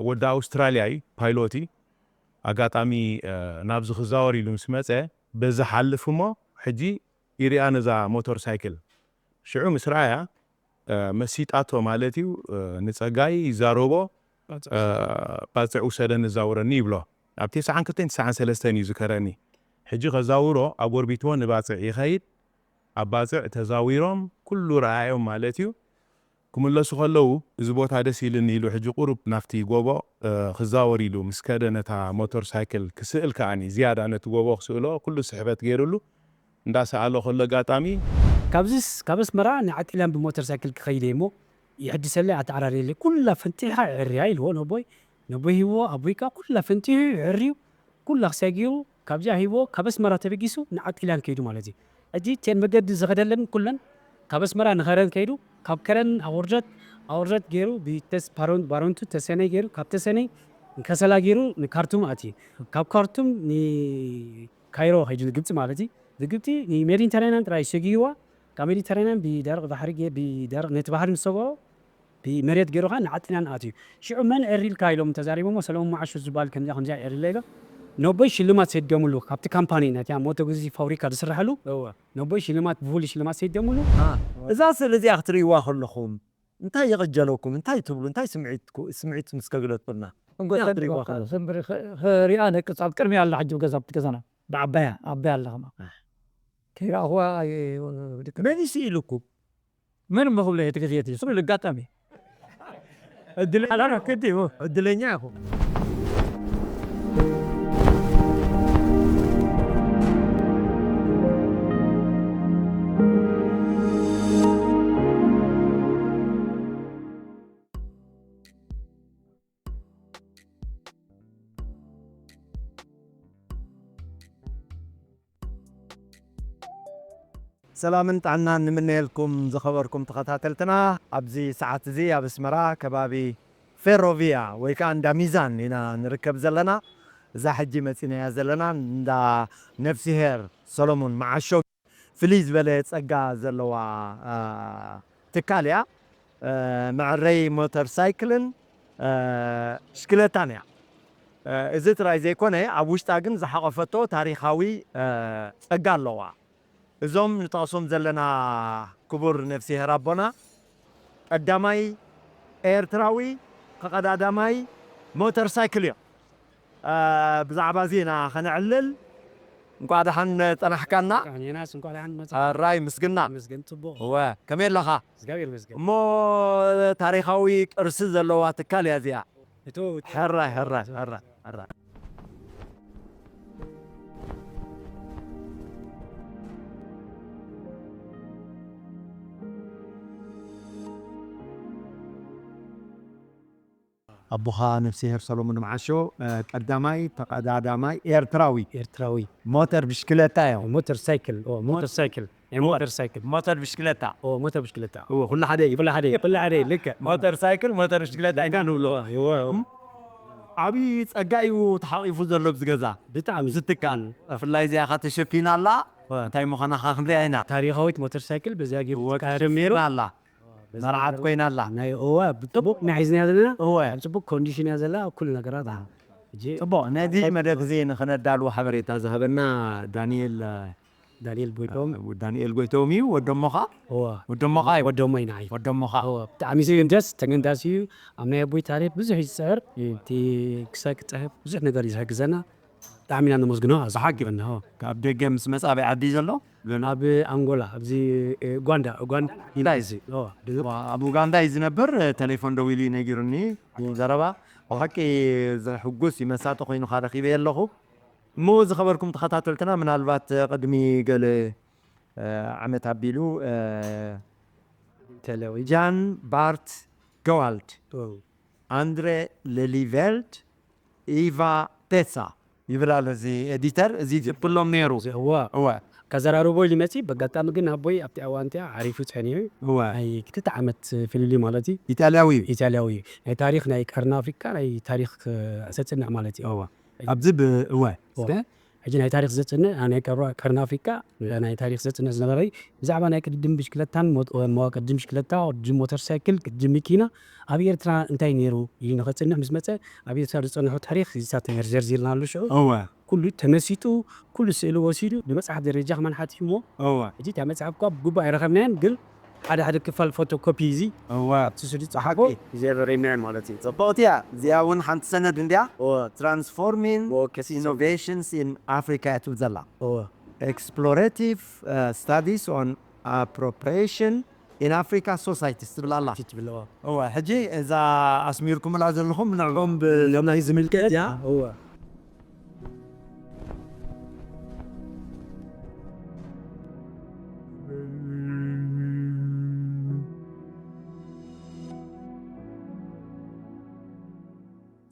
ወዲ ኣውስትራልያ እዩ፣ ፓይሎት እዩ። ኣጋጣሚ ናብዚ ክዛወር ኢሉ ምስ መፀ በዚ ሓልፍ እሞ ሕጂ ይሪኣ ነዛ ሞተር ሳይክል። ሽዑ ምስ ረኣያ መሲጣቶ ማለት እዩ። ንፀጋይ ይዛረቦ፣ ባፅዕ ውሰደኒ ዛውረኒ ይብሎ። ኣብ ተስዓን ክልተን ተስዓን ሰለስተን እዩ ዝከረኒ። ሕጂ ከዛውሮ ኣጎርቢትዎ ንባፅዕ ይኸይድ። ኣብ ባፅዕ ተዛዊሮም ኩሉ ረኣዮም ማለት እዩ። ክምለሱ ከለዉ እዚ ቦታ ደስ ኢልኒ ኢሉ ሕጂ ቁሩብ ናብቲ ጎቦ ክዛወር ኢሉ ምስ ከደ ነታ ሞተር ሳይክል ክስእል ከኣኒ ዝያዳ ነቲ ጎቦ ክስእሎ ኩሉ ስሕበት ገይሩሉ። እንዳሰኣሎ ከሎ ኣጋጣሚ ካብዚስ ካብ ኣስመራ ንዓጢላን ብሞተር ሳይክል ክኸይድ እየ እሞ ይሕድሰለይ ኣተዓራርየለይ ኩላ ፈንጢሓ የዕርያ ኢልዎ ነቦይ። ነቦይ ሂብዎ ኣቦይ ከኣ ኩላ ፈንጢሑ የዕርዩ ኩላ ክሳይ ገይሩ ካብዚኣ ሂብዎ ካብ ኣስመራ ተበጊሱ ንዓጢላን ከይዱ ማለት እዩ። ሕጂ እተን መገዲ ዝኸደለን ኩለን ካብ ኣስመራ ንኸረን ከይዱ ካብ ከረን ኣውርደት ኣውርደት ገይሩ ብተስ ባሮን ባሮንቱ ተሰነይ ገይሩ ካብ ተሰነይ ንከሰላ ገይሩ ንካርቱም ኣትዩ ካብ ካርቱም ን ካይሮ ከይዱ ንግብፂ ማለት እዩ። ንግብፂ ንሜዲተራንያን ጥራይ ሰጊዋ ካብ ሜዲተራንያን ብደረቕ ባሕሪ ገ- ብደረቕ ነቲ ባሕሪ ምስ ሰገሮ ብመሬት ገይሩ ከዓ ንዓጢናን ኣትዩ። ሽዑ መን ዕሪ ኢልካ ኢሎም ተዛሪቦሞ ሰለሞን መዓሾ ዝበሃል ከምዚኣ ከምዚኣ ዕሪ ኢለ ኢሎም ነቦይ ሽልማት ሰዲዶምሉ ካብቲ ካምፓኒ ናቲያ ሞቶ ግዚ ፋብሪካ ዝስርሐሉ እወ ነቦይ ሽልማት ብፍሉይ ሽልማት ሰዲዶምሉ። እዛ ስእሊ እዚኣ ክትርእይዋ ከለኹም እንታይ ይቕጀለኩም? እንታይ ትብሉ? እንታይ ስምዒት ስምዒት ምስ ከግለጽኩልና? እንጎ እንታይ ትርእይዋ ከለኹም? ክሪኣ ነቅጽ ኣብ ቅድሚ ኣላ ሕጂ ገዛ ኣብቲ ገዛና ብዓባያ ዓባያ ኣላ ከማ ከይረኣኹዋ መን እዩ ስኢሉኩም? መን እሞ ክብሎ እየ ትገዝየት እዩ ስሉ ልጋጣሚ እድል ኣላና ክዲ እዩ ዕድለኛ ኢኹም። ሰላምን ጥዕናን ንምነየልኩም ዝኸበርኩም ተኸታተልትና። ኣብዚ ሰዓት እዚ ኣብ ኣስመራ ከባቢ ፌሮቪያ ወይ ከዓ እንዳ ሚዛን ኢና ንርከብ ዘለና። እዛ ሕጂ መፂናያ ዘለና እንዳ ነፍሲሄር ሰሎሞን መዓሾ ፍልይ ዝበለ ፀጋ ዘለዋ ትካል እያ። መዐረይ ሞተር ሳይክልን ብሽክለታን እያ። እዚ ጥራይ ዘይኮነ ኣብ ውሽጣ ግን ዝሓቆፈቶ ታሪኻዊ ፀጋ ኣለዋ። እዞም ንጠቕሶም ዘለና ክቡር ነፍሲሄር ኣቦና ቀዳማይ ኤርትራዊ ተቐዳዳማይ ሞተር ሳይክል እዮም። ብዛዕባ እዚ ኢና ከነዕልል። እንቋዕ ደሓን ጸናሕካና። ኣራይ ምስግና። እወ ከመይ ኣለኻ? እሞ ታሪኻዊ ቅርሲ ዘለዋ ትካል እያ እዚኣ። ሕራይ ሕራይ ሕራይ ሕራይ። ኣቦኻ ነፍስሄር ሰሎሞን መዓሾ ቀዳማይ ተቐዳዳማይ ኤርትራዊ ኤርትራዊ ሞተር ብሽክለታ እዮም። ሞተር ሳይክል ኦ፣ ሞተር ሳይክል ናይ ሞተር ሳይክል ሞተር ብሽክለታ ኦ፣ ሞተር ብሽክለታ ኦ፣ ኩሉ ሓደ እዩ። ኩሉ ሓደ እዩ። ኩሉ ሓደ እዩ። ልክዕ ሞተር ሳይክል ሞተር ብሽክለታ ኢልካ ንብሎ። እዎ። ዓብዪ ጸጋ እዩ ተሓቒፉ ዘሎ ኣብዚ ገዛ። ብጣዕሚ። እዚ ትካል ብፍላይ እዚኣ ኸ ተሸፊና ኣላ እንታይ ምዃና ኸ ክንሪኣ ኢና። ታሪኻዊት ሞተር ሳይክል በዚኣ ገይሩ ወኪልና ኣላ። መርዓት ኮይና ኣላ። ናይ እወ ብፅቡቅ ናይ ሒዝና ዘለና እወ ኣብ ፅቡቅ ኮንዲሽን እያ ዘላ ኩሉ ነገራት። ሕጂ ፅቡቅ ነዚ መደብ እዚ ንክነዳልዎ ሓበሬታ ዝሃበና ዳንኤል ዳንኤል ጎይቶም ዳንኤል ጎይቶም እዩ። ወደሞኻ እወ ወደሞኻ እዩ። ወደሞ ኢና እዩ ወደሞኻ እወ ብጣዕሚ እዩ ደስ ተገንዳሲ እዩ። ኣብ ናይ ኣቦይ ታሪክ ብዙሕ እዩ ዝፅዕር እቲ ክሳይ ክፅሕፍ ብዙሕ ነገር እዩ ዝሕግዘና። ብጣዕሚ ኢና ነመስግኖ። ኣዝሓጊ ብሓቂ። ካብ ደገ ምስ መጻ ኣበይ ዓዲ እዩ ዘሎ? ኣብ ኣንጎላ ኣብዚ ኡጋንዳ ኡጋንዳ እንታይ እዚ? ኣብ ኡጋንዳ እዩ ዝነብር። ቴሌፎን ደዊሉ እዩ ነጊሩኒ። ዘረባ ብሓቂ ዘሕጉስ እዩ። መሳጢ ኮይኑ ካ ረኺበ ኣለኹ። እሞ ዝኸበርኩም ተኸታተልትና ምናልባት ቅድሚ ገለ ዓመት ኣቢሉ ጃን ባርት ገዋልድ፣ ኣንድረ ለሊቨልድ፣ ኢቫ ቴሳ ይብል ኣሎ እዚ ኤዲተር። እዚ ዝብሎም ነይሩ። እወ። እወ። ከዘራርቦ ኢሉ መፂ። በጋጣሚ ግን ኣቦይ ኣብቲ ኣዋን እቲኣ ዓሪፉ ፀኒሑ። እወ። ናይ ክልተ ዓመት ፍልልይ ማለት እዩ። ኢጣልያዊ እዩ። ኢጣልያዊ እዩ። ናይ ታሪክ ናይ ቀርኒ ኣፍሪቃ ናይ ታሪክ ኣሰፅንዕ ማለት እዩ። እወ። ኣብዚ ብ እወ። እወ። ሕጂ ናይ ታሪኽ ዘጽንዕ፣ ናይ ቀርባ ቀርኒ ኣፍሪቃ ናይ ታሪኽ ዘጽንዕ ዝነበረ ብዛዕባ ናይ ቅድድም ብሽክለታን ሞት-፣ መዋ-፣ ቅድድም ብሽክለታ፣ ቅድድም ሞተር ሳይክል፣ ቅድድም መኪና ኣብ ኤርትራ እንታይ ነይሩ ኢሉ ንኸጽንዕ ምስ መጸ፣ ኣብ ኤርትራ ዝጸንሑ ታሪኽ ይዛተም ነይሩ፣ ዘርዚርናሉ ሽዑ። እወ። ኩሉ ተመሲጡ፣ ኩሉ ስእሊ ወሲዱ ብመጽሓፍ ደረጃ ከማን ሓቲሙዎ። እወ። ሕጂ እታ መጽሓፍ እኳ ብግቡእ ኣይረኸብናያን፣ ግን ሓደ ሓደ ክፋል ፎቶኮፒ እዚ እወ። ኣብቲ ስእሊ ጽሓፎ ሓቂ። ዘርዚርናዮ ማለት እዩ። ጽብቕቲ እያ። እዚኣ እውን ሓንቲ ሰነድ እንድያ። እወ። Transforming መወከሲ ሰብ። Innovations in Africa እያ ትብል ዘላ። እወ። Explorative, uh, Studies on Appropriation in Africa Societies ትብል ኣላ። ትብል፣ እወ። እወ፣ ሕጂ እዛ ኣስሚርኩምላ ዘለኹም ንዕኦም ብ-፣ ሎም ናይ ዝምልከት እያ። እወ።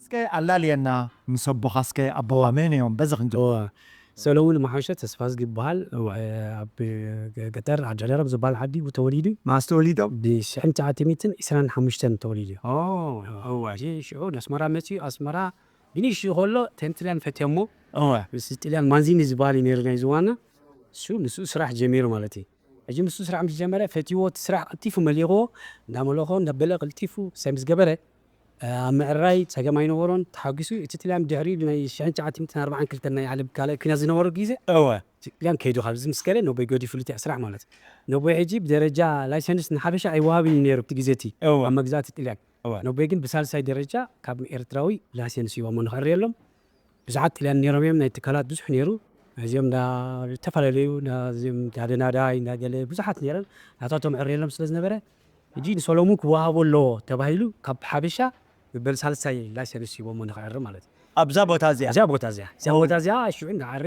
እስከ ኣላልየና፣ ምስ ኣቦኻ እስከ፣ ኣቦኻ መን እዮም? በዚ ክንጀምር። እወ። ሰሎሙን መሓሸ ተስፋዝጊ ይበሃል። እወ፣ ኣብ ገጠር ዓዲ ደረብ ዝበሃል ዓዲ እዩ ተወሊዱ። መዓስ ተወሊዶም? ብሽሕን ትሽዓተ ሚእትን ዕስራን ሓሙሽተን ተወሊዱ። ኦ፣ እወ። ሕጂ ሽዑ ንኣስመራ መጺኡ፣ ኣስመራ ብንእሽትኡ ከሎ ተን ጥልያን ፈትየሞ። እወ። ምስ ጥልያን ማንዚኒ ዝበሃል እዩ ነይሩ ናይ ዝዋና። እሱ፣ ንሱ ስራሕ ጀሚሩ ማለት እዩ። ሕጂ ንሱ ስራሕ ምስ ጀመረ ፈትይዎ፣ እቲ ስራሕ ቀልጢፉ መሊኽዎ፣ እንዳመለኾ፣ እንዳበለ ቀልጢፉ ሳይ ምስ ገበረ፣ ኣብ ምዕራይ ጸገም ኣይነበሮን፣ ተሓጒሱ። እቲ ጥልያን ድሕሪ ናይ ሽሕን ትሽዓተ ሚእትን ኣርባዓን ክልተን ናይ ዓለም ካልኣይ ኲናት ዝነበረ ግዜ፣ እወ። እቲ ጥልያን ከይዱ ካብዚ ምስ ከደ፣ ነቦይ ገዲፉሉ እቲ ስራሕ ማለት እዩ። ነቦይ ሕጂ ብደረጃ ላይሰንስ ንሓበሻ ኣይወሃብን እዩ ነይሩ ኣብቲ ግዜ እቲ፣ እወ። ኣብ መግዛእቲ ጥልያን። እወ። ነቦይ ግን ብሳልሳይ ደረጃ ካብ ኤርትራዊ ላይሰንስ ሂቦሞ ንኸዕርየሎም። ብዙሓት ጥልያን ነይሮም እዮም፣ ናይ ትካላት ብዙሕ ነይሩ። እዚኦም እንዳ ዝተፈላለዩ፣ እንዳ፣ እዚኦም እንዳ ደናዳይ፣ እንዳ ገለ ብዙሓት ነይሮም። ናታቶም ዕርየሎም ስለ ዝነበረ፣ ሕጂ ንሰሎሙን ክወሃቦ ኣለዎ ተባሂሉ ካብ ሓበሻ መበል ሳልሳይ ላይሰንስ ሂቦሞ ንኽዕሪ ማለት እዩ። ኣብዛ ቦታ እዚኣ? እዛ ቦታ እዚኣ። እዛ ቦታ እዚኣ ሽዑ እንዳዓረ፣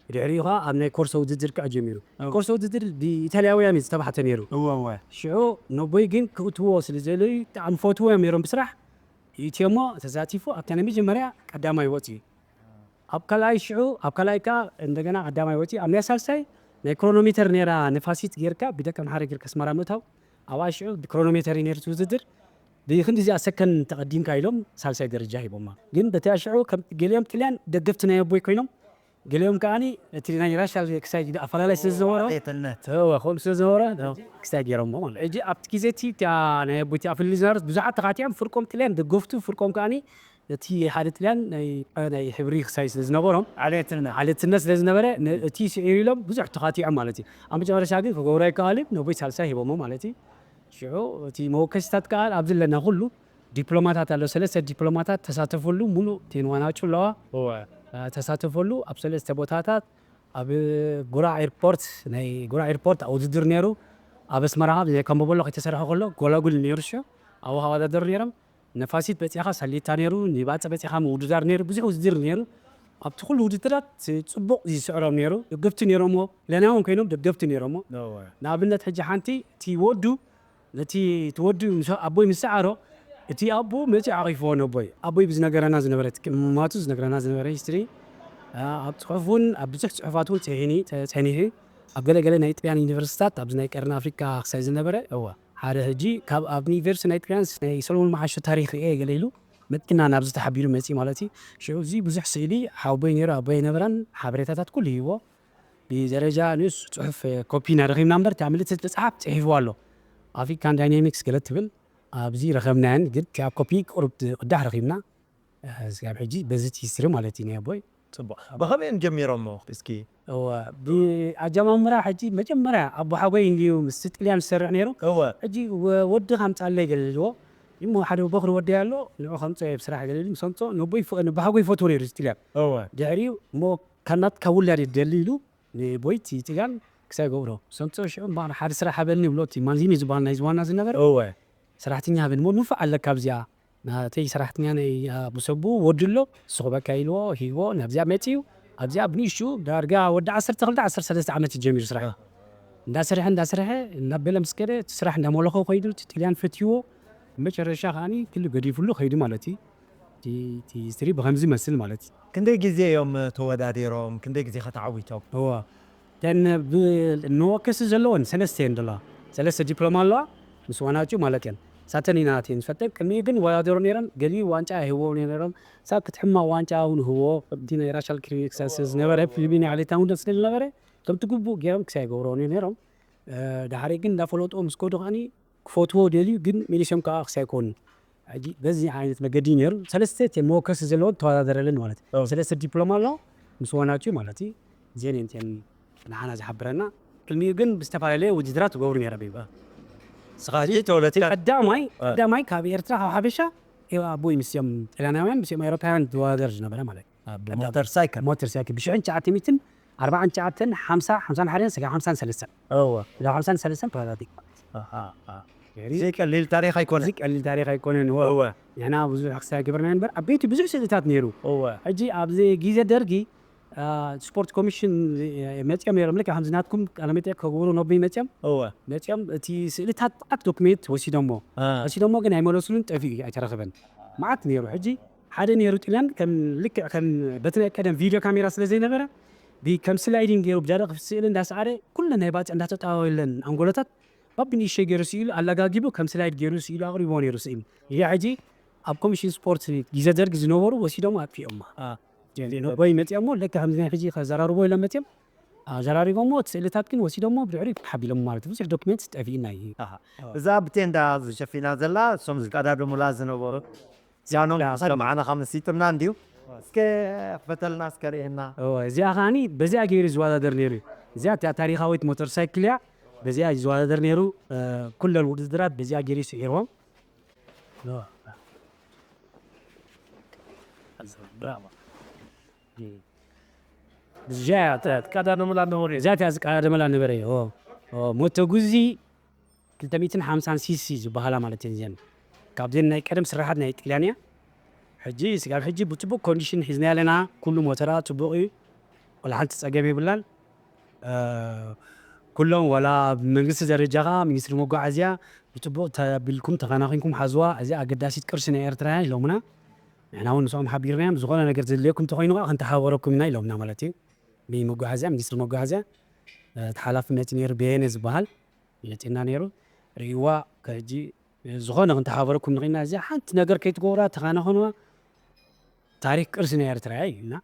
ድሕሪኡ ኸዓ ኣብ ናይ ኮርሶ ውድድር ከዓ ጀሚሩ። እው። ኮርሶ ውድድር ብኢታልያውያን እዩ ዝተባሕተ ነይሩ። እወ፣ እወ። ሽዑ ነቦይ ግን ክእትዎ ስለ ዘደለዩ ብጣዕሚ ፈትዎ እዮም ነይሮም ብስራሕ። ይእትዮ እሞ ተሳቲፉ ኣብታ ናይ መጀመርያ ቀዳማይ ወፂኡ። ኣብ ካልኣይ ሽዑ፣ ኣብ ካልኣይ ከዓ እንደገና ቀዳማይ ወፂኡ። ኣብ ናይ ሳልሳይ ናይ ክሮኖሜተር ነይራ ነፋሲት ጌርካ ብደቂ ኣምሓራ ጌርካ ኣስመራ ምእታው። ኣብኣ ሽዑ ብክሮኖሜተር እዩ ነይሩ እቲ ውድድር። ብክንዲ እዚኣ ሰከን ተቐዲምካ ኢሎም ሳልሳይ ደረጃ ሂቦማ። ግን በቲ ሽዑ ከም ገሊኦም ጥልያን ደገፍቲ ናይ ኣቦይ ኮይኖም፣ ገሊኦም ከዓኒ እቲ ናይ ራሻ ክሳይ ኣፈላላይ ስለ ዝነበረ፣ ቤትነት። እወ፣ ከምኡ ስለ ዝነበረ፣ ክሳይ ገይሮሞ ማለት። ሕጂ ኣብቲ ግዜ እቲ፣ እታ ናይ ኣቦይ ኣፍልልይ ዝነበረት ብዙሓት ተኻቲዖም፣ ፍርቆም ጥልያን ደገፍቱ፣ ፍርቆም ከዓኒ እቲ ሓደ ጥልያን ናይ፣ ናይ ሕብሪ ክሳይ ስለ ዝነበሮም፣ ዓሌትነት። ዓሌትነት ስለ ዝነበረ፣ ነ-፣ እቲ ስዒሩ ኢሎም ብዙሕ ተኻቲዖም ማለት እዩ። ኣብ መጨረሻ ግን ክገብሮ ኣይከኣልን፣ ነቦይ ሳልሳይ ሂቦሞ ማለት እዩ። ሽዑ እቲ መወከሲታት ከኣ ኣብዚ ኣለና ኩሉ ዲፕሎማታት ኣሎ፣ ሰለስተ ዲፕሎማታት ተሳተፈሉ፣ ሙሉእ ቴንዋናጩ ኣለዋ። እወ። አ፣ ተሳተፈሉ፣ ኣብ ሰለስተ ቦታታት፣ ኣብ ጉራ ኤርፖርት፣ ናይ ጉራ ኤርፖርት ውድድር ነይሩ። ኣብ ኣስመራ፣ ኣብ ካምቦበሎ ከይተሰርሐ ከሎ፣ ጎላጉል ነይሩ ሽዑ፣ ኣብኡ ከወዳደሩ ነይሮም። ነፋሲት በጺኻ ሳሌታ ነይሩ፣ ንባጽዕ በጺኻ ምውድዳር ነይሩ፣ ብዙሕ ውድድር ነይሩ። ኣብቲ ኩሉ ውድድራት ጽቡቕ ዝስዕሮም ነይሩ፣ ደገፍቲ ነይሮምዎ፣ ለናውን ኮይኖም ደገፍቲ ነይሮምዎ። እወ። ንኣብነት ሕጂ ሓንቲ እቲ ወዱ፣ ነቲ እቲ ወዱ ምስ ኣቦይ ምስ ሰዓሮ፣ እቲ ኣቦ መጺኡ ዓቒፍዎ ነቦይ። ኣቦይ ብዝነገረና ዝነበረ፣ እቲ ቅማማቱ ዝነግረና ዝነበረ ሂስትሪ፣ አ፣ ኣብ ጽሑፍ እውን፣ ኣብ ብዙሕ ጽሑፋት እውን ጸኒሑ፣ ጸኒሑ። ኣብ ገለ ገለ ናይ ጥልያን ዩኒቨርሲታት፣ ኣብዚ ናይ ቀርኒ ኣፍሪቃ ክሳይ ዝነበረ፣ እወ። ሓደ ሕጂ ካብ ኣብ ዩኒቨርሲቲ ናይ ጥልያን ናይ ሰሎሞን መሓሾ ታሪኽ ርኤ ገለ ኢሉ መኪና ናብዚ ተሓቢሩ መጺኡ ማለት እዩ። ሽዑ እዚ ብዙሕ ስእሊ ሓወቦይ ነይሩ፣ ኣቦይ ኣይነበረን፣ ሓበሬታታት ኩሉ ሂብዎ። ብደረጃ ንእሱ ጽሑፍ ኮፒ ኢና ረኺብና እምበር፣ እታ ምልእቲ ዝተጻሓፍ ጽሒፍዋ ኣሎ። ኣፍሪካን ዳይናሚክስ ገለ ትብል፣ ኣብዚ ረኸብናየን፣ ግን እቲኣ ኮፒ ቁሩብ ቅዳሕ ረኺብና። ስጋብ ሕጂ በዚ እቲ ሂስትሪ ማለት እዩ ናይ ኣቦይ። ጽቡቕ። ብኸመይ እዮም ጀሚሮሞ እስኪ? እወ፣ ብኣጀማምራ ሕጂ መጀመርያ ኣቦ ሓጎይ እንድዩ ምስ ጥልያን ዝሰርሕ ነይሩ። እወ። ሕጂ ወ-፣ ወድኻ ኣምጻለይ ገለ ኢልዎ። እሞ ሓደ በኹሪ ወደይ ኣሎ፣ ንዑ ከምጾ እየ ብስራሕ ገለ ኢሉ ምስ ኣምጾ፣ ነቦይ ይፈ-፣ ነቦ ሓጎይ ይፈትዎ ነይሩ እዚ ጥልያን። እወ። ድሕሪኡ እሞ ካብ ናትካ ውላድ እየ ዝደሊ ኢሉ ንቦይ እቲ ጥልያን ክሳይ ገብሮ። ምስ ኣምጾ ሽዑ እምበኣር ሓደ ስራሕ ሃበኒ ብሎ፣ እቲ ማንዚኒ ዝበሃል ናይ ዝዋና ዝነበረ። እወ። ሰራሕተኛ ሃበኒ እሞ ንፉዕ ኣለካ ኣብዚኣ። ናተይ ሰራሕተኛ ናይ፣ ኣ፣ ምስ ኣቦኡ ወዲ ኣሎ፣ ንሱ ክበካ ኢልዎ፣ ሂብዎ፣ ናብዚኣ መጺኡ፣ ኣብዚኣ ብንእሽቱ ዳርጋ ወዲ ዓሰርተ ክልተ ዓሰርተ ሰለስተ ዓመት እዩ ጀሚሩ ስራሕ። እ። እንዳሰርሐ፣ እንዳሰርሐ፣ እናበለ ምስ ከደ፣ እቲ ስራሕ እንዳመለኾ ከይዱ፣ እቲ ጥልያን ፈትይዎ፣ መጨረሻ ከዓኒ ክሉ ገዲፍሉ ከይዱ ማለት እዩ። እቲ፣ እቲ ሂስትሪ ብኸምዚ ይመስል ማለት እዩ። ክንደይ ግዜ እዮም ተወዳዲሮም? ክንደይ ግዜ ከ ተዓዊቶም? እወ። እተን ብ-፣ መወከሲ ዘለወን ሰለስተ እየን ዘለዋ። ሰለስተ ዲፕሎማ ኣለዋ፣ ምስ ዋናጩ ማለት እየን። ሳተን ኢና ኣትየን ዝፈልጠ። ቅድሚኡ ግን ይወዳደሩ ነይሮም፣ ገሊኡ ዋንጫ ይህብዎ ነይሮም። ሳብ ክትሕማ ዋንጫ እውን ይህብዎ። ከምቲ ናይ ራሻል ክሪክሰስ ዝነበረ ፊልሚን ዓሌታ እውን ደስ ዝብል ነበረ። ከምቲ ግቡእ ገይሮም ክሳይ ይገብርዎ ነይሮም። እ፣ ድሓሪ ግን እንዳፈለጥዎ ምስ ከዱ ከዓኒ ክፈትዎ ደልዩ፣ ግን መሊሶም ከዓ ክሳይ ኮኑ። ሕጂ በዚ ዓይነት መገዲ እዩ ነይሩ። ሰለስተ ቴም መወከሲ ዘለዎን ተወዳደረለን ማለት እዩ። ሰለስተ ዲፕሎማ ኣሎ፣ ምስ ዋናችሁ ማለት እዩ። ዜን እንትን ንዓና ዝሓብረና። ቅድሚኡ ግን ብዝተፈላለየ ውድድራት ትገብሩ ነይረ። ስኻ ተወለቲ ቀዳማይ፣ ቀዳማይ ካብ ኤርትራ፣ ካብ ሓበሻ፣ ኣቦይ ምስዮም ጣልያናውያን፣ ምስዮም ኤሮፓውያን ዝወዳደር ዝነበረ ማለት እዩ። ሞተር ሳይክል። ሞተር ሳይክል ብሽሕን ትሽዓተ ሚእትን ኣርባዓን ትሽዓተን ሓምሳ፣ ሓምሳን ሓደን፣ ስጋ ሓምሳን ሰለስተን። እወ። ስጋ ሓምሳን ሰለስተን ተወዳዲር። ኣሃ፣ ኣሃ። እዚ ቀሊል ታሪኽ ኣይኮነን። እዚ ቀሊል ታሪኽ ኣይኮነን። እወ። እወ። ንሕና ብዙሕ ክሳይ ግብርና እምበር፣ ዓበይቲ ብዙሕ ስእልታት ነይሩ። እወ። ሕጂ ኣብዚ ግዜ ደርጊ፣ አ፣ ስፖርት ኮሚሽን፣ እ፣ መጺኦም ነይሮም። ልክዕ ከምዚ ናትኩም ቃለ መጠይቕ ክገብሩ ነቦይ መጺኦም። እወ። መጺኦም እቲ ስእልታት ጥቓት ዶክሜንት ወሲዶሞ። አ። ወሲዶሞ ግን ኣይመለሱሉን፣ ጠፊኡ እዩ፣ ኣይተረኽበን። መዓት ነይሩ። ሕጂ ሓደ ነይሩ ጥልያን፣ ከም ልክዕ ከም በቲ ናይ ቀደም ቪድዮ ካሜራ ስለ ዘይነበረ፣ ብ-፣ ከም ስላይዲንግ ገይሩ ብጃዳ ክፍቲ ስእሊ እንዳሰዓረ ኩለን ናይ ባጽዕ እንዳተጣዋወለን ኣንጎሎታት ባብ ንእሽተይ ገይሩ ስኢሉ ኣለጋጊቡ ከም ስላይድ ገይሩ ስኢሉ ኣቕሪቦ ነይሩ ስኢሉ። እዚ ሕጂ ኣብ ኮሚሽን ስፖርት ግዜ ደርግ ዝነበሩ ወሲዶም ኣጥፊኦማ። አ። ነቦይ መጺኦሞ ልክዕ ከምዚ ናይ ሕጂ ከዘራርቦ ኢሎም መጺኦም ኣዘራሪቦሞ፣ እቲ ስእልታት ግን ወሲዶሞ ብድሕሪ ሓቢሎሞ ማለት እዩ። ብዙሕ ዶክሜንት ጠፊእና እዩ። ኣሃ። እዛ ብቴንዳ ዝሸፊና ዘላ እሶም ዝቀዳደሙላ ዝነበሩ ጃኖም ያ፣ ሰማዕና ካብ ንሲጥና እንድዩ። እስከ ክፈተልና እስከ ርእየና። እወ፣ እዚኣ ከዓኒ በዚኣ ገይሩ ዝወዳደር ነይሩ እዩ። እዚኣ እታ ታሪኻዊት ሞተር ሳይክል እያ። በዚኣ እዩ ዝወዳደር ነይሩ። እ፣ ኩለን ውድድራት በዚኣ ገይሩ እዩ ስዒርዎም። እወ። ብዚኣ እያ ተ-፣ ትቀዳደሙላ ነበሩ እዩ። እዚኣ እያ ዝቀዳደመላ ነበረ እዩ። እወ። እወ፣ ሞቶ ጉዚ ክልተ ሚእትን ሓምሳን ሲሲ ዝበሃላ ማለት እየን እዚኣን። ካብዘን ናይ ቀደም ስራሓት ናይ ጥልያን እያ። ሕጂ ስጋብ ሕጂ ብፅቡቅ ኮንዲሽን ሒዝና ኣለና። ኩሉ ሞተራ ፅቡቅ እዩ። ወላ ሓንቲ ፀገም የብላን። እ፣ ኩሎም ዋላ ኣብ መንግስቲ ደረጃ ኸዓ ሚኒስትሪ መጓዓዝያ ብፅቡቅ ተቢልኩም ተኸናኺንኩም ሓዝዋ። እዚ ኣገዳሲት ቅርሲ ናይ ኤርትራ እያ ኢሎምና። ንሕና እውን ንስኦም ሓቢርናዮም። ዝኾነ ነገር ዘድልየኩም እንተኾይኑ ኸዓ ክንተሓባበረኩም ኢና ኢሎምና ማለት እዩ። ብመጓዓዝያ፣ ሚኒስትሪ መጓዓዝያ፣ እ፣ እቲ ሓላፊ መፂ ነይሩ፣ በየነ ዝበሃል መፂና ነይሩ። ርእይዋ፣ ከሕጂ ዝኾነ ክንተሓባበረኩም ንኽእልና፣ እዚኣ ሓንቲ ነገር ከይትገብራ ተኸናኸንዋ፣ ታሪክ ቅርሲ ናይ ኤርትራ እያ ኢልና፣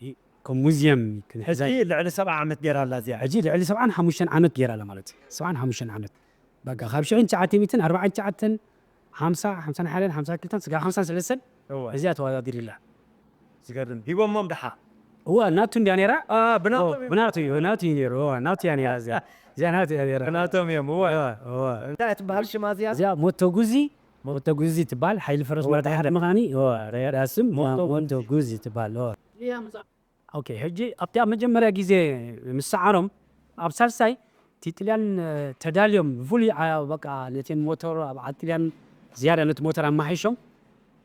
እ፣ ከም ሙዚየም ክንሕዛ። ሕጂ ልዕሊ ሰብዓ ዓመት ገይራ ኣላ እዚኣ። ሕጂ ልዕሊ ሰብዓን ሓሙሽተን ዓመት ገይራ ኣላ ማለት እዩ። ሰብዓን ሓሙሽተን ዓመት። በቃ ካብ ሽሕን ትሽዓተ ሚእትን ኣርባዓን ትሽዓተን፣ ሓምሳ፣ ሓምሳን ሓደን፣ ሓምሳን ክልተን፣ ስጋ ሓምሳን ሰለስተን እወ። እዚኣ ተወዳዲርላ። ዝገርም። ሂቦሞም ድሓ? እዋ፣ ናቱ እንድያ ነይራ? አ፣ ብናቶም እዎ፣ ብናቱ እዩ፣ ናቱ እዩ ነይሩ። እዋ፣ ናቱ እያ ነይራ እዚኣ። እዚኣ ናቱ እያ ነይራ። ብናቶም እዮም። እወ። እዋ፣ እዋ። እንታይ ትበሃል ሽማ እዚኣ? እዚኣ ሞቶ ጉዚ፣ ሞቶ ጉዚ ትበሃል። ሓይሊ ፈረስ መራሒ ሓደ ምዃኒ፣ እዋ፣ ዳስም ሞቶ ሞቶ ጉዚ ትበሃል። እዋ። ኦኬ፣ ሕጂ ኣብቲ ኣብ መጀመርያ ግዜ ምስ ሰዓሮም ኣብ ሳልሳይ እቲ ጥልያን፣ እ፣ ተዳልዮም ብፍሉይ፣ ዓ-፣ በቃ ነተን ሞተር ኣብ ዓዲ ጥልያን ዝያዳ ነቲ ሞተር ኣማሒሾም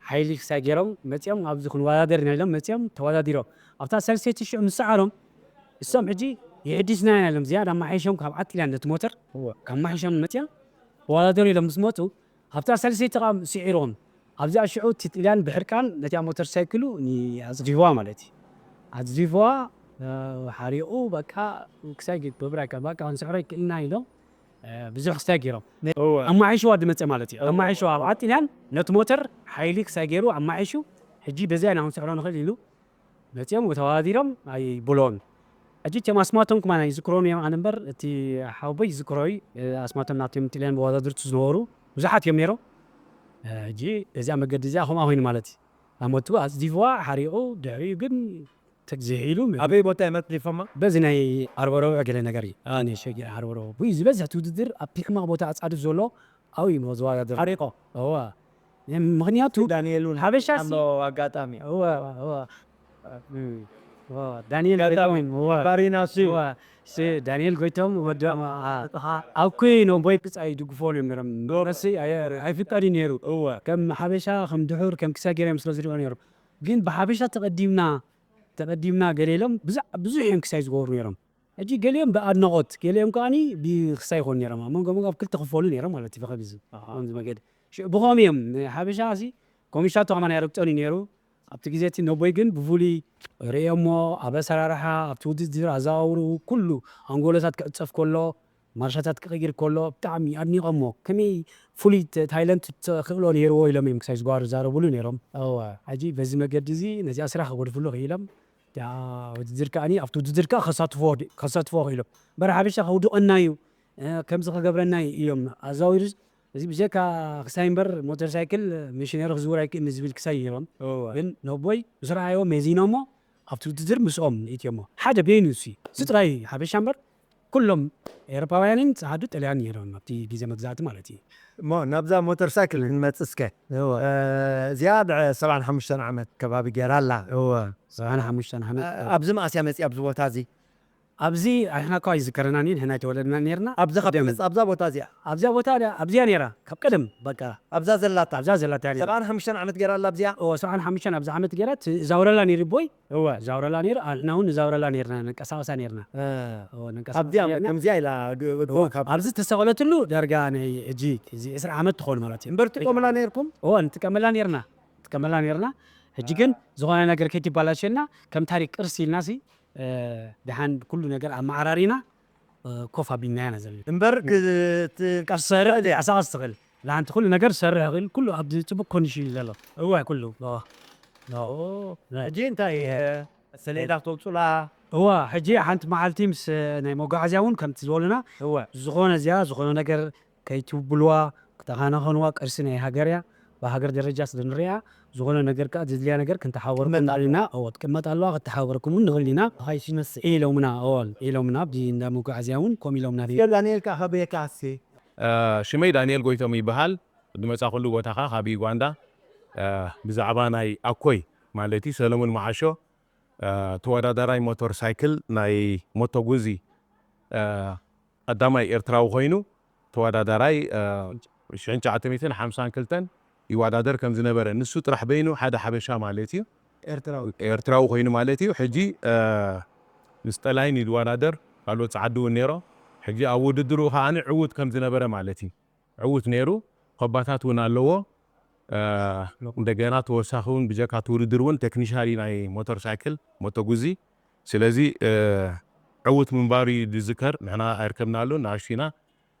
ሓይሊ ክሳይ ገይሮም መጺኦም ኣብዚ ክንወዳደር ኢና ኢሎም መጺኦም ተወዳዲሮም። ኣብታ ሳልሰይቲ ሽዑ ምስ ሰዓሮም እሶም ሕጂ የሕዲስና ኢና ኢሎም ዝያዳ ኣማሒሾም ካብ ዓዲ ጥልያን ነቲ ሞተር ኣማሒሾም መጺኦም ተወዳደሩ ኢሎም ምስ መጹ ኣብታ ሳልሰይቲ ኸዓ ስዒሮም። ኣብዚኣ ሽዑ እቲ ጥልያን ብሕርቃን ነቲኣ ሞተር ሳይክሉ ኒ-፣ ኣጽዲፍዋ ማለት እዩ። ኣጽዲፍዋ፣ እ፣ ሓሪቑ በቃ ክሳይ ግብራ ይከ-፣ በቃ ክንስዕሮ ይክእልና ኢሎም፣ እ፣ ብዙሕ ክሳይ ገይሮም። እወ። ኣማሒሽዋ ዝመጸ ማለት እዩ። ኣማሒሽዋ ኣብ ዓዲ ጥልያን ነቲ ሞተር ሓይሊ ክሳይ ገይሩ ኣማሒሹ፣ ሕጂ በዚኣ ኢና ክንስዕሮ ንኽእል ኢሉ መጺኦም ተወዳዲሮም ኣይብሎን። ሕጂ እቲኦም ኣስማቶም ከማን ኣይዝክሮን እዮም፣ ኣነ እምበር እቲ ሓወቦይ ይዝክሮ እዩ። ኣስማቶም ናቶም ጥልያን መወዳድርቲ ዝነበሩ ብዙሓት እዮም ነይሮም። ሕጂ በዚኣ መገዲ እዚኣ ከምኣ ኮይኑ ማለት እዩ። ኣመቱ ኣጽዲፍዋ ሓሪቑ፣ ድሕሪኡ ግን ተግዚሕ ኢሉ መ-፣ ኣበይ ቦታ እዮም ኣጽዲፎማ? በዚ ናይ ዓርበ ረቡዕ ገለ ነገር እዩ። ኣነ ሸጊር ዓርበ ረቡዕ። ብኡ ዝበዝሕ እቲ ውድድር ኣብቲ ሕማቕ ቦታ ኣጻድፍ ዘሎ ኣብኡ እዩ ዝወዳደር። ሓሪቖ? እዋ። ምኽንያቱ ዳንኤል እውን ሓበሻ ኣሎ ኣጋጣሚ። እዋ፣ እዋ። እዋ፣ ዳንኤል ኣጋጣሚ። ጎይቶም፣ እዋ። ባሪና ሲ። እዋ፣ ሲ ዳንኤል ጎይቶም ወዲ፣ አ፣ ኣብ ኮይኖም ቦይ ቅጻ ይድግፎ እዮም ነይሮም። ዶር። መሲ ኣየ-፣ ኣይፍቀድን ነይሩ። እዋ። ከም ሓበሻ፣ ከም ድሑር፣ ከም ክሳይ ገይሮም ስለ ዝሪኦ ነይሩ። ግን ብሓበሻ ተቐዲምና፣ ተቐዲምና ገለ ኢሎም ብዙ-፣ ብዙሕ እዮም ክሳይ ዝገብሩ ነይሮም። ሕጂ ገሊኦም ብኣድናቖት፣ ገሊኦም ከዓኒ ብክሳይ ይኾኑ ነይሮም። ኣብ መንጎ መንጎ ኣብ ክልተ ክፈሉ ነይሮም ማለት እዩ፣ ብኸምዚ፣ ኣሃ። ከምዚ መገዲ። ሽዑ ብኸምኡ እዮም፣ ሓበሻ ሲ ኮሚሽናቶ ከማን ኣይረግጾን እዩ ነይሩ። ኣብቲ ግዜ እቲ ነቦይ ግን ብፍሉይ ርእዮሞ፣ ኣብ ኣሰራርሓ፣ ኣብቲ ውድድር፣ ኣዘዋውርኡ፣ ኩሉ ኣንጎሎታት ክዕጸፍ ከሎ፣ ማርሻታት ክቕይር ከሎ ብጣዕሚ ኣድኒቐሞ። ከመይ ፍሉይ ተ-፣ ታይለንት ተኽእሎ ነይርዎ ኢሎም እዮም ክሳይ ዝጓሩ ዝዛረብሉ ነይሮም። እወ ሕጂ በዚ መገዲ እዚ ነዚኣ ስራሕ ክገድፍሉ ክኢሎም። ያ ውድድር ከኣኒ ኣብቲ ውድድር ከኣ ከሳትፎ ከሳትፎ ክኢሎም። በረ ሓበሻ ከውድቐና እዩ፣ እ፣ ከምዚ ክገብረና እዩ ኢሎም ኣዛዊሩ። እዚ ብጀካ ክሳይ እምበር ሞተር ሳይክል ሚሽነሪ ክዝውር ኣይክእልን ዝብል ክሳይ ነይሮም። እወ ግን ነቦይ ምስ ረኣዮ መዚኖሞ ኣብቲ ውድድር ምስኦም እትዮሞ። ሓደ በይኑ እሱ እዚ ጥራይ ሓበሻ እምበር ኩሎም ኤሮፓውያንን ጸዓዱ ጥልያን ነይሮም ኣብቲ ግዜ መግዛእቲ ማለት እዩ። እሞ ናብዛ ሞተር ሳይክል ክንመጽእ እስከ። እወ እ፣ እዚኣ ድዐ ሰብዓን ሓሙሽተን ዓመት ከባቢ ገይራ ኣላ። እወ ሰብዓን ሓሙሽተን ዓመት እ፣ ኣብዚ መኣስያ መጽያ ኣብዚ ቦታ እዚ ኣብዚ ኣሕና እኳ ኣይዝከረናን እዩ፣ ንሕና ኣይተወለድና ነርና። ኣብዚ ካብ ቀደም። መጽ ኣብዛ ቦታ እዚኣ ኣብዚኣ ቦታ ኣብዚኣ ነይራ፣ ካብ ቀደም በቃ ኣብዛ ዘላታ ኣብዛ ዘላታ ነይራ። ሰብዓን ሓሙሽተን ዓመት ገይራ ኣላ ኣብዚኣ። እወ ሰብዓን ሓሙሽተን ኣብዛ ዓመት ገይራ ትዛውረላ ነይሩ ቦይ። እወ ዛውረላ ነይሩ፣ ኣሕና እውን ንዛውረላ ነይርና፣ ንቀሳቀሳ ነይርና። እ፣ እወ ንንቀሳቀሳ ኣብዚኣ ነይርና። ከምዚኣ ኢላ ግ- እግርዋ ካብ ኣብዚ ተሰቐለትሉ ዳርጋ ናይ ሕጂ እዚ ዕስራ ዓመት ትኾን ማለት እዩ። እምበር ትጥቀሙላ ነይርኩም? እወ ንጥቀመላ ነይርና፣ ንጥቀመላ ነይርና። ሕጂ ግን ዝኾነ ነገር ከይትባላሸና ከም ታሪክ ቅርሲ ኢልና ሲ፣ እ፣ ደሓን ኩሉ ነገር ኣመዓራሪና፣ እ፣ ኮፍ ኣቢልና ኢና ዘለና። እምበር ክ- ት- ቀስ ትሰርሕ ትንቀሳቐስ ትኽእል፣ ለሓንቲ ኩሉ ነገር ትሰርሕ ትኽእል፣ ኩሉ ኣብ ጽቡቅ ኮንዲሽን እዩ ዘሎ። እወ ኩሉ እወ። እወ። ሕጂ እንታይ እ፣ ሰሌዳ ተውፅላ? እወ ሕጂ ሓንቲ መዓልቲ ምስ ናይ መጓዓዝያ እውን ከምቲ ዝበሉና እወ ዝኾነ እዚኣ ዝኾነ ነገር ከይትብልዋ፣ ክተኻናኸንዋ፣ ቅርሲ ናይ ሃገር እያ። ብሃገር ደረጃ ስለ ንሪኣ ዝኾነ ነገር ከዓ ዘድልያ ነገር ክንተሓወርኩም ትመጣ ንኽእል ኢና። እወ ትቅመጥ ኣለዋ፣ ክተሓወርኩም እውን ንኽእል ኢና። ኻይሲ መስል ኢሎምና እወ ኢሎምና። ብዚ እንዳ መጓዓዝያ እውን ኮም ኢሎምና። ዳንኤል ከዓ ከበየካ ሲ እ፣ ሽመይ ዳንኤል ጎይቶም ይበሃል። ዝመጻኹሉ ቦታ ኸዓ ካብ ዩጋንዳ። እ፣ ብዛዕባ ናይ ኣኮይ ማለት እዩ ሰለሙን መዓሾ፣ እ፣ ተወዳዳራይ ሞተር ሳይክል ናይ ሞቶ ጉዚ፣ እ፣ ቀዳማይ ኤርትራዊ ኮይኑ ተወዳዳራይ፣ እ፣ ሽሕን ትሽዓተ ሚእትን ሓምሳን ክልተን ይወዳደር ከም ዝነበረ፣ ንሱ ጥራሕ በይኑ ሓደ ሓበሻ ማለት እዩ ኤርትራዊ ኤርትራዊ ኮይኑ ማለት እዩ። ሕጂ እ፣ ምስ ጠላይን ይወዳደር፣ ካልኦት ጸዓዱ እውን ነይሮ። ሕጂ ኣብ ውድድሩ ከኣ ዕዉት ከም ዝነበረ ማለት እዩ። ዕዉት ነይሩ፣ ኮባታት እውን ኣለዎ። እ፣ እንደገና ተወሳኺ እውን ብጀካ እቲ ውድድር እውን ቴክኒሻን ናይ ሞተር ሳይክል ሞቶ ጉዚ። ስለዚ እ፣ ዕዉት ምንባሩ እዩ ዝዝከር። ንሕና ኣይርከብናሉ፣ ንኣሽቱ ኢና።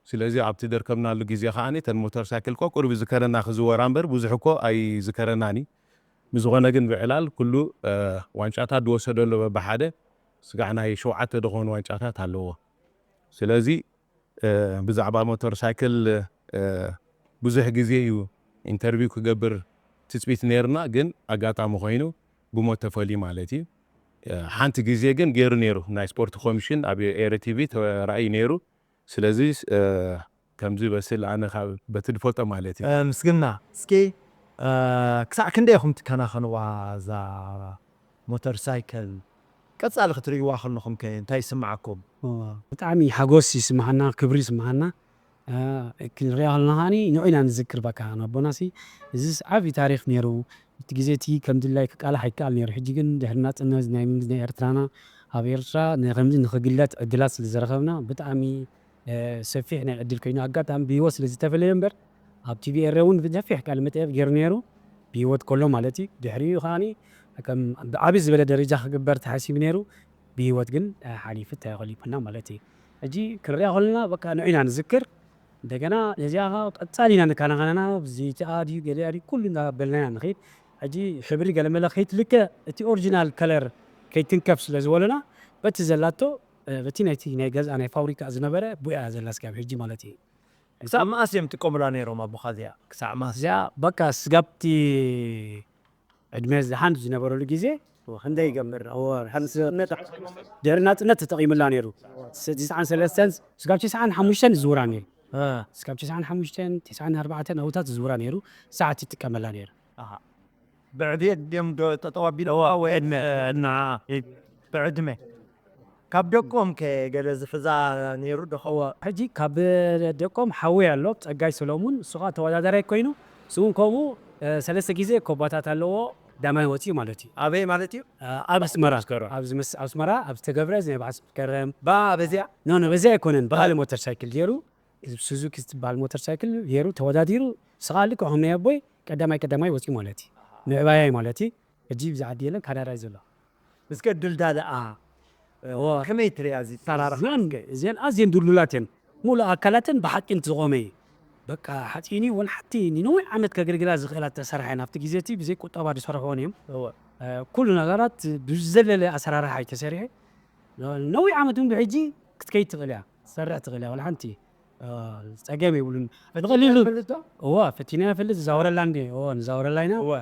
ስለዚ ኣብቲ ደርከብናሉ ግዜ ከኣ እተን ሞተር ሳይክል እኮ ቁሩብ ይዝከረና ክዝወራ እምበር ብዙሕ እኮ ኣይዝከረናን እዩ። ብዝኾነ ግን ብዕላል ኩሉ እ፣ ዋንጫታት ዝወሰደሉ በብሓደ ስጋዕ ናይ ሸውዓተ ዝኾኑ ዋንጫታት ኣለዎ። ስለዚ እ፣ ብዛዕባ ሞተር ሳይክል እ፣ ብዙሕ ግዜ እዩ ኢንተርቪው ክገብር ትጽቢት ነይርና፣ ግን ኣጋጣሚ ኮይኑ ብሞት ተፈልዩ ማለት እዩ። እ፣ ሓንቲ ግዜ ግን ገይሩ ነይሩ፣ ናይ ስፖርት ኮሚሽን ኣብ ኤረ ቲቪ ተራእዩ ነይሩ። ስለዚ እ፣ ከምዚ በስል ኣነ ካብ በቲ ድፈልጦ ማለት እዩ። እ፣ ምስግና እስኪ እ፣ ክሳዕ ክንደይ ኢኹም ትከናኸንዋ እዛ ሞተር ሳይክል? ቀጻሊ ክትርእይዋ ከለኹም ከ እንታይ ይስምዓኩም? እወ፣ ብጣዕሚ ሓጎስ ይስምዓና፣ ክብሪ ይስምዓና። እ፣ ክንሪኣ ከለና ከዓኒ ንዑ ኢና ንዝክር። በቃ ነቦናሲ እዚስ ዓብዪ ታሪክ ነይሩ። እቲ ግዜ እቲ ከም ድላይ ክቃላሕ ኣይከኣል ነይሩ። ሕጂ ግን ድሕሪ ናጽነት ናይ መንግስቲ ናይ ኤርትራና ኣብ ኤርትራ ንከምዚ ንክግለጥ ዕድላት ስለ ዝረኸብና ብጣዕሚ እ፣ ሰፊሕ ናይ ዕድል ኮይኑ ኣጋጣሚ ብህይወት ስለ ዝተፈለየ እምበር ኣብ ቲቪ ኤረ እውን ብሰፊሕ ቃለ መጠየቕ ገይሩ ነይሩ። ብህይወት ከሎ ማለት እዩ። ድሕሪኡ ከዓኒ ከም ብዓቢ ዝበለ ደረጃ ክግበር ተሓሲቡ ነይሩ። ብህይወት ግን ሓሊፉ ተኸሊፉና ማለት እዩ። ሕጂ ክንሪኣ ከለና በቃ ንዑ ኢና ንዝክር። እንደገና ነዚኣ ከዓ ቀጻሊ ኢና ንከናኸነና። ብዚ ቲኣ ድዩ ገሊኣ ድዩ ኩሉ እንዳበልና ኢና ንኸይድ። ሕጂ ሕብሪ ገለመለ ከይትልከ እቲ ኦሪጂናል ከለር ከይትንከፍ ስለ ዝበለና በቲ ዘላቶ እ፣ በቲ ናይቲ ናይ ገዝኣ ናይ ፋብሪካ ዝነበረ ቡያ ዘላ ስጋብ ሕጂ ማለት እዩ። ክሳብ መኣስ እዮም ጥቀሙላ ነይሮም ኣቦኻ እዚኣ? ክሳብ መኣስ? እዚኣ በቃ ስጋብቲ ዕድመ ዝሓን ዝነበረሉ ግዜ ክንደይ ይገብር? ድሕሪ ናጽነት ተጠቒሙላ ነይሩ። ስ-፣ ትስዓን ሰለስተን ስጋብ ትስዓን ሓሙሽተን ዝዝውራ ነይሩ። እ፣ ስጋብ ትስዓን ሓሙሽተን፣ ትስዓን ኣርባዕተን ኣብታት ዝዝውራ ነይሩ። ሰዓት ይጥቀመላ ነይሩ። ኣሃ። ብዕብየት ድዮም ዶ ጠጠው ኣቢለዋ ወይ ን-፣ ንዓ ብዕድመ? ካብ ደቆም ከ ገለ ዝሕዛ ነይሩ ዶ? ሕጂ ካብ ደቆም ሓወይ ኣሎ፣ ጸጋይ ሰሎሙን፣ ንሱ ኸኣ ተወዳዳራይ ኮይኑ፣ ንሱ እውን ከምኡ፣ እ፣ ሰለስተ ግዜ ኮባታት ኣለዎ፣ ዳማይ ወጺኡ ማለት እዩ። ኣበይ ማለት እዩ? እ፣ ኣብ ኣስመራ፣ ኣብ ዝመስ-፣ ኣስመራ፣ ኣብ ዝተገብረ ናይ በዓል መስከረም። ባ በዚኣ? ኖ፣ ኖ፣ በዚኣ ኣይኮነን፣ ብኻልእ ሞተር ሳይክል ገይሩ፣ ሱዙኪ ዝትበሃል ሞተር ሳይክል ገይሩ ተወዳዲሩ፣ ንሱ ኸኣ ልክዕ ከም ናይ ኣቦይ ቀዳማይ ቀዳማይ ወጺኡ ማለት እዩ። ምዕባያይ ማለት እዩ። ሕጂ ብዚ ዓዲ የለን፣ ካናዳ እዩ ዘሎ። እስከ ድልዳለኣ፣ እ፣ ከመይ ትሪኣ እዚ ሰራርሓ? እዘን፣ እዘን ኣዝየን ድልዱላት እየን። ሙሉእ ኣካላተን ብሓፂን ዝቖመ እዩ። በቃ ሓፂን እዩ፣ ወላ ሓንቲ ንነዊሕ ዓመት ከገልግላ ዝኽእላ ተሰርሐ እየን። ኣብቲ ግዜ እቲ ብዘይ ቁጠባ ዝሰርሕዎን እዮም። ኩሉ ነገራት ብዝዘለለ ኣሰራርሓ እዩ ተሰሪሑ። ነዊሕ ዓመት እውን ብሕጂ ክትከይድ ትኽእል እያ፣ ትሰርሕ ትኽእል እያ፣ ወላ ሓንቲ ጸገም የብሉን። ብቐሊሉ እዋ ፈቲና ይፈልጥ ንዛወረላ እንዲ እዋ ንዛወረላ ኢና። እዋ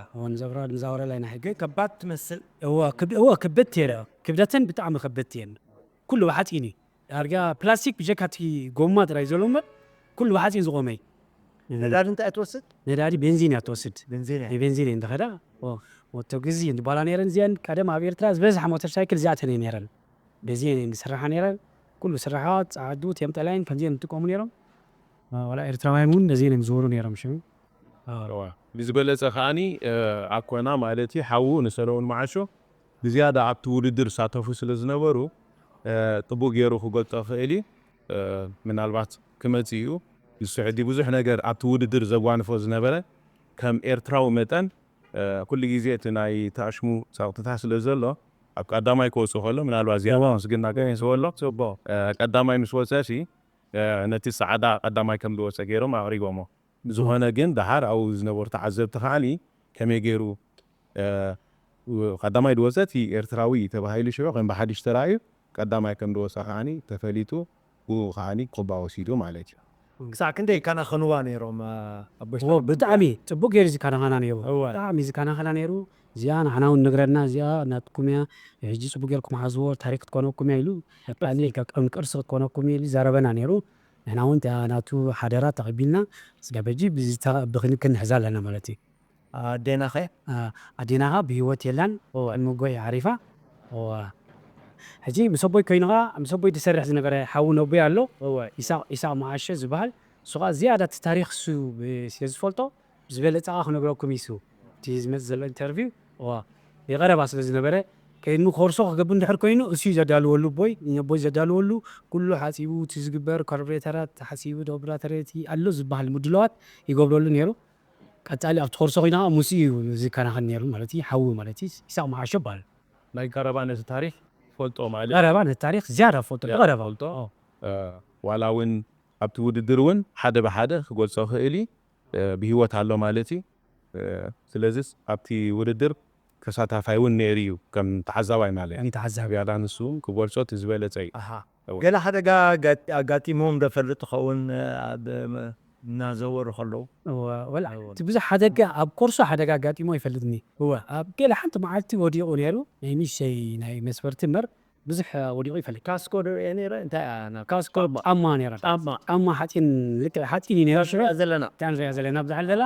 ንዛወረላ ኢና። ሕገ ከባድ ትመስል። እዋ ክብደት የረ ክብደተን ብጣዕሚ ከበድቲ እየን። ኩሉ ብሓፂን እዩ። ዳርጋ ፕላስቲክ ብጀካ እቲ ጎማ ጥራይ ዘሎ እምበር ኩሉ ብሓፂን ዝቆመ እዩ። ነዳዲ እንታይ ትወስድ? ነዳዲ ቤንዚን እያ ትወስድ። ቤንዚን እያ። ቤንዚን እየ እንደኸዳ ሞቶ ግዚ እንድባላ ነይረን እዚአን ቀደም ኣብ ኤርትራ ዝበዝሓ ሞተር ሳይክል እዚኣተን እየ ነይረን። በዚአን እየ ዝስርሓ ነይረን። ኩሉ ስራሓት ፃዓዱ ቴምጠላይን ከምዚአን እንጥቀሙ ነይሮም። ወላ ኤርትራውያን እውን ነዚአን እዮም ዝዞሩ ነይሮም ሽዑ። ብዝበለፀ ከዓኒ ኣኮና ማለት እዩ ሓዉ ንሰለውን መዓሾ ብዝያዳ ኣብቲ ውድድር ሳተፉ ስለ ዝነበሩ ጥቡቅ ገይሩ ክገልፆ ክእል እዩ። ምናልባት ክመፅእ እዩ። ንሱ ሕጂ ብዙሕ ነገር ኣብቲ ውድድር ዘጓንፎ ዝነበረ ከም ኤርትራዊ መጠን ኩሉ ግዜ እቲ ናይ ተኣሽሙ ፀቕጥታት ስለ ዘሎ ኣብ ቀዳማይ ክወፅእ ከሎ ምናልባት ዝያዳ ምስግና ገይሩ ዝበሎ ቀዳማይ ምስ ወፀ ሲ ነቲ ፃዕዳ ቀዳማይ ከም ዝወፀ ገይሮም ኣቕሪቦሞ። ብዝኾነ ግን ደሓር ኣብኡ ዝነበሩ ተዓዘብቲ ከዓኒ ከመይ ገይሩ ቀዳማይ ዝወፀ እቲ ኤርትራዊ እዩ ተባሂሉ ሽዑ ከም ብሓድሽ ተራእዩ ቀዳማይ ከም ዝወፀ ከዓኒ ተፈሊጡ ብኡ ከዓኒ ኮባ ወሲዱ ማለት እዩ። ክሳዕ ክንደይ ይከናኸንዋ ነይሮም ኣቦሽ ብጣዕሚ ፅቡቅ ገይሩ ዝከናኸና ነይሩ። ብጣዕሚ ዝከናኸና ነይሩ። እዚኣ ንዓና እውን ነግረና እዚኣ ናትኩም እያ፣ ሕጂ ፅቡቅ ገይርኩም ሓዝዎ ታሪክ ክትኮነኩም እያ ኢሉ ቀኒ ቅርሲ ክትኮነኩም እያ ኢሉ ይዛረበና ነይሩ። ንሕና እውን እቲኣ ናቱ ሓደራ ተቐቢልና ስጋብ ሕጂ ብክንክን ንሕዛ ኣለና ማለት እዩ። ኣዴና ኸ? ኣዴና ኸ ብህይወት የላን። እሞ ጎይ ዓሪፋ። ሕጂ ምስ ኣቦይ ኮይንኻ ምስ ኣቦይ ዝሰርሕ ዝነበረ ሓው ነቦይ ኣሎ። ኢሳቕ ኢሳቕ መዓሸ ዝበሃል። እሱ ኸዓ ዝያዳ እቲ ታሪኽ እሱ ስለ ዝፈልጦ ብዝበለጸ ኸዓ ክነግረኩም እዩ እሱ። እቲ ዝመጽእ ዘሎ ኢንተርቪው እዋ የቐረባ ስለ ዝነበረ ከይኑ ኮርሶ ክገብር እንድሕር ኮይኑ እሱ እዩ ዘዳልወሉ። ኣቦይ ነቦይ ዘዳልወሉ ኩሉ ሓጺቡ እቲ ዝግበር ካርቡሬተራት ሓጺቡ ዶብራተሬቲ ኣሎ ዝበሃል ምድለዋት ይገብረሉ ነይሩ። ቀጻሊ ኣብቲ ኮርሶ ኮይና ከዓ ሙስኡ እዩ ዝከናኸን ነይሩ ማለት እዩ። ሓዊ ማለት እዩ። ኢሳቕ መዓሾ ይበሃል። ናይ ቀረባ ነቲ ታሪኽ ይፈልጦ ማለት ቀረባ ነቲ ታሪኽ ዝያዳ ፈልጦ ብቐረባ ፈልጦ ዋላ እውን ኣብቲ ውድድር እውን ሓደ ብሓደ ክገልጾ ክእል እዩ። ብህይወት ኣሎ ማለት እዩ። ስለዚስ ኣብቲ ውድድር ተሳታፋይ እውን ነይሩ እዩ ከም ተዓዛባይ ማለት እዩ። ከም ተዓዛቢ። ዝያዳ ንሱ እውን ክገልጾ እቲ ዝበለጸ እዩ። ኣሃ። እወ። ገለ ሓደጋ ኣጋ- ኣጋጢሞም ዶ ፈልጥ ይኸውን ኣብ እናዘወሩ ከለዉ? እወ፣ ወላ እቲ ብዙሕ ሓደጋ ኣብ ኮርሶ ሓደጋ ኣጋጢሞ ይፈልጥኒ። እወ። ኣብ ገለ ሓንቲ መዓልቲ ወዲቑ ነይሩ ናይ ንእሽተይ ናይ መስፈርቲ እምበር ብዙሕ ወዲቑ ይፈልጥ። ካስኮ ዶ ርኤ ነይረ እንታይ እያ ናብ ካስኮ ጫማ? ጫማ ነይራ። ጫማ። ጫማ ሓፂን ልክዕ ሓፂን እዩ ነይሩ ሽዑ። እያ ዘለና እታ ንሪኣ ዘለና ኣብዛ ሓለላ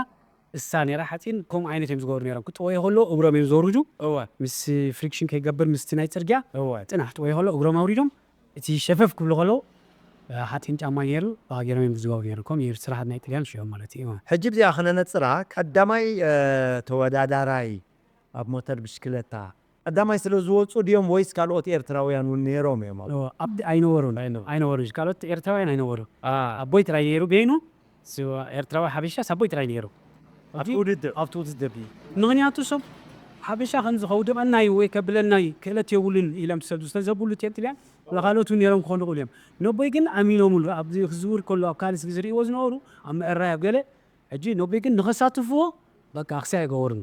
እሳ ነይራ ሓፂን ከምኡ ዓይነት እዮም ዝገብሩ ነይሮም። ክጥወዩ ከለዉ እግሮም እዮም ዘውርዱ። እወ። ምስ ፍሪክሽን ከይገብር ምስቲ ናይ ፅርግያ እወ። ፅናሕ ጥወዩ ከለዉ እግሮም ኣውሪዶም እቲ ሸፈፍ ክብሉ ከለዉ ሓፂን ጫማ ነይሩ ብኣ ገይሮም እዮም ዝገብሩ ነይሮም። ከምኡ እዩ ስራሓት ናይ ጥልያን ሽዑ ማለት እዩ። ሕጂ ብዚኣ ክነነፅራ ቀዳማይ ተወዳዳራይ ኣብ ሞተር ብሽክለታ ቀዳማይ ስለ ዝወፁ ድዮም ወይስ ካልኦት ኤርትራውያን እውን ነይሮም እዮም ኣብኡ? እወ፣ ኣብቲ ኣይነበሩን ኣይነበሩን። ኣይነበሩን ካልኦት ኤርትራውያን ኣይነበሩ። ኣቦይ ጥራይ ነይሩ በይኑ። ስዋ ኤርትራዊ ሓበሻ ሳቦይ ጥራይ ነይሩ። ኣብቲ ውድድር ኣብቲ ውድድር ድዩ? ምኽንያቱ ሰብ ሓበሻ ከምዚ ከውድቐና እዩ ወይ ከብለና እዩ ክእለት የብሉን ኢሎም ሰብ ዝተዘብሉ ቴንትልያን ካልኦት እውን ነይሮም ክኾኑ ይኽእሉ እዮም። ነቦይ ግን ኣሚኖምሉ ኣብዚ ክዝውር ከሎ ኣብ ካልስ ዝርእይዎ ዝነበሩ ኣብ ምዕራይ ኣብ ገለ ሕጂ ነቦይ ግን ንኸሳትፍዎ በቃ ክሳይ ኣይገበሩን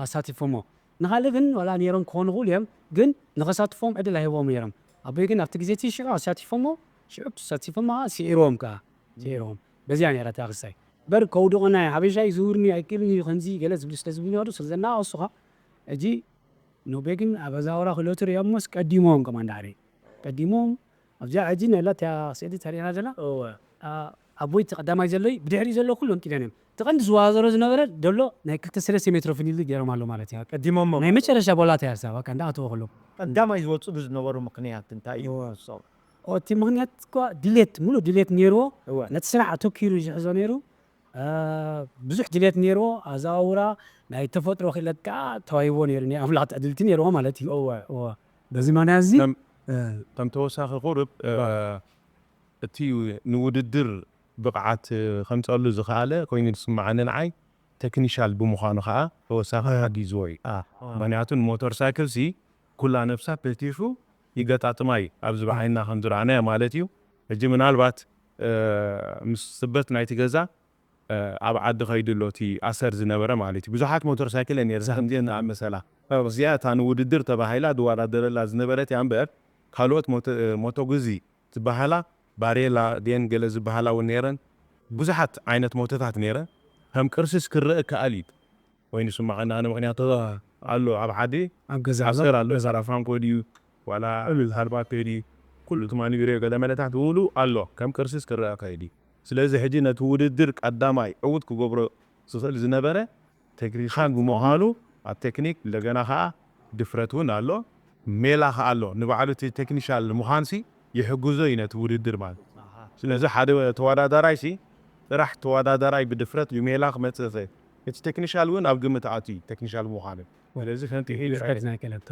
ኣሳቲፎሞ ንኻልእ ግን ዋላ ነይሮም ክኾኑ ይኽእሉ እዮም ግን ንኸሳትፎም ዕድል ኣይህቦም ነይሮም። ኣቦይ ግን ኣብቲ ግዜ እቲ ሽዑ ኣሳቲፎሞ ሽዑ ተሳቲፎም ስዒርዎም ከዓ ስዒርዎም በዚያ ነይራ እታ ክሳይ በር ከውድቑና ሓበሻ ይዝውርኒ ኣይክእልን እዩ ከምዚ ገለ ዝብሉ ስለ ዝብሉ ነሩ ስለ ዘናቐሱኻ ሕጂ ኖቤግን ኣብ ኣዛውራ ክእለቱ ርእዮሞስ ቀዲሞም ከማን ዳሕሪ ቀዲሞም ኣብዚኣ ሕጂ ነላ እቲያ ስእሊ ተሪእና ዘላ ኣቦይቲ ቀዳማይ ዘለይ ብድሕሪ ዘሎ ኩሎም ቂደን እዮም እቲ ቀንዲ ዝወዛዘሮ ዝነበረ ደሎ ናይ ክልተ ሰለስተ ሜትሮ ፍልልይ ገይሮም ኣሎ ማለት እዩ ቀዲሞሞ ናይ መጨረሻ ቦላታ እያ ሳባ ቀንዲ ኣተወ ከሎም ቀዳማይ ዝወፅሉ ዝነበሩ ምክንያት እንታይ እዩ እቲ ምክንያት እኳ ድሌት ሙሉእ ድሌት ነይርዎ ነቲ ስራሕ ኣተኪሩ ዝሕዞ ነይሩ ብዙሕ ድሌት ነይርዎ ኣዘዋውራ ናይ ተፈጥሮ ክእለት ከዓ ተዋሂቦ ነይሩ ናይ ኣምላኽ ትዕድልቲ ነይርዎ ማለት እዩ በዚ ማንያ እዚ ከም ተወሳኺ ቁርብ እቲ ንውድድር ብቕዓት ከምፀሉ ዝኸኣለ ኮይኑ ዝስምዓኒ ንዓይ ተክኒሻል ብምዃኑ ከዓ ተወሳኺ ሓጊዝዎ እዩ ምክንያቱ ንሞተር ሳይክል ሲ ኩላ ነብሳ ፕቲፉ ይገጣጥማ እዩ ኣብዚ ብዓይንና ከም ዝረኣናዮ ማለት እዩ ሕጂ ምናልባት ምስ ስበት ናይቲ ገዛ ኣብ ዓዲ ኸይዱ ኣሎ እቲ ኣሰር ዝነበረ ማለት እዩ። ብዙሓት ሞተር ሳይክል እየን ነይረን፣ ከምዚአን ዝኣመሰላ። እዚኣ እታ ንውድድር ተባሂላ ዝወዳደረላ ዝነበረት እያ እምበር፣ ካልኦት ሞተ-፣ ሞቶጉዚ ዝበሃላ፣ ባሬላ ድየን ገለ ዝበሃላ እውን ነይረን። ብዙሓት ዓይነት ሞቶታት ነይረን። ከም ቅርስስ ክረአ ከኣል እዩ። ወይ ንስማዕ እና ኣነ ምኽንያቱ ኣሎ ኣብ ዓዲ ኣብ ገዛ ኣሎ። ኣሰር ኣሎ። ገዛ። ሰራፋንኮ ድዩ ዋላ ሃርባቴ ድዩ፣ ኩሉ ትማሊ ቢሮ ገለ መለታት ብሙሉ ኣሎ። ከም ቅርስስ ክረአ ከይዲ። ስለዚ ሕጂ ነቲ ውድድር ቀዳማይ ዕውት ክገብሮ ዝኽእል ዝነበረ ቴክኒሻን ብምዃኑ ኣብ ቴክኒክ እንደገና ከዓ ድፍረት እውን ኣሎ። ሜላ ከዓ ኣሎ። ንባዕሉ እቲ ቴክኒሻል ምዃንሲ ይሕግዞ እዩ ነቲ ውድድር ማለት። ስለዚ ሓደ ተወዳዳራይሲ ጥራሕ ተወዳዳራይ ብድፍረት ብሜላ ክመፅእ ይኽእል። እቲ ቴክኒሻል እውን ኣብ ግምት ኣትዩ ቴክኒሻል ምዃኑ። ስለዚ ከምቲ ኢሉ ድፍረት ናይ ከለቶ።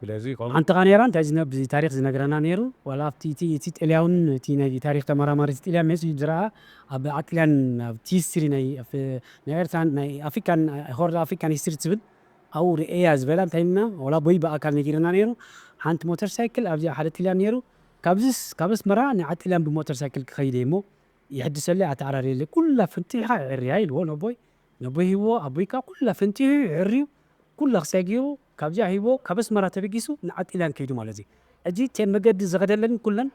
ስለዚ ከምኡ ሓንቲ ኸኣ ነይራ፣ እንታይ ዝነ-፣ ብዚ ታሪኽ ዝነግረና ነይሩ፣ ዋላ ኣብቲ፣ እቲ፣ እቲ ጥልያውን እቲ ናይ ታሪኽ ተመራማሪ እቲ ጥልያን መጺኡ ዝረኣ፣ ኣብ ኣጥልያን፣ ኣብቲ ሂስትሪ ናይ ኣፍ-፣ ናይ ኤርትራን ናይ ኣፍሪካን፣ ሆርን ኣፍሪካን ሂስትሪ ትብል፣ ኣብኡ ርእያ ዝበላ እንታይ ኢልና፣ ዋላ ቦይ ብኣካል ነጊርና ነይሩ። ሓንቲ ሞተር ሳይክል ኣብዚኣ ሓደ ጥልያን ነይሩ። ካብዚስ፣ ካብ ኣስመራ ንዓጥልያን ብሞተር ሳይክል ክኸይድ እየ እሞ፣ ይሕድሰለይ፣ ኣተዓራርየለይ፣ ኩላ ፈንጢሕኻ የዕርያ ኢልዎ ነቦይ። ነቦይ ሂብዎ፣ ኣቦይ ከኣ ኩላ ፈንጢሑ የዕርዩ፣ ኩላ ክሳይ ገይሩ፣ ካብዚኣ ሂብዎ፣ ካብ ኣስመራ ተበጊሱ ንዓጢላን ከይዱ ማለት እዩ። ሕጂ እተን መገዲ ዝኸደለን ኩለን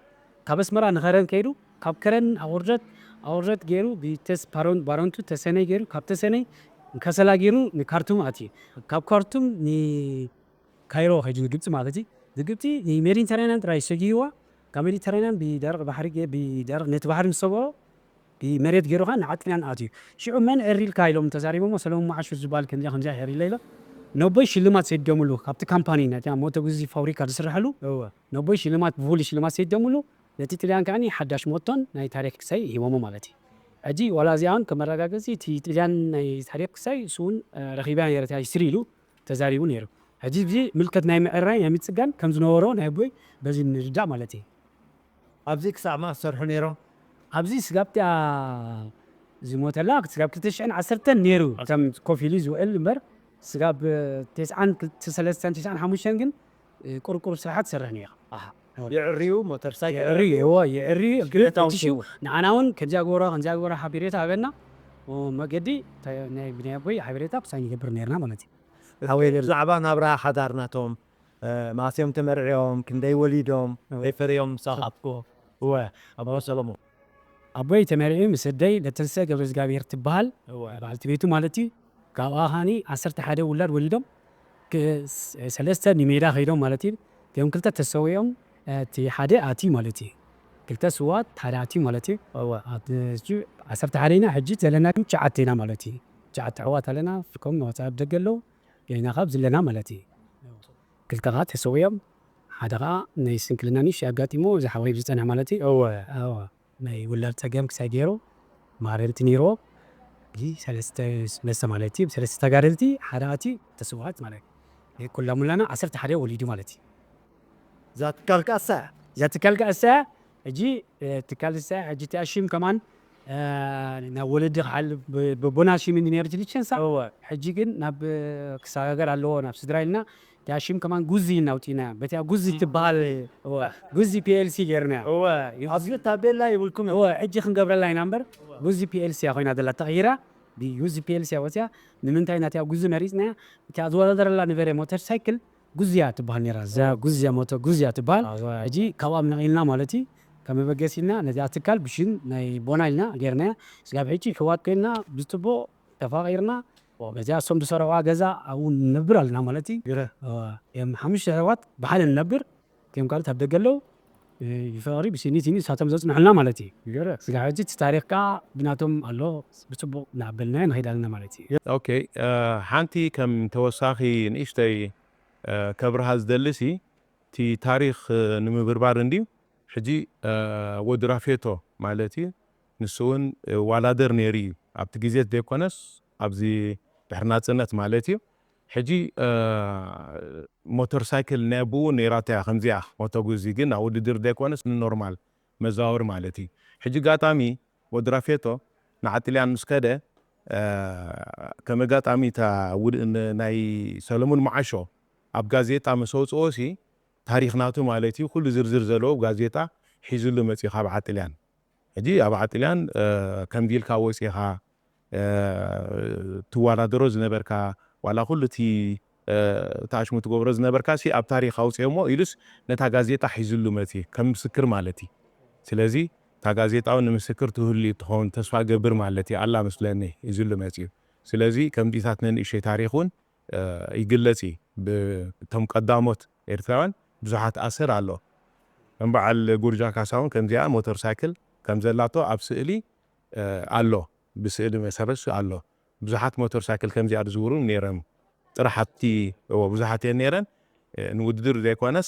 ካብ ኣስመራ ንኸረን ከይዱ፣ ካብ ከረን ኣውርደት፣ ኣውርደት ገይሩ፣ ብተስ-፣ ባሮን-፣ ባረንቱ ተሰነይ ገይሩ፣ ካብ ተሰነይ ንከሰላ ገይሩ ንካርቱም ኣትዩ። ካብ ካርቱም ን-፣ ካይሮ ከይዱ ንግብጺ ማለት እዩ። ንግብጺ ንሜዲተራንያን ጥራይ ሰጊርዋ። ካብ ሜዲተራንያን ብደረቕ ባሕሪ ገ-፣ ብደረቕ ነቲ ባሕሪ ምስ ሰገሮ ብመሬት ገይሩ ኸኣ ንዓጢላን ኣትዩ። ሽዑ መን ዕሪ ኢልካ ኢሎም ተዛሪቦሞ፣ ሰለሙን መዓሾ ዝበሃል ከምዚኣ ከምዚኣ ዕሪ ኢለ ኢሎ። ነቦይ ሽልማት ሰዲዶምሉ ካብቲ ካምፓኒ ናይታ ሞቶ ጉዚ ፋብሪካ ዝስርሐሉ። እወ። ነቦይ ሽልማት፣ ብፍሉይ ሽልማት ሰዲዶምሉ። ነቲ ጥልያን ከኣኒ ሓዳሽ ሞቶን ናይ ታሪኽ ክሳይ ሂቦሞ ማለት እዩ። ሕጂ ዋላ እዚኣ እውን ከም መረጋገጺ እቲ ጥልያን ናይ ታሪኽ ክሳይ እሱ እውን፣ እ፣ ረኺባ ነይረ እታ ሂስትሪ ኢሉ ተዛሪቡ ነይሩ። ሕጂ እዚ ምልከት ናይ ምዕራይ ናይ ምጽጋን ከም ዝነበሮ ናይ ኣቦይ በዚ ንርዳእ ማለት እዩ። ኣብዚ ክሳዕ መኣስ ሰርሑ ነይሮም? ኣብዚ ስጋብ እቲኣ ዝሞተላ ስጋብ ክልተ ሽሕን ዓሰርተን ነይሩ። ከም ኮፍ ኢሉ ዝውዕል እምበር ስጋብ፣ እ፣ ተስዓን ክልተ፣ ሰለስተን፣ ተስዓን ሓሙሽተን ግን፣ እ፣ ቁርቁር ስራሓት ትሰርሕ ነይራ። ኣሃ። የዕርዩ ሞተር ሳይክል? የዕርዩ፣ እዎ፣ የዕርዩ። ግን ሽነታውን እቲ ሽው ሽው። ንዓና እውን ከምዚኣ ግበሮ፣ ከምዚኣ ግበሮ ሓቢሬታ ሃበና። ኦ፣ መገዲ ተ-፣ ናይ ብናይ ኣቦይ ሓቢሬታ ክሳብ ንገብር ነይርና ማለት እዩ። ሓወይ ነይሩ። ብዛዕባ ናብራ ሓዳር ናቶም፣ እ፣ መኣስ እዮም ተመርዕዮም፣ ክንደይ ወሊዶም፣ እወ። ክንደይ ፈርዮም ምሳኻ? እወ። ኣቦ ሰሎሞን። ኣቦይ ተመርዕዩ ምስ ኣደይ ለተንስእ ገብረ እግዚኣብሔር ትበሃል እወ። በዓልቲ ቤቱ ማለት እዩ። ካብኣ ኸኣኒ ዓሰርተ ሓደ ውላድ ወሊዶም፣ ክ-፣ ስ-፣ ሰለስተ ንሜዳ ከይዶም ማለት እዩ። እቲኦም ክልተ ተሰዊኦም፣ እቲ ሓደ ኣትዩ ማለት እዩ። ክልተ ስዋት፣ ሓደ ኣትዩ ማለት እዩ። እወ። ኣብ፣ ሕጂ ዓሰርተ ሓደ ኢና፣ ሕጂ ዘለና ግን ትሽዓተ ኢና ማለት እዩ። ትሽዓተ ኣሕዋት ኣለና፣ ፍርቆም ወጻኢ ኣብ ደገ ኣለዉ። ገና ካብ ዘለና ማለት እዩ። ክልተ ኸኣ ተሰዊኦም፣ ሓደ ኸኣ ናይ ስንክልና ንእሽተይ ኣጋጢሞ፣ እዚ ሓወይ ዝጸንሐ ማለት እዩ። እወ። እወ። ናይ ውላድ ጸገም ክሳይ ገይሩ፣ ማረንቲ ነይርዎ። እዚ ሰለስተ፣ ሰለስተ ማለት እዩ። ሰለስተ ተጋደልቲ፣ ሓደ ኣትዩ ተስዋት ማለት እዩ። ኩሎም ውላና ዓሰርተ ሓደ ወሊዱ ማለት እዩ። እዛ ትካል ከኣ እሳ እያ። እዛ ትካል ከኣ እሳ እያ። ሕጂ፣ እ፣ ትካል እሳ እያ። ሕጂ እቲኣ ሽም ከማን፣ እ፣ ናብ ወለዲ ክሓልፍ ብ-፣ ብቦና ሽም እንዲ ነይሩ እቲ ሊቸንሳ። እወ። ሕጂ ግን ናብ፣ እ፣ ክሰጋገር ኣለዎ ናብ ስድራ ኢልና፣ እቲኣ ሽም ከማን ጉዚ ኢልና ኣውፂእና። በቲኣ ጉዚ ትበሃል፣ እወ፣ ጉዚ ፒ ኤል ሲ ገይርና። እወ። ኣብዚ ታቤላ ይብልኩም። እወ፣ ሕጂ ክንገብረላ ኢና እምበር፣ ጉዚ ፒ ኤል ሲ እያ ኮይና ዘላ ተቐይራ። ብጉዚ ፒ ኤል ሲ እያ ወፂኣ። ንምንታይ ናቲኣ ጉዚ መሪፅናያ? እቲኣ ዝወዳደረላ ነበረ ሞተር ሳይክል ጉዝያ ትበሃል ነይራ። እዛ ጉዝያ ሞቶ ጉዝያ ትበሃል። ኣዋ። ሕጂ ካብኣ ነቒልና ማለት እዩ። ከም መበገሲ ኢልና ነዚኣ ትካል ብሽም ናይ ቦና ኢልና ጌርናያ። ስጋብ ሕጂ ሕዋት ኮይንና ብፅቡቕ ተፋቒርና። ዋው። በዚኣ እሶም ዝሰርሕዋ ገዛ ኣብኡ ንነብር ኣለና ማለት እዩ። ግረ። ኣዋ። እዮም ሓሙሽተ ኣሕዋት ብሓደ ንነብር። እቲኦም ካልኦት ኣብ ደገ ኣለዉ። እ፣ ብፍቕሪ ብስኒት ንሳቶም ዘጽንሑልና ማለት እዩ። ግረ። ስጋብ ሕጂ እቲ ታሪኽ ከኣ ብናቶም ኣሎ። ብጽቡቕ እናበልና ንኸይድ ኣለና ማለት እዩ። ኦኬ፣ እ፣ ሓንቲ ከም ተወሳኺ ንእሽተይ፣ እ፣ ከብርሃ ዝደልሲ፣ እቲ ታሪኽ፣ እ፣ ንምብርባር እንድዩ። ሕጂ፣ እ፣ ወዲ ራፌቶ ማለት እዩ። ንሱ እውን፣ እ፣ ዋላደር ነይሩ እዩ። ኣብቲ ግዜ ዘይኮነስ፣ ኣብዚ ድሕሪ ናጽነት ማለት እዩ። ሕጂ፣ እ፣ ሞተር ሳይክል ናይ ኣቦኡ ነይራቶ እያ፣ ከምዚኣ ሞቶ ጉዚ ግን ኣብ ውድድር ዘይኮነስ ንኖርማል መዘዋወሪ ማለት እዩ። ሕጂ ኣጋጣሚ ወዲ ራፌቶ ንዓጥልያን ምስ ከደ፣ እ፣ ከም ኣጋጣሚ እታ ውድ-፣ ን-፣ ናይ ሰለሙን መዓሾ ኣብ ጋዜጣ ምስ ኣውፅኦ ሲ ታሪኽ ናቱ ማለት እዩ፣ ኩሉ ዝርዝር ዘለዎ ኣብ ጋዜጣ ሒዙሉ መፅዩ ካብ ዓጥልያን። ሕጂ ኣብ ዓጥልያን ከምዚ ኢልካ ወፂኻ ትዋዳደሮ ዝነበርካ ዋላ ኩሉ እቲ ታሽሙ ትገብሮ ዝነበርካ ሲ ኣብ ታሪኽ ኣውፅኦሞ ኢሉስ ነታ ጋዜጣ ሒዝሉ መፂ ከም ምስክር ማለት እዩ። ስለዚ እታ ጋዜጣ እውን ንምስክር ትህሉ ትኸውን ተስፋ ገብር ማለት እዩ ኣላ ምስለኒ ሒዝሉ መፂ እዩ። ስለዚ ከምዚታት ነንእሸይ ታሪኽ እውን ይግለጽ እዩ። ብቶም ቀዳሞት ኤርትራውያን ብዙሓት ኣሰር ኣሎ። ከም በዓል ጉርጃ ካሳውን ከምዚኣ ሞተር ሳይክል ከም ዘላቶ ኣብ ስእሊ ኣሎ። ብስእሊ መሰረት ኣሎ። ብዙሓት ሞተር ሳይክል ከምዚኣ ዝዝውሩ ነይሮም። ጥራሕ ኣብቲ እዎ ብዙሓት እየን ነይረን። ንውድድር ዘይኮነስ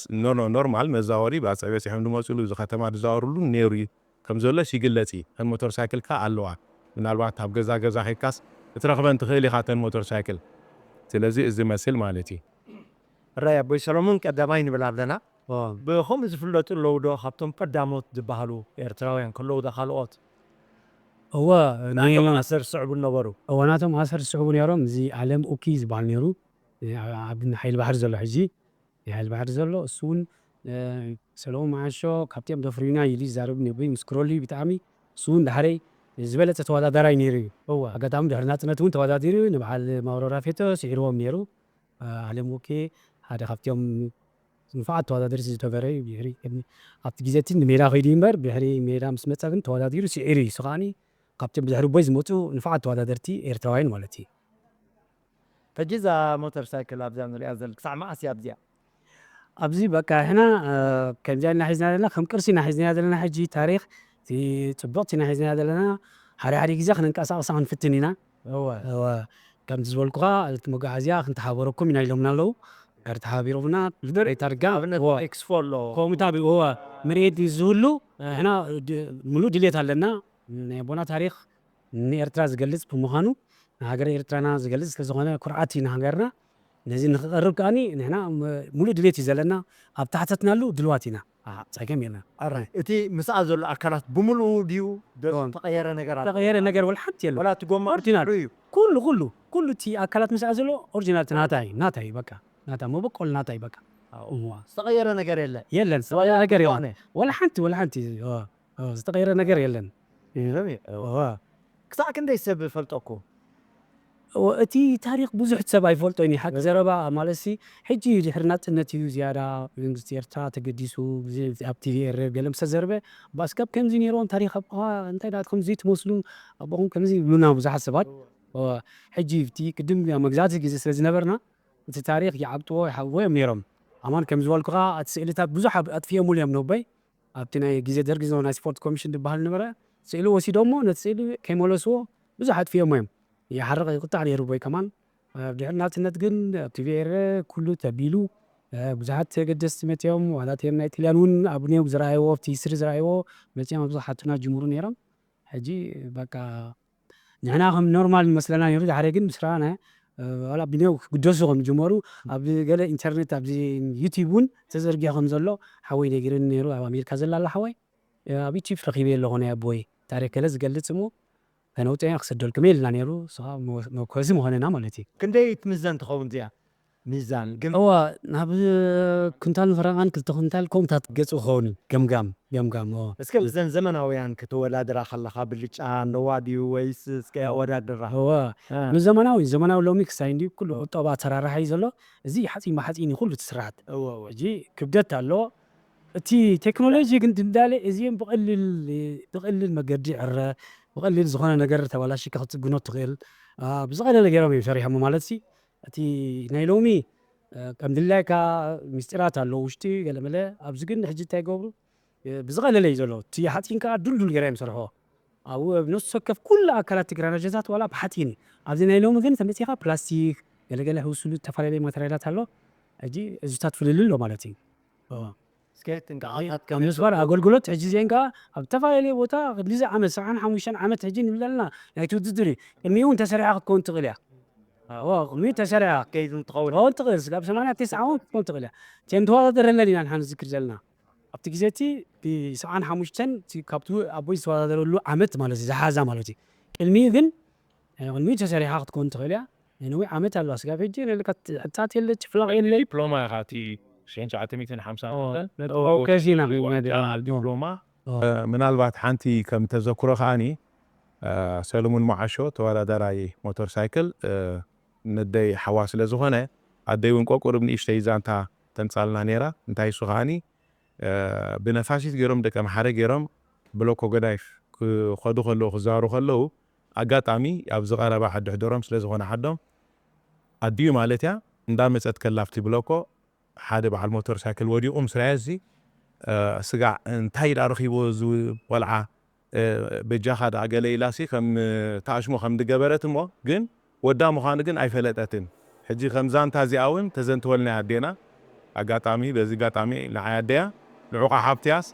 ኖርማል መዛወሪ ብኣፀ በፂሖም ዝመፅሉ እዚ ከተማ ዝዛወሩሉ ነይሩ እዩ። ከም ዘሎስ ይግለጽ እዩ። እተን ሞተር ሳይክልካ ኣለዋ። ምናልባት ኣብ ገዛ ገዛ ኸይድካስ ክትረኽበን ትኽእል ኢኻ እተን ሞተር ሳይክል። ስለዚ እዚ መስል ማለት እዩ። ራይ ኣቦይ ሰሎሞን ቀዳማይ ንብል ኣለና። ብኸምኡ ዝፍለጡ ኣለዉ ዶ ካብቶም ቀዳሞት ዝበሃሉ ኤርትራውያን ከለዉ ዶ ካልኦት እወ ናቶም ኣሰር ዝስዕቡ ነበሩ? እወ ናቶም ኣሰር ዝስዕቡ ነይሮም። እዚ ኣለም ኡኪ ዝበሃል ነይሩ። ኣብ ሓይሊ ባሕሪ ዘሎ ሕጂ ናይ ሓይሊ ባሕሪ ዘሎ እሱ እውን ሰለሙን መዓሾ ካብቲኦም ዘፍርዩና ኢሉ ይዛረብ ነቢ ምስ ክሮሊ ብጣዕሚ እሱ እውን ዳሕረይ ዝበለፀ ተወዳዳራይ ነይሩ እዩ። ኣጋጣሚ ድሕሪ ናፅነት እውን ተወዳዲሩ ንበዓል ማውሮ ራፌቶ ስዒርዎም ነይሩ። ኣለም ውኬ ሓደ ካብቲኦም ንፋዓት ተወዳደርቲ ዝነበረ እዩ። ድሕሪ ኣብቲ ግዜ እቲ ንሜዳ ከይዱ እምበር ድሕሪ ሜዳ ምስ መፀ ግን ተወዳዲሩ ስዒሩ እዩ። እሱ ከዓኒ ካብቶም ብድሕሪ ቦይ ዝመፁ ንፋዓት ተወዳደርቲ ኤርትራውያን ማለት እዩ። ሕጂ እዛ ሞተር ሳይክል ኣብዛ ንሪኣ ዘል ክሳዕ መዓስ እያ ኣብዚኣ? ኣብዚ በቃ ሕና ከምዚኣ ኢና ሒዝና ዘለና ከም ቅርሲ ኢና ሒዝና ዘለና። ሕጂ ታሪኽ እቲ ፅቡቕቲ ኢና ሒዝና ዘለና። ሓደ ሓደ ግዜ ክንንቀሳቐሳ ክንፍትን ኢና። እወ ከምቲ ዝበልኩኻ እቲ መጓዓዝያ ክንተሓበረኩም ኢና ኢሎምና ኣለዉ። ተሓቢሮምና ታርጋ ኣብነት ኤክስፖ ኣሎ። ከምኡ እወ ምርኢት ዝህሉ ሕና ሙሉእ ድሌት ኣለና። ናይ ኣቦና ታሪኽ ንኤርትራ ዝገልጽ ብምዃኑ ንሃገረ ኤርትራና ዝገልጽ ስለዝኾነ ኩርዓት እዩ ንሃገርና። ነዚ ንክቐርብ ከኣኒ ንሕና ሙሉእ ድሌት እዩ ዘለና። ኣብ ታሕተትናሉ ድልዋት ኢና። ጸገም የለን። ኣራይ እቲ ምስኣ ዘሎ ኣካላት ብምሉኡ ድዩ ተቐየረ ነገር ኣሎ? ተቐየረ ነገር ወላ ሓንቲ የለን። ወላ እቲ ጎማ ኦሪጂናል እዩ። ኩሉ ኩሉ ኩሉ እቲ ኣካላት ምስኣ ዘሎ ኦሪጂናል እቲ ናታ እዩ። ናታ እዩ በቃ ናታ መበቆል ናታ እዩ በቃ። እዋ ዝተቐየረ ነገር የለ። የለን ዝተቐየረ ነገር የለን። ወላ ሓንቲ ወላ ሓንቲ ዝተቐየረ ነገር የለን። ክሳዕ ክንደይ ሰብ ፈልጠኩም? እቲ ታሪኽ ብዙሕ ሰብ ኣይፈልጦ እዩ ሓቂ ዘረባ ማለት ሲ ሕጂ ድሕሪ ናፅነት እዩ ዝያዳ መንግስቲ ኤርትራ ተገዲሱ ኣብ ቲቪ ኤረ ገለ ምስ ተዘርበ ባስካብ ከምዚ ነይርዎም ታሪኽ ኣቦኻ እንታይ ናትኩም እዚ ትመስሉ ኣቦኹም ከምዚ ይብሉና ብዙሓት ሰባት ሕጂ እቲ ቅድም መግዛእቲ ግዜ ስለ ዝነበርና እቲ ታሪኽ ይዓብጥዎ ይሓብዎ እዮም ነይሮም ኣማን ከም ዝበልኩኻ እቲ ስእልታት ብዙሕ ኣጥፍኦምሉ እዮም ነቦይ ኣብቲ ናይ ግዜ ደርጊ ዝነበረ ናይ ስፖርት ኮሚሽን ዝበሃል ነበረ ስእሊ ወሲዶሞ ነቲ ስእሊ ከይመለስዎ ብዙሕ ኣጥፍኦሞ እዮም። ይሓርቕ ይቁጣዕ ነይሩ ቦይ ከማን ኣብ ድሕሪ ናጽነት ግን ኣብ ቲቪ ኤረ ኩሉ ተቢሉ ብዙሓት ተገደስቲ መጺኦም ዋላ እቲኦም ናይ ጥልያን እውን ኣብኔው ዝረኣይዎ ኣብቲ ሂስትሪ ዝረኣይዎ መጺኦም ኣብዚ ሓቱና ጅምሩ ነይሮም። ሕጂ በቃ ንሕና ከም ኖርማል ይመስለና ነይሩ። ድሓደ ግን ምስ ረኣና ዋላ ብኔው ክግደሱ ከም ዝጀመሩ ኣብ ገለ ኢንተርኔት ኣብዚ ዩቲብ እውን ተዘርጊሑ ከም ዘሎ ሓወይ ነጊርኒ ነይሩ። ኣብ ኣሜሪካ ዘላ ኣላ ሓወይ ኣብ ዩቲብ ረኺበ ኣለኹ ናይ ኣቦይ ታሪክ ገለ ዝገልጽ እሞ ከነውፅያ ክሰደልኩም እየ ኢልና ነይሩ። ንስኻ መኮዚ ምኾነና ማለት እዩ። ክንደይ ትምዘን ትኸውን እዚኣ? ሚዛን ግን እዋ ናብ ኩንታል ንፈረቓን ክልተ ኩንታል ከምታት ገፁ ክኸውን እዩ። ገምጋም ገምጋም እዋ እስከ ብዘን ዘመናውያን ክትወዳድራ ከለኻ ብልጫ ኣለዋ ድዩ ወይስ እስከ ኣወዳድራ? እዋ እ፣ ንዘመናዊ ዘመናዊ ሎሚ ክሳይ እንዲ ኩሉ ቁጠባ ተራራሓ እዩ ዘሎ። እዚ ሓፂን ብሓፂን እዩ ኩሉ እቲ ስርዓት እዋ እዋ። ሕጂ ክብደት ኣሎ። እቲ ቴክኖሎጂ ግን ድንዳለ እዚኦም ብቐሊል ብቐሊል መገዲ ዕረ ብቐሊል ዝኾነ ነገር ተባላሽካ ክትፅግኖ ትኽእል። አ፣ ብዝቐለለ ገይሮም እዮም ሰሪሖሞ ማለት ሲ እቲ ናይ ሎሚ እ፣ ከም ድላይካ ምስጢራት ኣለዉ ውሽጢ ገለመለ ኣብዚ ግን ሕጂ እንታይ ይገብሩ እ፣ ብዝቐለለ እዩ ዘሎ እቲ ሓፂን ከዓ ዱልዱል ገይራ እዮም ሰርሖ ኣብኡ ኣብ ነፍሲ ወከፍ ኩሉ ኣካላት ትግራናጀታት ዋላ ብሓፂን እዩ ኣብዚ ናይ ሎሚ ግን ተመፂኻ ፕላስቲክ ገለገለ ህውስሉ ዝተፈላለዩ ማተሪያላት ኣሎ ሕጂ እዚታት ፍልል ኣሎ ማለት እዩ እ። እስከ ትንቃቐታት ከም ምስባር ኣገልግሎት ሕጂ እዚአን ከዓ ኣብ ዝተፈላለዩ ቦታ ክንዲዚ ዓመት ሰብዓን ሓሙሽተን ዓመት ሕጂ ንብል ኣለና ናይቲ ውድድር እዩ ቅድሚኡ እውን ተሰሪሓ ክትከውን ትኽእል እያ እዋ ቅድሚኡ ተሰሪሓ ከይዱ እንትኸውን ክትከውን ትኽእል ስጋብ ሰማንያ ተስዓ እውን ክትከውን ትኽእል እያ እቲአን ተወዳደረለን ኢና ንሓን ዝክር ዘለና ኣብቲ ግዜ እቲ ብሰብዓን ሓሙሽተን እቲ ካብቲ ኣቦይ ዝተወዳደረሉ ዓመት ማለት እዩ ዝሓዛ ማለት እዩ ቅድሚኡ ግን ቅድሚኡ ተሰሪሓ ክትከውን ትኽእል እያ ነነዊ ዓመት ኣለዋ ስጋብ ሕጂ ነልካ ሕታት የለ ጭፍላቕ የለ ዲፕሎማ ኢኻ እቲ ሽሕን ትሽዓተ ሚእትን ሓምሳን ኦ፣ መጠን ኦ፣ ከዚና ዲፕሎማ ምናልባት ሓንቲ ከም ተዘክሮ ከዓኒ ሰለሙን መዓሾ ተወዳዳራይ ሞተር ሳይክል ነደይ ሓዋ ስለ ዝኾነ ኣደይ እውን ቆቁርብ ንእሽተይ ዛንታ ተምፃልና ነይራ። እንታይ እሱ ከዓኒ ብነፋሲት ገይሮም ደቀ መሓረ ገይሮም ብሎኮ ገዳይፍ ክኸዱ ከለዉ ክዛወሩ ከለዉ ኣጋጣሚ ኣብዚ ቀረባ ዓዲ ሕደሮም ስለ ዝኾነ ዓዶም ኣዲኡ ማለት እያ እንዳመፀት ከላ ኣብቲ ብሎኮ ሓደ በዓል ሞተር ሳይክል ወዲቑ ምስ ረኣየሲ ስጋዕ እንታይ ደኣ ረኺብዎ እዚ ቆልዓ በጃኻ ደኣ ገለ ኢላሲ ከም ተኣሽሞ ከም ዝገበረት እሞ ግን ወዳ ምዃኑ ግን ኣይፈለጠትን። ሕጂ ከም ዛንታ እዚኣ እውን ተዘንትወልና እያ ኣዴና። ኣጋጣሚ በዚ ኣጋጣሚ ንዓይ ኣደያ ንዑቓ ሓብትያስ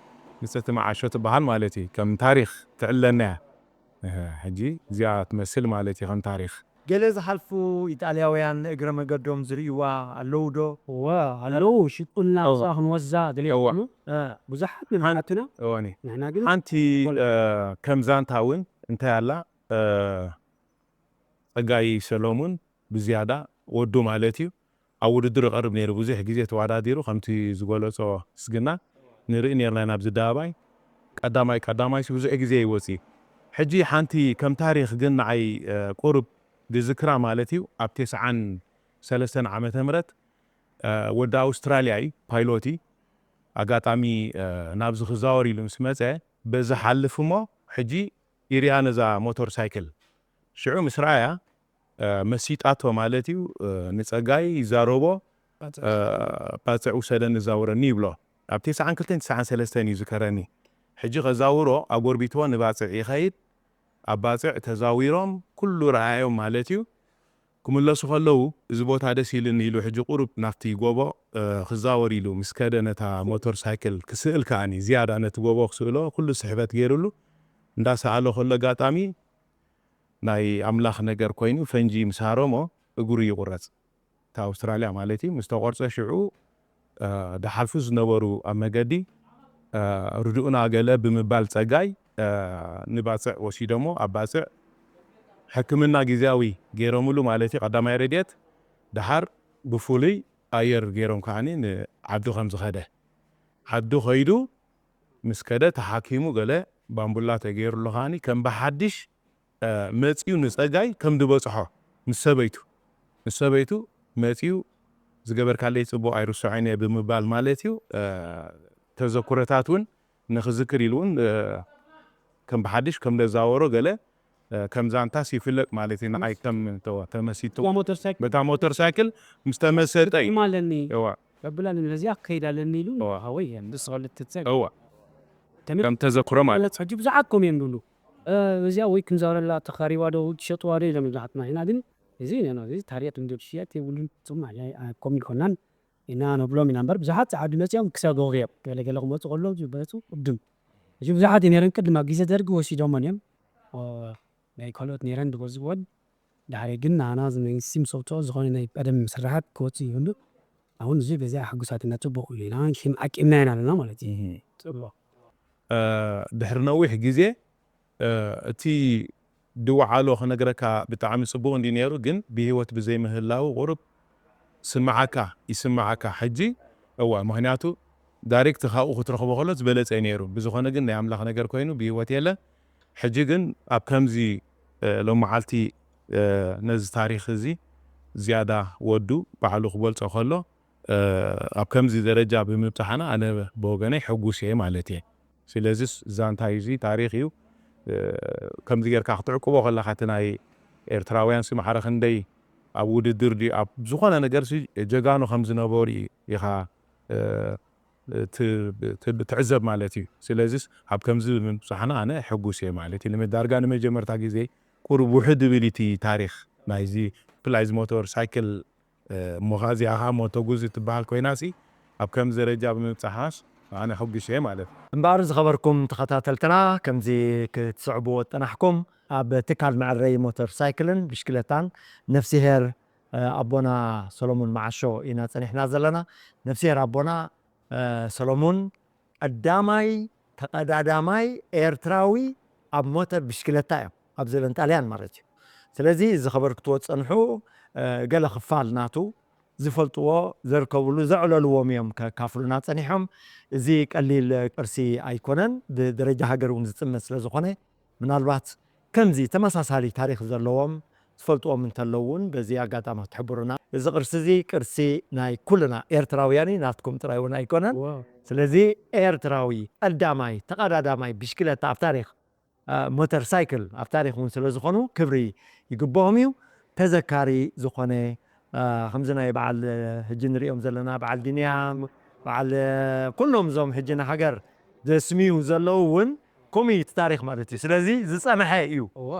ንሰቲ መዓሾ ትበሃል ማለት እዩ። ከም ታሪኽ ትዕለና እያ። ሕጂ እዚኣ ትመስል ማለት እዩ ከም ታሪኽ። ገለ ዝሓልፉ ኢጣልያውያን እግረ መገዶም ዝርእይዋ ኣለዉ ዶ? እወ ኣለዉ። ሽጡልና እዋ። እሳ ክንወዛ ድልየዋ እዋ። ብዙሓት ንብሓትና እወኒ ንሕና ግን ሓንቲ እ፣ ከም ዛንታ እውን እንታይ ኣላ እ፣ ጸጋይ ሰሎሙን ብዝያዳ ወዱ ማለት እዩ ኣብ ውድድር ይቐርብ ነይሩ። ብዙሕ ግዜ ተወዳዲሩ ከምቲ ዝገለጾ ስግና ንርኢ ነርና ኢና ኣብዚ ኣደባባይ ቀዳማይ ቀዳማይ ሲ ብዙሕ ግዜ ይወጽእ። ሕጂ ሓንቲ ከም ታሪኽ ግን ንዓይ እ፣ ቁሩብ ዝዝክራ ማለት እዩ ኣብ ተስዓን ሰለስተን ዓመተ ምህረት እ፣ ወዲ ኣውስትራልያ እዩ ፓይሎት እዩ ኣጋጣሚ እ፣ ናብዚ ክዛወር ኢሉ ምስ መጸ በዚ ሓልፍ እሞ ሕጂ ይሪኣ ነዛ ሞተር ሳይክል ሽዑ ምስ ረኣያ መሲጣቶ ማለት እዩ ንፀጋይ ይዛረቦ ባፅዕ ውሰደኒ ዛውረኒ ይብሎ ኣብ ተስዓን ክልተን ተስዓን ሰለስተን እዩ ዝከረኒ ሕጂ ከዛውሮ ኣጎርቢትዎ ንባፅዕ ይኸይድ ኣብ ባፅዕ ተዛዊሮም ኩሉ ረኣዮም ማለት እዩ ክምለሱ ከለዉ እዚ ቦታ ደስ ኢልኒ ኢሉ ሕጂ ቁሩብ ናብቲ ጎቦ ክዛወር ኢሉ ምስ ከደ ነታ ሞተር ሳይክል ክስእል ከኣኒ ዝያዳ ነቲ ጎቦ ክስእሎ ኩሉ ስሕበት ገይሩሉ እንዳሰኣሎ ከሎ ኣጋጣሚ ናይ ኣምላኽ ነገር ኮይኑ ፈንጂ ምስ ሃረሞ እግሩ ይቑረጽ። እታ ኣውስትራልያ ማለት እዩ። ምስ ተቖርጸ ሽዑ ድሓልፉ ዝነበሩ ኣብ መገዲ ርድኡና ገለ ብምባል ጸጋይ ንባጽዕ ወሲዶሞ ኣብ ባጽዕ ሕክምና ግዝያዊ ገይሮምሉ ማለት እዩ ቀዳማይ ረድኤት ድሓር ብፍሉይ ኣየር ገይሮም ከዓኒ ንዓዱ ከም ዝኸደ ዓዱ ከይዱ ምስ ከደ ተሓኪሙ ገለ ባምቡላ ተገይሩሉ ከዓኒ ከም ብሓድሽ መፂኡ ንፀጋይ ከም ዝበፅሖ ምስ ሰበይቱ ምስ ሰበይቱ መፂኡ ዝገበርካለይ ፅቡቕ ኣይርስዖን እየ ብምባል ማለት እዩ ተዘክሮታት እውን ንክዝክር ኢሉ እውን ከም ብሓድሽ ከም ዘዛወሮ ገለ ከም ዛንታስ ይፍለጥ ማለት እዩ ንዓይ ከም ተመሲጡ በታ ሞተር ሳይክል ምስ ተመሰጠ እዩ ኣለኒ እዋ በብላ ነዚኣ ክከይድ ኣለኒ ኢሉ እዋ ሃወይ እየን ደስ ክብል ትፀግ እዋ ከም ተዘክሮ ማለት ሕጂ ብዙሓት ከምኡ እዮም ዝብሉ እዚኣ ወይ ክንዛረላ ተኻሪባ ዶ ትሸጥዋ ዶ ኢሎም ብዙሓትና ኢና ግን እዚ ነና እዚ ታሪክ እንዶ ሽያጥ የብሉን ጽማ ኮም ይኮናን ኢና ነብሎም ኢና እምበር ብዙሓት ጸዓዱ መጺኦም ክሰግቑ እዮም ገለገለ ክመጹ ከሎ ዝበለጹ ቅድም እዚ ብዙሓት እዩ ነይረን ቅድም ኣብ ግዜ ደርጊ ወሲዶሞን እዮም ናይ ካልኦት ነይረን ድጎዝወን ድሕሪ ግን ንዓና እዚ መንግስቲ ምስ ኣውፅኦ ዝኾነ ናይ ቀደም ስራሓት ክወፅእ ይህሉ ኣሁን እዚ በዚኣ ሕጉሳት ኢና ፅቡቅ እዩ ኢና ሽም ዓቂብና ኢና ኣለና ማለት እዩ ፅቡቅ ድሕሪ ነዊሕ ግዜ እቲ ድወዓሎ ክነግረካ ብጣዕሚ ፅቡቅ እንዲ ነይሩ ግን ብሂወት ብዘይምህላው ቁሩብ ስምዓካ ይስምዓካ ሕጂ እዋ ምክንያቱ ዳይሬክት ካብኡ ክትረኽቦ ከሎ ዝበለፀ እዩ ነይሩ ብዝኾነ ግን ናይ ኣምላኽ ነገር ኮይኑ ብሂወት የለ ሕጂ ግን ኣብ ከምዚ ሎም መዓልቲ ነዚ ታሪክ እዚ ዝያዳ ወዱ ባዕሉ ክበልፆ ከሎ ኣብ ከምዚ ደረጃ ብምብፃሕና ኣነ ብወገነይ ሕጉስ እየ ማለት እየ ስለዚስ እዛ እንታይ እዚ ታሪክ እዩ ከምዚ ጌርካ ክትዕቅቦ ከለካ እቲ ናይ ኤርትራውያን ሲ ማዕረ ክንደይ ኣብ ውድድር ድዩ ኣብ ዝኾነ ነገር ሲ ጀጋኑ ከም ዝነበሩ ኢኻ ትዕዘብ ማለት እዩ ስለዚስ ኣብ ከምዚ ብምብፃሕና ኣነ ሕጉስ እየ ማለት እዩ ዳርጋ ንመጀመርታ ግዜ ቁሩብ ውሕድ ይብል እቲ ታሪክ ናይዚ ብፍላይ እዚ ሞተር ሳይክል እሞ ከዓ እዚኣ ከዓ ሞቶ ጉዝ እትበሃል ኮይና ሲ ኣብ ከምዚ ደረጃ ብምብፃሓስ ኣነ ሕጉሽ እየ ማለት እዩ። እምበኣር ዝኸበርኩም ተኸታተልትና ከምዚ ክትስዕብዎ ዝፀናሕኩም ኣብ ትካል መዐረይ ሞተር ሳይክልን ብሽክለታን ነፍስሄር ኣቦና ሰሎሙን መዓሾ ኢና ፀኒሕና ዘለና። ነፍስሄር ኣቦና ሰሎሙን ቀዳማይ ተቐዳዳማይ ኤርትራዊ ኣብ ሞተር ብሽክለታ እዮም ኣብ ዘበን ጣልያን ማለት እዩ። ስለዚ ዝኸበርክትዎ ዝፀንሑ ገለ ክፋል ናቱ ዝፈልጥዎ፣ ዘርከብሉ፣ ዘዕለልዎም እዮም ከካፍሉና ጸኒሖም። እዚ ቀሊል ቅርሲ ኣይኮነን፣ ብደረጃ ሃገር እውን ዝጥመት ስለ ዝኾነ፣ ምናልባት ከምዚ ተመሳሳሊ ታሪኽ ዘለዎም ዝፈልጥዎም እንተለዉ እውን በዚ ኣጋጣሚ ክትሕብሩና። እዚ ቅርሲ እዚ ቅርሲ ናይ ኩልና ኤርትራውያን እዩ፣ ናትኩም ጥራይ እውን ኣይኮነን። ዋው። ስለዚ ኤርትራዊ ቀዳማይ ተቐዳዳማይ ብሽክለታ ኣብ ታሪኽ፣ አ፣ ሞተር ሳይክል ኣብ ታሪኽ እውን ስለ ዝኾኑ ክብሪ ይግብኦም እዩ። ተዘካሪ ዝኾነ፣ አ፣ ከምዚ ናይ በዓል፣ ሕጂ ንሪኦም ዘለና በዓል ቢንያም፣ በዓል፣ ኩሎም እዞም ሕጂ ንሃገር ዘስምዩ ዘለዉ እውን ከምኡ እዩ እቲ ታሪኽ ማለት እዩ። ስለዚ ዝጸንሐ እዩ። እዋ።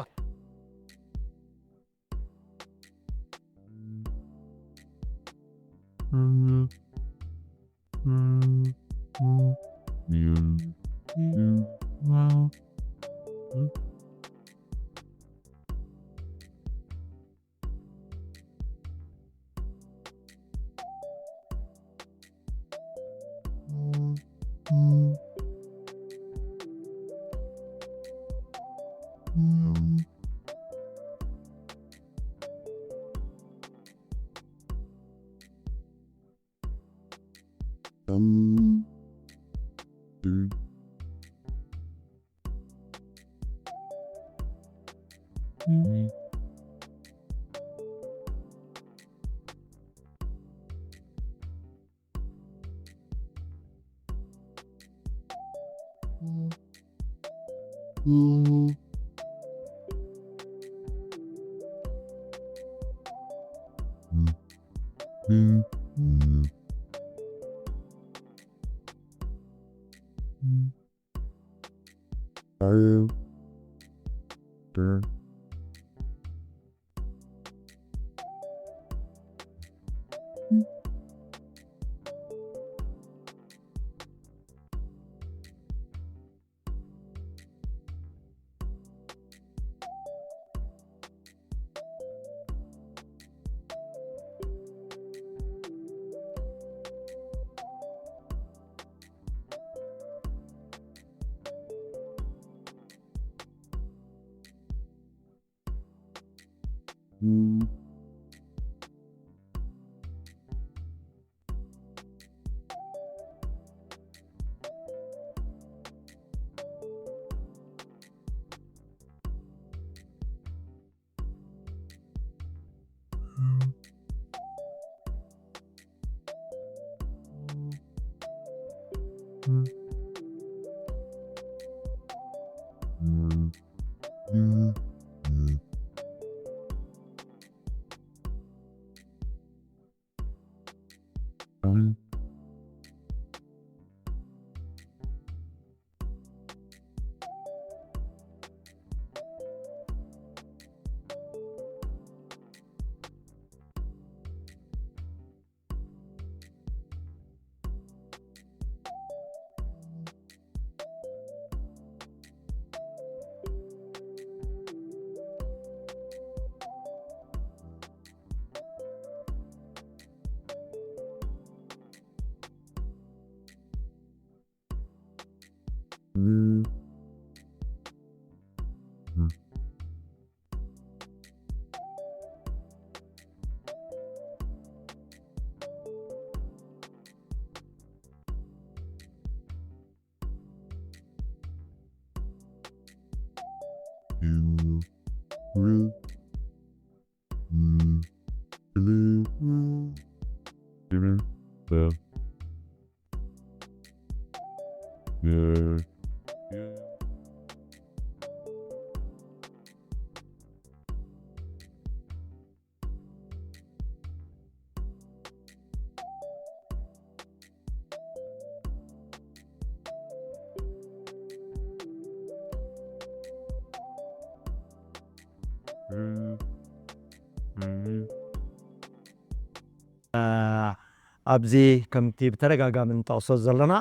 ኣብዚ ከምቲ ብተደጋጋሚ እንጠቕሶ ዘለና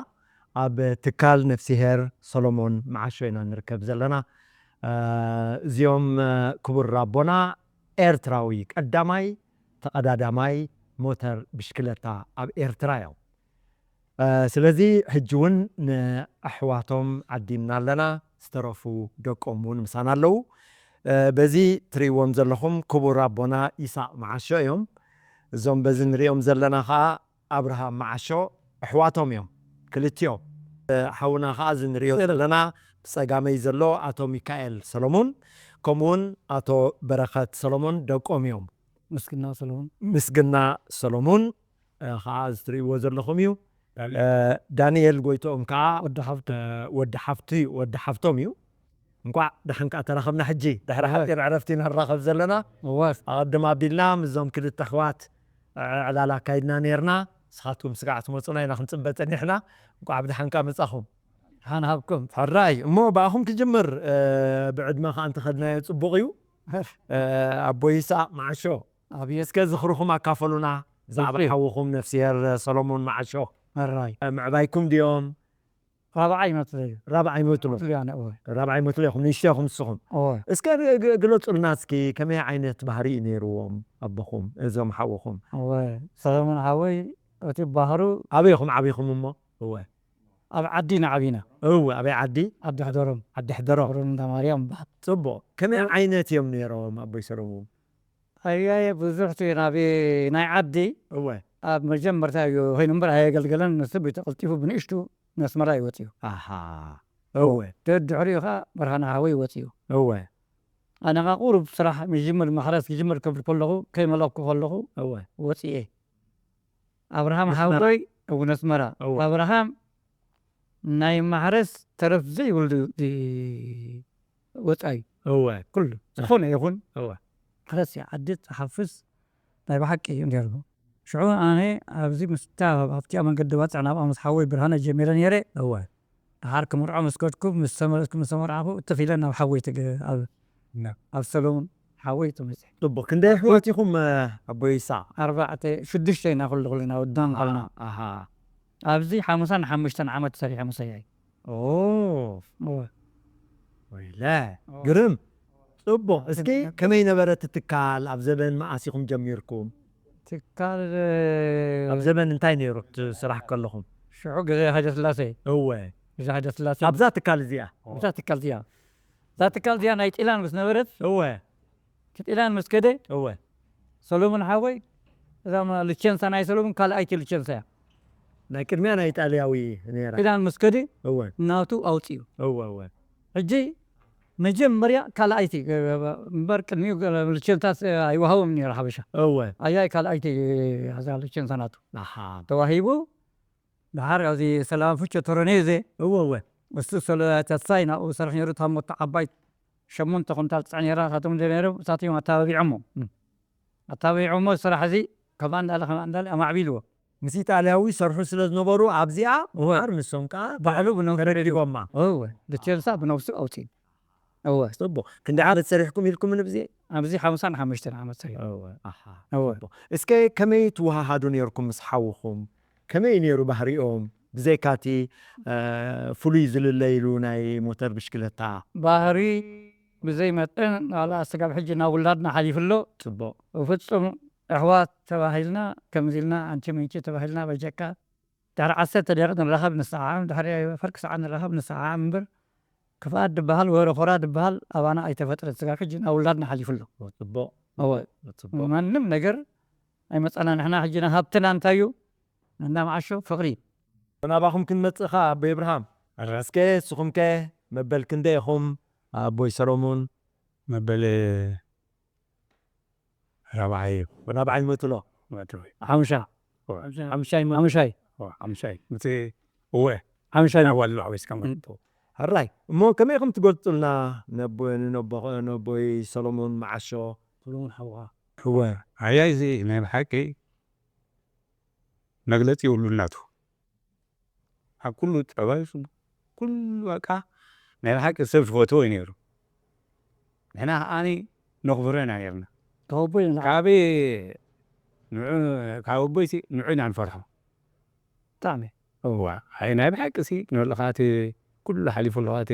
ኣብ ትካል ነፍሲሄር ሰሎሞን መዓሾ ኢና ንርከብ ዘለና። እዚኦም ክቡር ኣቦና ኤርትራዊ ቀዳማይ ተቐዳዳማይ ሞተር ብሽክለታ ኣብ ኤርትራ እዮም። ስለዚ ሕጂ እውን ንኣሕዋቶም ዓዲምና ኣለና፣ ዝተረፉ ደቆም እውን ምሳና ኣለዉ። በዚ ትርእይዎም ዘለኹም ክቡር ኣቦና ይስሐቅ መዓሾ እዮም። እዞም በዚ ንሪኦም ዘለና ከዓ ኣብርሃም መዓሾ ኣሕዋቶም እዮም ክልቲኦም። ሓውና ከዓ እዚ ንሪኦ ዘለና ብፀጋመይ ዘሎ ኣቶ ሚካኤል ሰሎሙን፣ ከምኡውን ኣቶ በረኸት ሰሎሙን ደቆም እዮም። ምስግና ሰሎሙን ምስግና ሰሎሙን ከዓ እዚ ትርእይዎ ዘለኹም እዩ። ዳንኤል ጎይትኦም ከዓ ወዲ ሓፍቱ ወዲ ሓፍቶም እዩ። እንኳዕ ደሓን ከዓ ተራኸብና። ሕጂ ድሕሪ ሓፂር ዕረፍቲ ኢና ንራኸብ ዘለና። ኣቐድም ኣቢልና ምስዞም ክልተ ኣሕዋት ዕላል ኣካይድና ነይርና። ንስኻትኩም ስጋዕ ትመፁና ኢና ክንፅበ ፀኒሕና። እንኳዕ ብደሓን ከዓ መፃኹም። ደሓን ሃብኩም። ሕራይ እሞ ብኣኹም ክጅምር። ብዕድመ ከዓ እንተኸድናዮ ፅቡቕ እዩ። ኣቦ ይስሓቅ መዓሾ፣ እስከ ዝኽርኹም ኣካፈሉና። ብዛዕባ ሓውኹም ነፍስሄር ሰሎሙን መዓሾ። ሕራይ ምዕባይኩም ድዮም? ራብዓይ መትለዩ። ራብዓይ መትሎ። መትለዩ ኣነ፣ እወ። ራብዓይ መትሎ ኢኹም፣ ንእሽቶ ኢኹም ንስኹም። እወ። እስከ ግ-፣ ግ-፣ ግለጹልና እስኪ፣ ከመይ ዓይነት ባህሪ እዩ ነይርዎም ኣቦኹም፣ እዞም ሓውኹም? እወ፣ ሰለሙን ሓወይ፣ እቲ ባህሩ ኣበይ ኢኹም ዓቢኹም እሞ? እወ። ኣብ ዓዲ ኢና ዓቢና። እወ፣ ኣበይ ዓዲ? ዓዲ ሕደሮም። ዓዲ ሕደሮም። ሕደሮም እንዳ ማርያም ይበሃል። ጽቡቕ። ከመይ ዓይነት እዮም ነይሮም ኣቦይ ሰለሙን? ኣያየ ብዙሕ እቲ ናብ ናይ ዓዲ እወ። ኣብ መጀመርታ እዩ ኮይኑ እምበር ኣየገልገለን። ንሱ ብተቐልጢፉ ብንእሽቱ ነስመራ እዩ ወፂኡ። ኣሃ። እወ። ደድሕሪኡ ከዓ ብርሃነ ሓወይ ወፂኡ። እወ። ኣነ ከዓ ቁሩብ ስራሕ ምጅምር ማሕረስ ክጅምር ክብል ከለኹ ከይመለኩ ከለኹ እወ። ወፂኤ። ኣብርሃም ነስመራ። ሓወይ እው ነስመራ። እወ። ኣብርሃም ናይ ማሕረስ ተረፍ ዘይብሉ ድ-፣ ወፃኢ። እወ። ኩሉ እህ። ዝኾነ ይኹን እወ። ማሕረስ ይዓድት፣ ይሓፍስ ናይ ብሓቂ እዩ ነይሩ። ሽዑ ኣነ ኣብዚ ምስታ ኣብቲኣ መንገዲ ባፅዕ ናብኣ ምስ ሓወይ ብርሃነ ጀሚረ ነይረ። እወ። ደሓር ክምርዖ ምስ ከድኩ፣ ምስ ተመለስኩ፣ ምስ ተመርዓኹ፣ እትኽ ኢለ ናብ ሓወይ ትግ-፣ ኣብ፣ ናብ ኣብ ሰሎሙን ሓወይ ተመፅእ። ጽቡቕ። ክንደይ ኣሕዋት ኢኹም፣ ኣቦይ ይስሓቕ? ኣርባዕተ፣ ሽዱሽተ ኢና ኩሉ ኩልና ወድና ኣ-፣ ንኾልና። ኣሃ። ኣብዚ ሓሙሳን ሓሙሽተን ዓመት ሰሪሐ ምስ ኣያይ። ኦ። እወ። ወይለ። እወ። ግርም። ጽቡቕ። እስኪ ከመይ ነበረ እቲ ትካል? ኣብ ዘበን መኣስ ኢኹም ጀሚርኩም? ትካል፣ ኣብ ዘበን እንታይ ነይሩ እቲ ስራሕ ከለኹም? ሽዑ ግዜ ሃይለ ስላሴ። እወ። ግዜ ሃይለ ስላሴ። ኣብዛ ትካል እዚኣ? ኣብዛ ትካል እዚኣ። እዛ ትካል እዚኣ ናይ ጢላን ምስ ነበረት፣ እወ። እቲ ጢላን ምስ ከደ፣ እወ። ሰሎሙን ሓወይ፣ እዛ ማ-፣ ልቸንሳ ናይ ሰሎሙን ካልኣይቲ ልቸንሳ እያ። ናይ ቅድሚያ ናይ ኢጣልያዊ ነይራ። ኪዳን ምስ ከደ እወ። ናቱ ኣውፅኡ። እወ፣ እወ። ሕጂ መጀመርያ ካልኣይቲ፣ እምበር ቅድሚኡ ልቸንሳ ኣይወሃቦም ነይሩ ሓበሻ። እወ። ኣያይ ካልኣይቲ እዛ ልቸንሳ ናቱ ኣሓ። ተዋሂቡ። ደሓር ኣብዚ ሰላም ፍቾ ቶሮኔዜ እወ፣ እወ። እሱ ሰለ-፣ ተስፋይ ናብኡ ሰርሕ ነይሩ። ታሞቶ ዓባይ ሸሞንተ ኩንታል ትፅዕን ነይራ። እሳቶም እንደ ነይሮም እሳት እዮም ኣተባቢዖሞ። እም። ኣተባቢዖሞ ስራሕ እዚ ከምኣ እንዳለ፣ ከምኣ እንዳለ ኣማዕቢልዎ። ምስ ኢጣልያዊ ይሰርሑ ስለ ዝነበሩ ኣብዚኣ እወ። ደሓር ንሶም ከዓ ባዕሉ ብነብሱ ተረዲቦማ። እወ። ልቸንሳ ብነብሱ ኣውፅኡ። እወ። ጽቡቕ። ክንደይ ዓመት ሰሪሕኩም ኢልኩም ንብዚ? ኣብዚ ሓምሳን ሓሙሽተን ዓመት ሰሪሑ። እወ፣ ኣሓ። እወ። ጽቡቕ። እስከ ከመይ ትወሃሃዱ ነይርኩም ምስ ሓውኹም? ከመይ ነይሩ ባህሪኦም? ብዘይካ እቲ፣ እ፣ ፍሉይ ዝልለይሉ ናይ ሞተር ብሽክለታ? ባህሪ ብዘይ መጠን፣ ዋላ ስጋብ ሕጂ ናብ ውላድና ሓሊፉ ኣሎ። ጽቡቕ። ብፍጹም ኣሕዋት ተባሂልና፣ ከምዚ ኢልና፣ ኣንቲ ምንቺ ተባሂልና፣ በጀካ ድሕሪ ዓሰርተ ደቂቕ ንራኸብ ንሰዓዓም፣ ድሕሪ ፈርቂ ሰዓት ንራኸብ ንሰዓዓም እምበር፣ ክፍኣት ድበሃል ወይ ሮኾራ ድበሃል ኣባና ኣይተፈጥረን። ስጋብ ሕጂ ናብ ውላድና ሓሊፉ ኣሎ። ጽቡቕ። እወ። ጽቡቕ። ማንም ነገር ኣይመጻና። ንሕና ሕጂ ሃብትና እንታይ እዩ? ንሕና መዓሾ ፍቕሪ እዩ። ናባኹም ክንመጽእ ኸኣ ኣቦይ ኣብርሃም። ኣረ። እስከ ንስኹም ከ መበል ክንደይ ኢኹም ኣቦይ ሰሎሙን? መበል ራብዓይ እዩ። ራብዓይ መትሎ። መትሎ። ሓምሻ። እወ። ሓምሻይ መ-፣ ሓምሻይ። እወ፣ ሓምሻይ። እቲ፣ እወ። ሓምሻይ። ኣዋል ሎ ዓበስ ከም እም። ሕራይ። እሞ ከመይ ኢኹም ትገልጹልና ነቦ-፣ ንነቦ-፣ ነቦይ ሰሎሞን መዓሾ? ሰሎሞን ሓውኻ። እወ። ኣያይ እዚ ናይ ብሓቂ መግለጺ የብሉን ናቱ። ኣብ ኩሉ ጠባዩ ጽቡቕ። ኩሉ በቃ ናይ ብሓቂ ሰብ ዝፈትዎ እዩ ነይሩ። ንሕና ከኣኒ ነኽብሮ ኢና ነይርና። ካብ ኣቦይ ኢና። ካብ ንዑ፣ ካብ ኣቦይሲ ንዑ ኢና ንፈርሖ። ብጣዕሚ። እዋ፣ ኣይ ናይ ብሓቂ ሲ ንበለኻ እቲ ኩሉ ሓሊፉ ኣለኻ፣ እቲ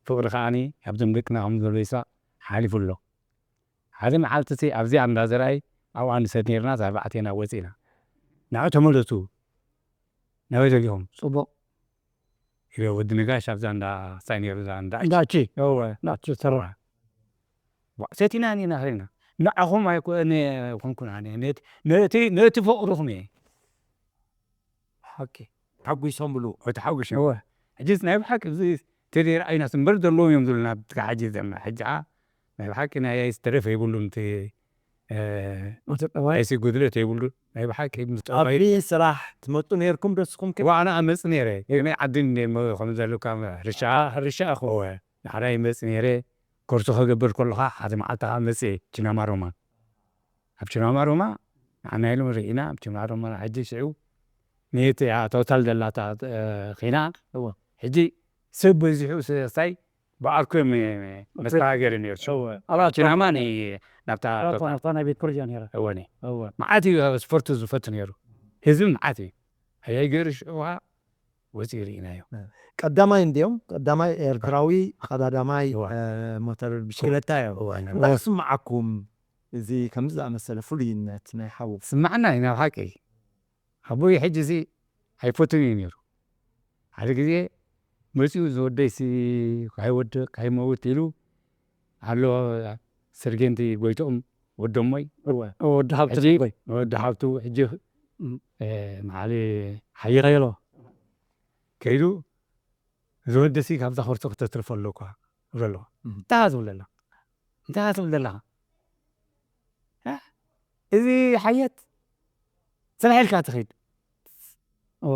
ፍቕሪ ከኣኒ ኣብዞም ደቅና ከም ዘሎ ይስማዕ ሓሊፉ ኣሎ። ሓደ መዓልቲ እቲ ኣብዚኣ እንዳ ዘርኣይ ኣብኣ ንሰድ ነይርና፣ እዛ ኣርባዕቴና ወፂና። ንዑ ተመለሱ። ናበይ ደሊኹም? ጽቡቕ። ኢለ ወዲ ነጋሽ ኣብዛ እንዳ ሳይ ነይሩ፣ እዛ እንዳ እንዳ ኣቺ። እወ። እንዳ ኣቺ ዝተረፈ። ዋ፣ ሰቲና እኒና ኸይና። ንዓኹም ኣይኮነ ኣይኮንኩን ኣነ ነቲ ነቲ ነቲ ፍቕርኹም እየ። ሓቂ። ሓጒሶምሉ። እቲ ሓጒስ እወ። ሕጂስ ናይ ብሓቂ እዚ ተደይ ረኣይናስ እምበር ዘለዎም እዮም ዝብሉና ብትካ ሕጂ ዘለና ሕጂ ዓ ናይ ብሓቂ ናይ ኣይስ ተረፍ የብሉን እቲ እ፣ እቲ ጠባይ ኣይሲ ጉድለት የብሉን ናይ ብሓቂ ምስ ጠባይ ኣብቲ ስራሕ ትመፁ ነይርኩም ደስኹም ከ ዋና መፅ ነይረ ናይ ዓዲ ከም ዘለካ ሕርሻ ሕርሻ እኸወ ንሓዳ ይመፅ ነይረ ኮርሶ ከገብር ከለካ ሓደ መዓልቲ ከዓ መፅእ ችናማሮማ ኣብ ችናማሮማ ንዓና ኢሎም ርኢና ኣብ ችናማሮማ ሕጂ ሽዑ ነቲ ያ ቶታል ዘላታ እ፣ ኺና እወ። ሕጂ ሰብ በዚሑ ስታይ ብኣርኮ መተሃገሪ ነይሩ እወ። ኣብኣ ችናማ ኒ ናብታ ቶታል ኣብታ ናይ ቤት ኮረጃ ነይራ እወኒ እወ መዓት እዩ ኣብ ስፖርት ዝፈቱ ነይሩ ህዝቢ መዓት እዩ ኣያይ ገይሩ ሽዑ ከዓ ወፂኡ ርኢናዮ ቀዳማይ እንዲኦም ቀዳማይ ኤርትራዊ ቀዳዳማይ እወ። እ፣ ሞተር ብሽክለታ እዮም እወ። እንታይ ስምዓኩም እዚ ከምዚ ዝኣመሰለ ፍሉይነት ናይ ሓዉ ስማዕና እዩ ናብ ሓቂ ኣቦይ ሕጂ እዚ ኣይፈቱን እዩ ነይሩ ሓደ ግዜ መፂኡ ዝወደይሲ ካይወድእ ካይመውት ኢሉ ኣሎ ሰርጌንቲ ጎይትኦም ወደሞይ ወዲ ሃብቲ ሕጂ ወይ ወዲ ሃብቱ ሕጂ እ፣ መዓሊ ሓየሎ ይኸየሎ ከይዱ ዝወደሲ ካብዛ ኮርሶ ክተትርፈ ኣለኳ ይብሎ ኣለኹ እንታይ ትብል ኣለኻ እንታይ ትብል ዘለኻ እ? እዚ ሓየት ስራሕ ኢልካ ትኸይድ እወ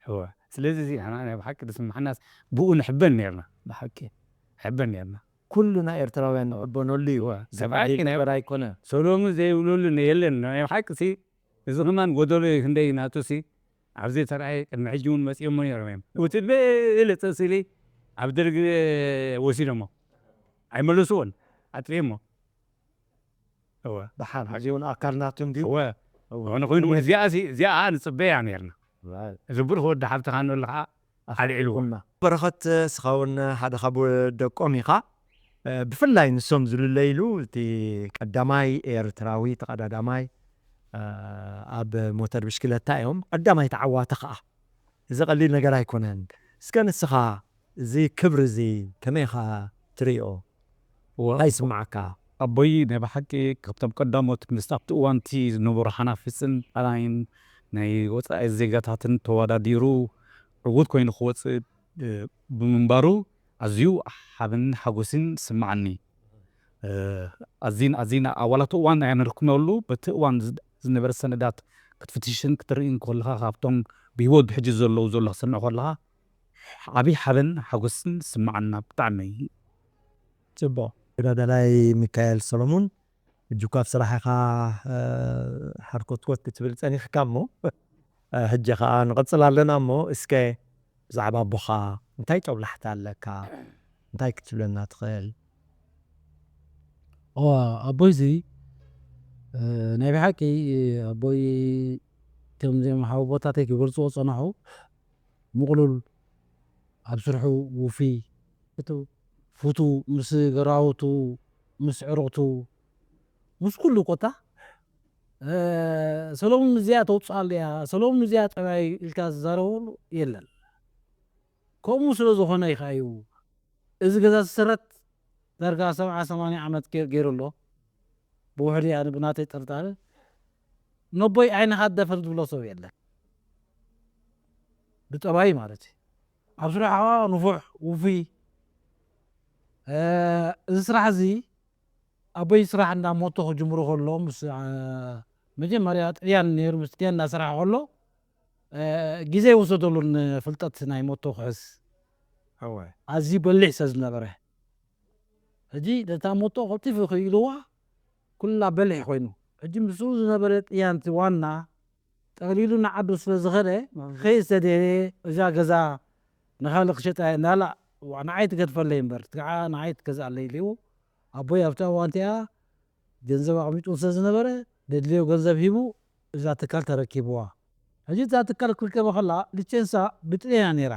እወ ስለዚ እዚ ንሕና ናይ ብሓቂ ዝስምሓናስ ብኡ ንሕበን ነርና ብሓቂ ሕበን ነርና ኩልና ኤርትራውያን ንዕበነሉ እዩ እወ ሰብኣይ ሰብኣይ ናይ ግበር ኣይኮነ ሰሎሚ ዘይብለሉ የለን ናይ ብሓቂ ሲ እዚ ከማን ጎደሎ እዩ ክንደይ ናቱ ሲ ኣብዚ ተራእየ ቅድሚ ሕጂ እውን መፂኦሞ ነይሮም እዮም እቲ ብልፅእ ስሊ ኣብ ደርጊ ወሲዶሞ ኣይመለስዎን ኣጥሪኦሞ እወ ደሓን ሕዚ እውን ኣካል ናቱ እንድዩ እወ ዝኾነ ኮይኑ እውን እዚኣ ሲ እዚኣ ንፅበያ ነርና እዚ ብሩኽ ወዲ ሓብትኻ ንብል ከዓ ኣልዒልዎ በረኸት እስኻ እውን ሓደ ካብ ደቆም ኢኻ እ፣ ብፍላይ ንሶም ዝልለይሉ እቲ ቀዳማይ ኤርትራዊ ተቐዳዳማይ እ፣ ኣብ ሞተር ብሽክለታ እዮም ቀዳማይ ተዓዋቲ ከዓ እዚ ቀሊል ነገር ኣይኮነን እስከ ንስኻ እዚ ክብሪ እዚ ከመይ ኢኻ ትርእዮ እንታይ ይስምዓካ ኣቦይ ናይ ብሓቂ ካብቶም ቀዳሞት ምስ ኣብቲ እዋንቲ ዝነበሩ ሓናፍፅን ጣላይን ናይ ወፃኢ ዜጋታትን ተወዳዲሩ ዕዉት ኮይኑ ክወፅእ እ፣ ብምንባሩ ኣዝዩ ሓብን ሓጎስን ይስምዓኒ እ፣ ኣዚን ኣዚን ኣዋላቱ እዋን ኣየነርክመሉ በቲ እዋን ዝ- ዝነበረ ሰነዳት ክትፍትሽን ክትርእን ከለኻ ካብቶም ብሂወት ብሕጂ ዘለዉ ዘሎ ክሰምዕ ከለኻ ዓብዪ ሓበን ሓጎስን ዝስምዓና ብጣዕሚ ፅቡቕ ተወዳዳላይ ሚካኤል ሰሎሙን ሕጂ እኳ ኣብ ስራሕ ኢኻ እ፣ ሓርኮትኮት ክትብል ፀኒሕካ እሞ እ፣ ሕጂ ከዓ ንቐፅል ኣለና እሞ እስከ ብዛዕባ ኣቦኻ እንታይ ጦብላሕታ ኣለካ እንታይ ክትብለና ትኽእል እዋ ኣቦይ እዚ እ፣ ናይ ብሓቂ ኣቦይ ከምዚኦም ሓወቦታተይ ክገልፅዎ ፀናሑ ምቕሉል ኣብ ስርሑ ውፍይ ፍቱ ምስ ገራውቱ ምስ ዕሩቕቱ ምስ ኩሉ ኮታ እ፣ ሰሎሙን እዚኣ ተውፅኣሉ እያ ሰሎሙን እዚኣ ጠባይ ኢልካ ዝዛረበሉ የለን ከምኡ ስለ ዝኾነ እዩ ከዓ እዩ እዚ ገዛ ዝስረት ዳርጋ ሰብዓ ሰማንያ ዓመት ገይሩ ኣሎ ብውሕዲ ኣነ ብናተይ ጥርጣረ ነቦይ ዓይንኻ ደፈን ዝብሎ ሰብ የለን ብጠባይ ማለት እዩ ኣብ ስራሕ ከዓ ንፉዕ ውፉይ እዚ ስራሕ እዚ ኣቦይ ስራሕ እንዳ ሞቶ ክጅምሩ ከሎ ምስ መጀመርያ ጥልያን ነይሩ ምስ ጥልያን እንዳሰራሕ ከሎ ግዜ ይወሰደሉ ንፍልጠት ናይ ሞቶ ክሕዝ ኣዝዩ በሊሕ ሰብ ዝነበረ ሕጂ ነታ ሞቶ ቀልጢፉ ክኢልዋ ኩላ በሊሕ ኮይኑ ሕጂ ምስኡ ዝነበረ ጥልያን ዋና ጠቕሊሉ ንዓዱ ስለ ዝኸደ ከይሰደደ እዛ ገዛ ንኻልእ ክሸጣ እየ እናላ ንዓይ ትገድፈለይ እምበር ከዓ ንዓይ ትገዝኣለይ ኢልዎ ኣቦይ ኣብቲ እዋን እቲኣ ገንዘብ ኣቕሚጡ ስለ ዝነበረ ዘድልዮ ገንዘብ ሂቡ እዛ ትካል ተረኪብዋ ሕጂ እዛ ትካል ክትርከበ ከላ ሊቸንሳ ብጥልያን እያ ነይራ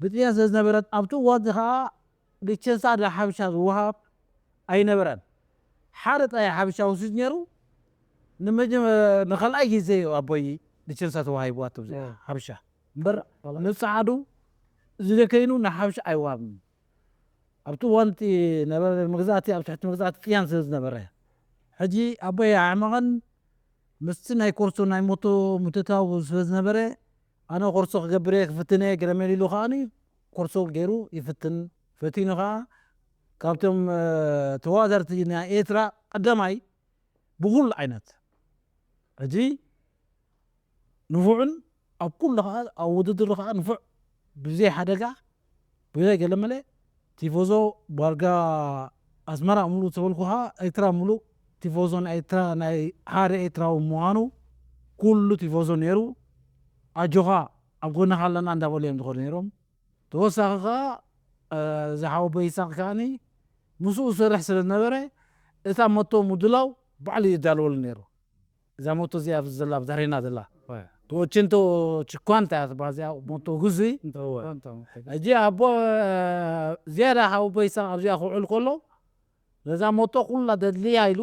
ብጥልያን ስለ ዝነበረት ኣብቲ እዋን እዚ ከዓ ሊቸንሳ ንሓበሻ ዝወሃብ ኣይነበረን ሓደ ጥራይ ሓበሻ ወሲዱ ነይሩ ንመጀመ ንኻልኣይ ግዜ እዩ ኣቦይ ሊቸንሳ ተዋሂብዋ ትብዚ ሓበሻ እምበር ንፀዓዱ ዝደከይኑ ንሓበሻ ኣይወሃብን ኣብቲ እዋን እቲ ነበረ መግዛእቲ ኣብ ትሕቲ መግዛእቲ ጥልያን ስለ ዝነበረ ሕጂ ኣቦይ ኣዕመቐን ምስቲ ናይ ኮርሶ ናይ ሞቶ ምትእትታው ስለ ዝነበረ ኣነ ኮርሶ ክገብር እየ ክፍትን እየ ገለመል ኢሉ ከዓኒ ኮርሶ ገይሩ ይፍትን ፈቲኑ ከዓ ካብቶም ተዋዳደርቲ ናይ ኤርትራ ቀዳማይ ብኩሉ ዓይነት ሕጂ ንፉዕን ኣብ ኩሉ ከዓ ኣብ ውድድር ከዓ ንፉዕ ብዘይ ሓደጋ ብዘይ ገለመለ ቲፎዞ ባርጋ ኣስመራ ሙሉእ ተበልኩ ከዓ ኤርትራ ሙሉእ ቲፎዞ ናይ ኤርትራ ናይ ሓደ ኤርትራዊ ምዃኑ ኩሉ ቲፎዞ ነይሩ ኣጆኻ ኣብ ጎንኻ ኣለና እንዳበሉ እዮም ዝኸዱ ነይሮም ተወሳኺ ከዓ ዝሓወቦ ይሳቅ ከዓኒ ምስኡ ዝሰርሕ ስለ ዝነበረ እታ መቶ ምድላው ባዕሉ ይዳለወሉ ነይሩ እዛ ሞቶ እዚኣ ኣብዚ ዘላ ኣብ ዛሬና ዘላ ተወችንቶ ችኳንታ እያ ትበሃል እዚኣ ሞቶ ግዙ ሕጂ ኣቦ ዝያዳ ሓወቦ ይሳቅ ኣብዚኣ ክውዕል ከሎ ነዛ ሞቶ ኩላ ደድልያ ኢሉ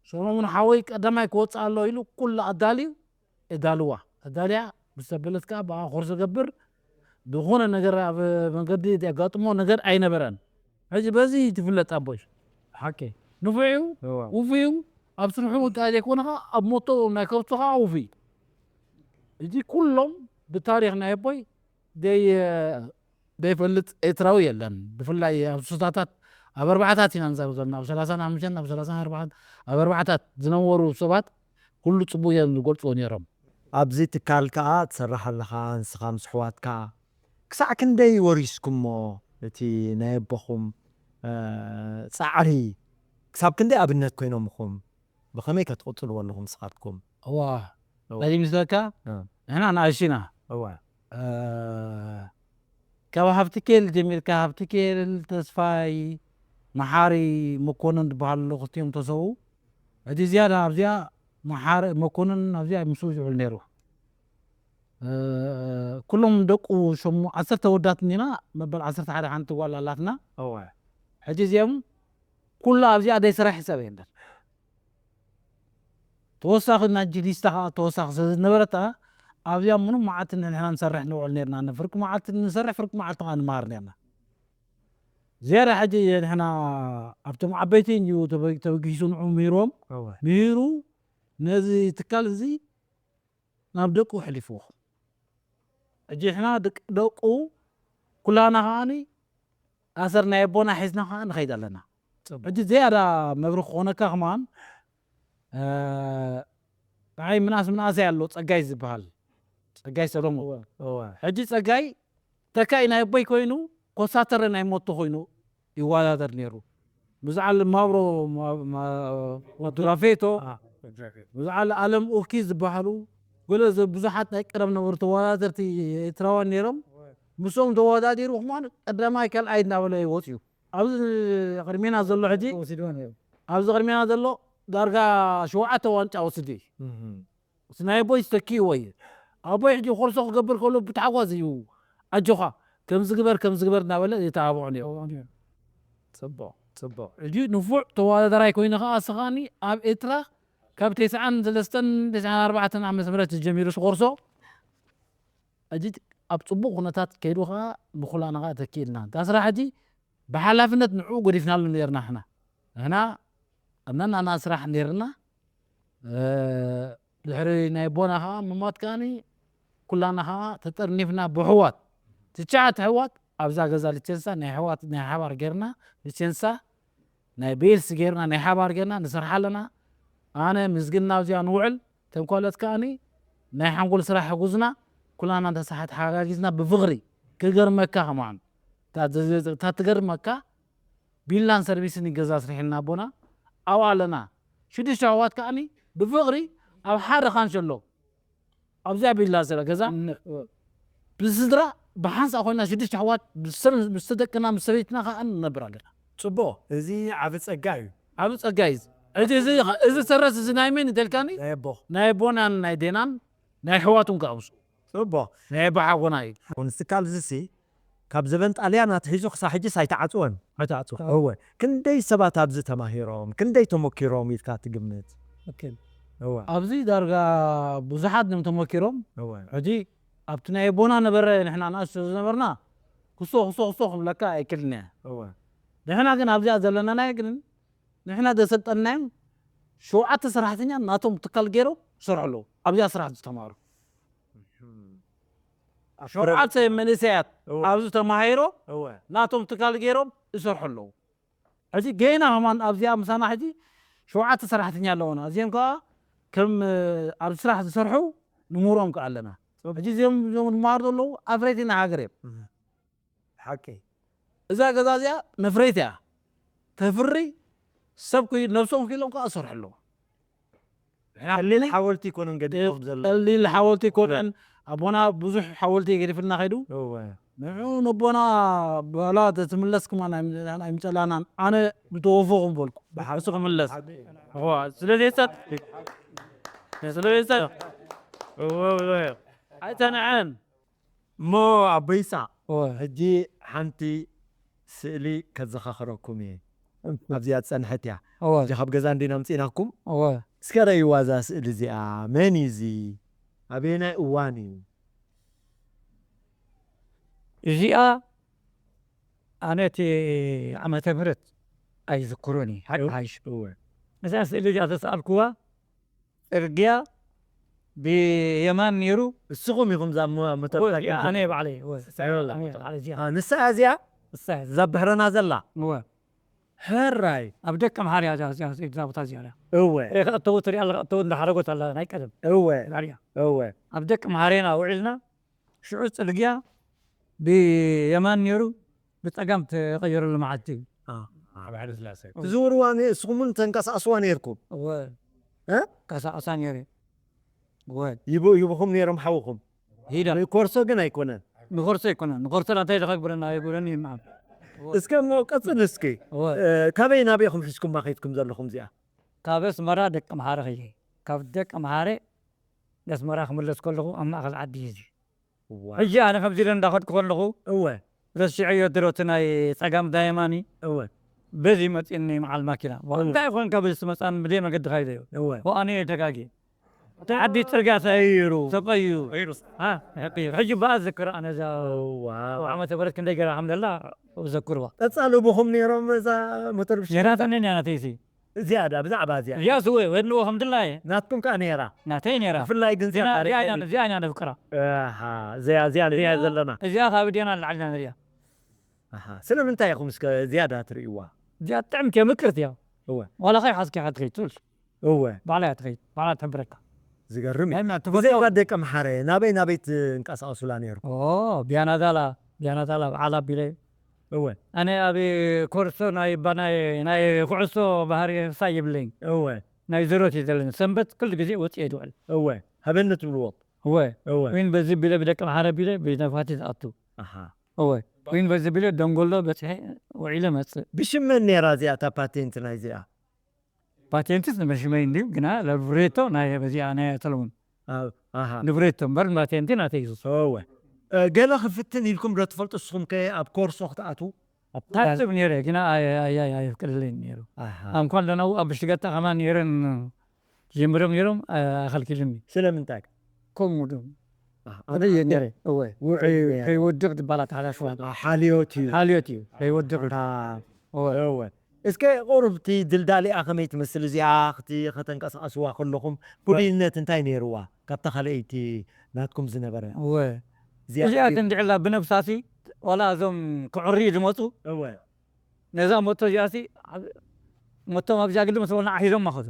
ሰሎሙን ሓወይ ቀዳማይ ክወፅእ ኣሎ ኢሉ ኩሉ ኣዳልዩ የዳልዋ ኣዳልያ ምስ ተበለት ከዓ ብኣ ኮርስ ገብር ዝኾነ ነገር ኣብ መንገዲ ዘጋጥሞ ነገር ኣይነበረን ሕጂ በዚ ትፍለጥ ኣቦይ ሓቂ ንፉዕ እዩ ውፉይ እዩ ኣብ ስርሑ ጥራይ ዘይኮነ ከዓ ኣብ ሞቶ ናይ ከብቱ ከዓ ውፉይ እዚ ኩሎም ብታሪክ ናይ ኣቦይ ደይ ዘይፈልጥ ኤርትራዊ የለን ብፍላይ ኣብ ሱሳታት ኣብ ኣርባዕታት ኢና ንዛረብ ዘለና ኣብ ሰላሳን ሓሙሽተን ኣብ ሰላሳን ኣርባዕተን ኣብ ኣርባዕታት ዝነበሩ ሰባት ኩሉ ጽቡቅ እዮም ዝገልጽዎ ነይሮም ኣብዚ ትካል ከዓ ትሰርሕ ኣለኻ ንስኻ ምስ ኣሕዋትካ ክሳዕ ክንደይ ወሪስኩሞ እቲ ናይ ኣቦኹም ጻዕሪ ክሳብ ክንደይ ኣብነት ኮይኖምኹም ብኸመይ ከ ትቕጽልዎ ኣለኹም ንስኻትኩም እዋ በዚ ምስለካ ንሕና ንኣሽና እዋ ካብ ሃፍትኬል ጀሚርካ ሃፍትኬል ተስፋይ መሓሪ መኮንን ዝበሃሉ ኣለዉ ክልቲኦም ተሰው እቲ ዝያዳ ኣብዚኣ መሓሪ መኮንን ኣብዚኣ ምስኡ ዝውዕል ነይሩ ኩሎም ደቁ ሸሙ ዓሰርተ ወዳት እኒና መበል ዓሰርተ ሓደ ሓንቲ ጓል ኣላትና ሕጂ እዚኦም ኩሉ ኣብዚኣ ደይ ስራሕ ይሰበ የለን ተወሳኺ ናጂ ሊስታ ከዓ ተወሳኺ ስለ ዝነበረታ ኣብዚኣ ምኑም መዓልቲ ንሕና ንሰርሕ ንውዕል ነርና ፍርቂ መዓልቲ ንሰርሕ ፍርቂ መዓልቲ ከዓ ንመሃር ነርና ዝያዳ ሕጂ ንሕና ኣብቶም ዓበይቲ እዩ ተበጊሱ ንዑ ምሂርዎም ምሂሩ ነዚ ትካል እዚ ናብ ደቁ ኣሕሊፍዎ ሕጂ ንሕና ደቁ ኩላና ከዓኒ ኣሰር ናይ ኣቦና ሒዝና ከዓ ንኸይድ ኣለና ሕጂ ዝያዳ መብሪ ክኾነካ ከማን ንዓይ ምንኣስ ምንኣሰይ ኣሎ ፀጋይ ዝበሃል ፀጋይ ሰሎሞን ሕጂ ፀጋይ ተካኢ ናይ ኣቦይ ኮይኑ ኮሳተረ ናይ ሞቶ ኮይኑ ይወዳደር ነይሩ ብዝዓል ማብሮ ዱራፌቶ ብዝዓል ኣለም ኡኪ ዝበሃሉ ገለ ብዙሓት ናይ ቀደም ነበሩ ተወዳደርቲ ኤርትራውያን ነይሮም ምስኦም ተወዳዲሩ ከማን ቀዳማይ ካልኣይ እናበለ ይወፅዩ ኣብዚ ቅድሜና ዘሎ ሕጂ ኣብዚ ቅድሜና ዘሎ ዳርጋ ሸውዓተ ዋንጫ ወስዱ እዩ እቲ ናይ ኣቦይ ዝተኪእዎ እዩ ኣቦይ ሕጂ ኮርሶ ክገብር ከሎ ብታሕጓስ እዩ ኣጆኻ ከምዚ ግበር ከምዚ ግበር እናበለ የተባብዖ ነይሩ ጽቡቕ ጽቡቕ ሕጂ ንፉዕ ተወዳዳራይ ኮይኑ ከዓ እስኻኒ ኣብ ኤርትራ ካብ ተስዓን ሰለስተን ተስዓን ኣርባዕተን ዓመተ ምህረት ጀሚሩ ኮርሶ ሕጂ ኣብ ፅቡቅ ኩነታት ከይዱ ከዓ ንኩላና ከዓ ተኪእልና እታ ስራሕ ሕጂ ብሓላፍነት ንዕኡ ገዲፍናሉ ነርና ንሕና ንሕና ኣብ ነናና ስራሕ ነርና ድሕሪ ናይ ኣቦና ከዓ ምሞት ከዓኒ ኩላና ከዓ ተጠርኒፍና ብሕዋት ትሽዓተ ሕዋት ኣብዛ ገዛ ልቸንሳ ናይ ሕዋት ናይ ሓባር ጌርና ልቸንሳ ናይ ቤልስ ጌርና ናይ ሓባር ጌርና ንሰርሓ ኣለና ኣነ ምስግና ኣብዚኣ ንውዕል ተንኳለት ከዓኒ ናይ ሓንጎል ስራሕ ሕጉዝና ኩላና እንተሳሓት ሓጋጊዝና ብፍቕሪ ክገርመካ ከማን እታ ትገርመካ ቢላን ሰርቪስን ገዛ ኣስሪሕልና ኣቦና ኣብኣ ኣለና ሽዱሽተ ኣሕዋት ከዓኒ ብፍቕሪ ኣብ ሓደ ካንሸሎ ኣብዚኣ ቢላ ስለ ገዛ ብስድራ ብሓንሳእ ኮይና ሽዱሽተ ኣሕዋት ምስ ደቅና ምስ ሰበይትና ከዓ ንነብር ኣለና ፅቡቅ እዚ ዓብ ፀጋ እዩ ዓብ ፀጋ እዩ እዚ ተረስ እዚ ናይ መን ይደልካኒ ናይ ኣቦ ናይ ኣቦናን ናይ ዴናን ናይ ኣሕዋቱን ከኣ ምስ ጽቡቕ። ናይ ኣቦሓጎና እዩ። ንስካ ኣብዚ ሲ ካብ ዘበን ጣልያን ኣትሒዙ ክሳብ ሕጂስ ኣይተዓጽወን። ኣይተዓጽወን። እወ። ክንደይ ሰባት ኣብዚ ተማሂሮም፣ ክንደይ ተመኪሮም ኢልካ ትግምት? እወ። ኣብዚ ዳርጋ ብዙሓት እዮም ተመኪሮም። እወ። ሕጂ ኣብቲ ናይ ኣቦና ነበረ ንሕና ንኣሽቱ ዝነበርና ክሶ ክሶ ክሶ ክብለካ ኣይክልን እየ። እወ። ንሕና ግን ኣብዚኣ ዘለናናዮ ግን ንሕና ዘሰልጠንናዮም ሸውዓተ ሰራሕተኛ ናቶም ትካል ገይሮም ይሰርሑ ኣለዉ። ኣብዚኣ ስራሕ ዝተማሩ ሸውዓተ መንእሰያት ኣብዚ ተማሂሮ ናቶም ትካል ገይሮም ይሰርሑ ኣለዉ። ሕጂ ገና ከማን ኣብዚኣ ምሳና ሕጂ ሸውዓተ ሰራሕተኛ ኣለዉና። እዚኦም ከዓ ከም ኣብዚ ስራሕ ዝሰርሑ ንምህሮም ከዓ ኣለና። ሕጂ እዚኦም እዞም ዝመሃሩ ዘለዉ ኣፍረይቲ ናይ ሃገር እዮም። ሓቂ። እዛ ገዛ እዚኣ መፍረይቲ እያ። ተፍሪ ሰብ ክይ-፣ ነብሶም ክኢሎም ከዓ ዝሰርሑ ኣለዉ። ቀሊል ሓወልቲ ይኮነን ገዲፎም ዘሎ። ቀሊል ሓወልቲ ይኮነን። ኣቦና ብዙሕ ሓወልቲ ገዲፍልና ከይዱ። እወ። ንዑ ነቦና በላ ትምለስ ክማን ኣይም-፣ ኣይምጸላናን። ኣነ ዝተወፈኹም በልኩ። ብሓሱ ክምለስ። እዋ፣ ስለዚ ይጸጥ። ስለዚ ይጸጥ። እወ፣ እወ። ኣይተንዐን። እሞ ኣቦ ይሳቕ፣ እወ። ሕጂ ሓንቲ ስእሊ ከዘኻኽረኩም እየ። ኣብዚኣ ዝጸንሐት እያ። እወ። ሕጂ ካብ ገዛ እንዲና ኣምጺእናኩም። እወ። እስከ ረእይዋ እዛ ስእሊ እዚኣ። መን እዩ እዚ? ኣበየናይ እዋን እዩ? እዚኣ ኣነ እቲ ዓመተ ምህረት ኣይዝክሮን እየ። ሓቂ እወ። ሓይሽ። እወ። እዛ ስእሊ እዚኣ ተሰኣልኩዋ፣ ጽርግያ ብየማን ነይሩ። እስኹም ኢኹም እዛ ሞ-፣ ሞተር እወ፣ ሳይክል እዚኣ ኣነ ባዕለይ፣ እወ። ሳይክል። ኣነ ባዕለይ እዚኣ። አ፣ ንሳ እዚኣ? ንሳ እያ። እዛ ብሕረና ዘላ? እወ። ሕራይ። ኣብ ደቀ ምሓርያ እዛ፣ እዛ፣ እዛ ቦታ እዚኣ እያ። እወ። ሬኻ እተው ትሪኣ ኣለኻ፣ እተው እንዳሓረጎት ኣላ፣ ናይ ቀደም። እወ። ዛርያ። እወ። ኣብ ደቀ ምሓርያና ውዒልና፣ ሽዑ ጽርግያ ብየማን ነይሩ፣ ብጸጋም ተቐየረሉ መዓልቲ እዩ። አ። ኣብ ሓይለ ስላሴ። ትዝውርዋ ነ-፣ እስኹም እውን ተንቀሳቕስዋ ነይርኩም? እወ። እ? ቀሳቕሳ ነይረ። እወ። ይቡ-፣ ይቡኹም ነይሮም ሓውኹም? ሂዳ። ንኮርሶ ግን ኣይኮነን። ንኮርሶ ኣይኮነን። ንኮርሶ እንታይ ደኸግብረና ኣይብረን እዩ፣ መዓም። እወ። እስከ እሞ ቀጽል እስኪ። እወ። እ፣ ካበይ ናበይ ኢኹም ሒዝኩማ ከይድኩም ዘለኹም እዚኣ? ካብ ኣስመራ ደቀ ምሓረ ኸየ። ካብ ደቀ ምሓረ ንኣስመራ ክምለስ ከለኹ ኣብ ማእከል ዓዲ እዩ እዚ። ዋው። ሕጂ ኣነ ከምዚ ኢለ እንዳኸድኩ ከለኹ እወ። ረሲዐዮ ድሮ እቲ ናይ ጸጋም ዳየማኒ። እወ። በዚ መጺእኒ መዓል ማኪና። እወ። እንታይ ይኾን ካብ እዚ መጻን ብደይ መገዲ ካይደዮ። እወ። ወኣነ እየ ተጋጊ። እቲ ዓዲ ጽርግያ ተቐይሩ። ተቐይሩ። ተቐይሩ። ሃ፣ ተቐይሩ። ሕጂ በኣ ዝክር ኣነ እዛ ዋው። ዓመተ ምህረት ክንደይ ገይራ ከም ዘላ ዘክርዋ። ቀጻሊ ብኹም ነይሮም እዛ ሞተር ብሽ-? ነይራትኒ እያ ናተይሲ። ዝያዳ፣ ብዛዕባ እዚኣ። እዚኣስ እወ፣ ወድልዎ ከም ድላየ። ናትኩም ከኣ ነይራ። ናተይ ነይራ። ብፍላይ ግን እዚኣ ግና ታሪኽ እዚኣ ኢና፣ እዩ። እዚኣ ኢና ነፍቅራ። ኣሃ፣ እዚኣ፣ እዚኣ ንሪኣ እዚኣ፣ ዘለና። እዚኣ ካብ እዴና ንላዕሊ ኢና ንሪኣ። ኣሃ፣ ስለምንታይ ኢኹም እስከ ዝያዳ ትርእይዋ? እዚኣ ጥዕምቲ እያ፣ ምቅርቲ እያ። እወ። ዋላ ከይሓዝኪ ኢኻ ትኸይድ ትብል። እወ። ባዕላ እያ ትኸይድ፣ ባዕላ ትሕብረካ። ዝገርም እዩ። ናይ ምዕት ብዘይካ ትፈትዎ። ደቂ ኣምሓረ፣ ናበይ ናበይ ትንቀሳቐሱላ ነይርኩም? ኦ፣ ቢያናዛላ፣ ቢያናዛላ በዓል ኣቢለ። እወ። ኣነ ኣብ ኮርሶ ናይ ባ-፣ ናይ፣ ናይ ኩዕሶ ባህሪ ሳይ ይብለኝ። እወ። ናይ ዘሮት እዩ ዘለኒ። ሰንበት ኩሉ ግዜ ወፂኤ ድውዕል። እወ። ሃበኒ ትብልዎ? እወ። እወ። ወይን በዚ ቢለ ብደቂ ኣምሓረ ቢለ ብነፋቲ ዝኣቱ። ኣሃ። እወ። ወይን በዚ ቢለ ደንጎሎ በፂሐ ውዒለ መፅእ። ብሽም መን ነይራ እዚኣ እታ ፓቴንት ናይ እዚኣ? ፓቴንትስ ንበሽመይ እንድዩ፣ ግና ለብሬቶ ናይ በዚኣ ናይ ሰለሙን። ኣብ፣ ኣሃ። ንብሬቶ እምበር ፓቴንቲ ናተይ እዩ። እወ። እ፣ ገለ ክፍትን ኢልኩም ዶ ትፈልጡ ንስኹም ከ ኣብ ኮርሶ ክትኣትዉ? ኣብ ታስብ ነይረ፣ ግና ኣይ-፣ ኣይ-፣ ኣይ-፣ ኣይፍቀደለይን ነይሩ። ኣሃ። ኣንኳን ለናው ኣብ ብሽገታ ከማን ነይረን ጀምሮም ነይሮም፣ ኣ-፣ ኣኸልኪሉኒ። ስለምንታይ? ከምኡ ዶ? ኣሃ። ኣነ እየ ነይረ። እወ። ውዑይ ከይ-፣ ነይረ። ከይወድቕ ዝበሃል ኣተሓላልፋ። ኣ፣ ሓልዮት እዩ። ሓልዮት እዩ። ከይወድቕ። ኣሃ። እወ። እወ። እስከ ቁሩብ እቲ ድልዳሊኣ ከመይ ትመስል እዚኣ ክቲ-፣ ከተንቀሳቕስዋ ከለኹም ፍሉይነት እንታይ ነይርዋ ካብታ ካልኣይቲ ናትኩም ዝነበረ? እወ። እዚኣ እዚኣ ከ- ትንድዕላ ብነብሳሲ ዋላ እዞም ክዕርዩ ዝመፁ እወ። ነዛ ሞቶ እዚኣሲ ኣብ-፣ ሞቶም ኣብዚኣ ግዲ ምስ በልና ኣሒዞም ማኸዱ።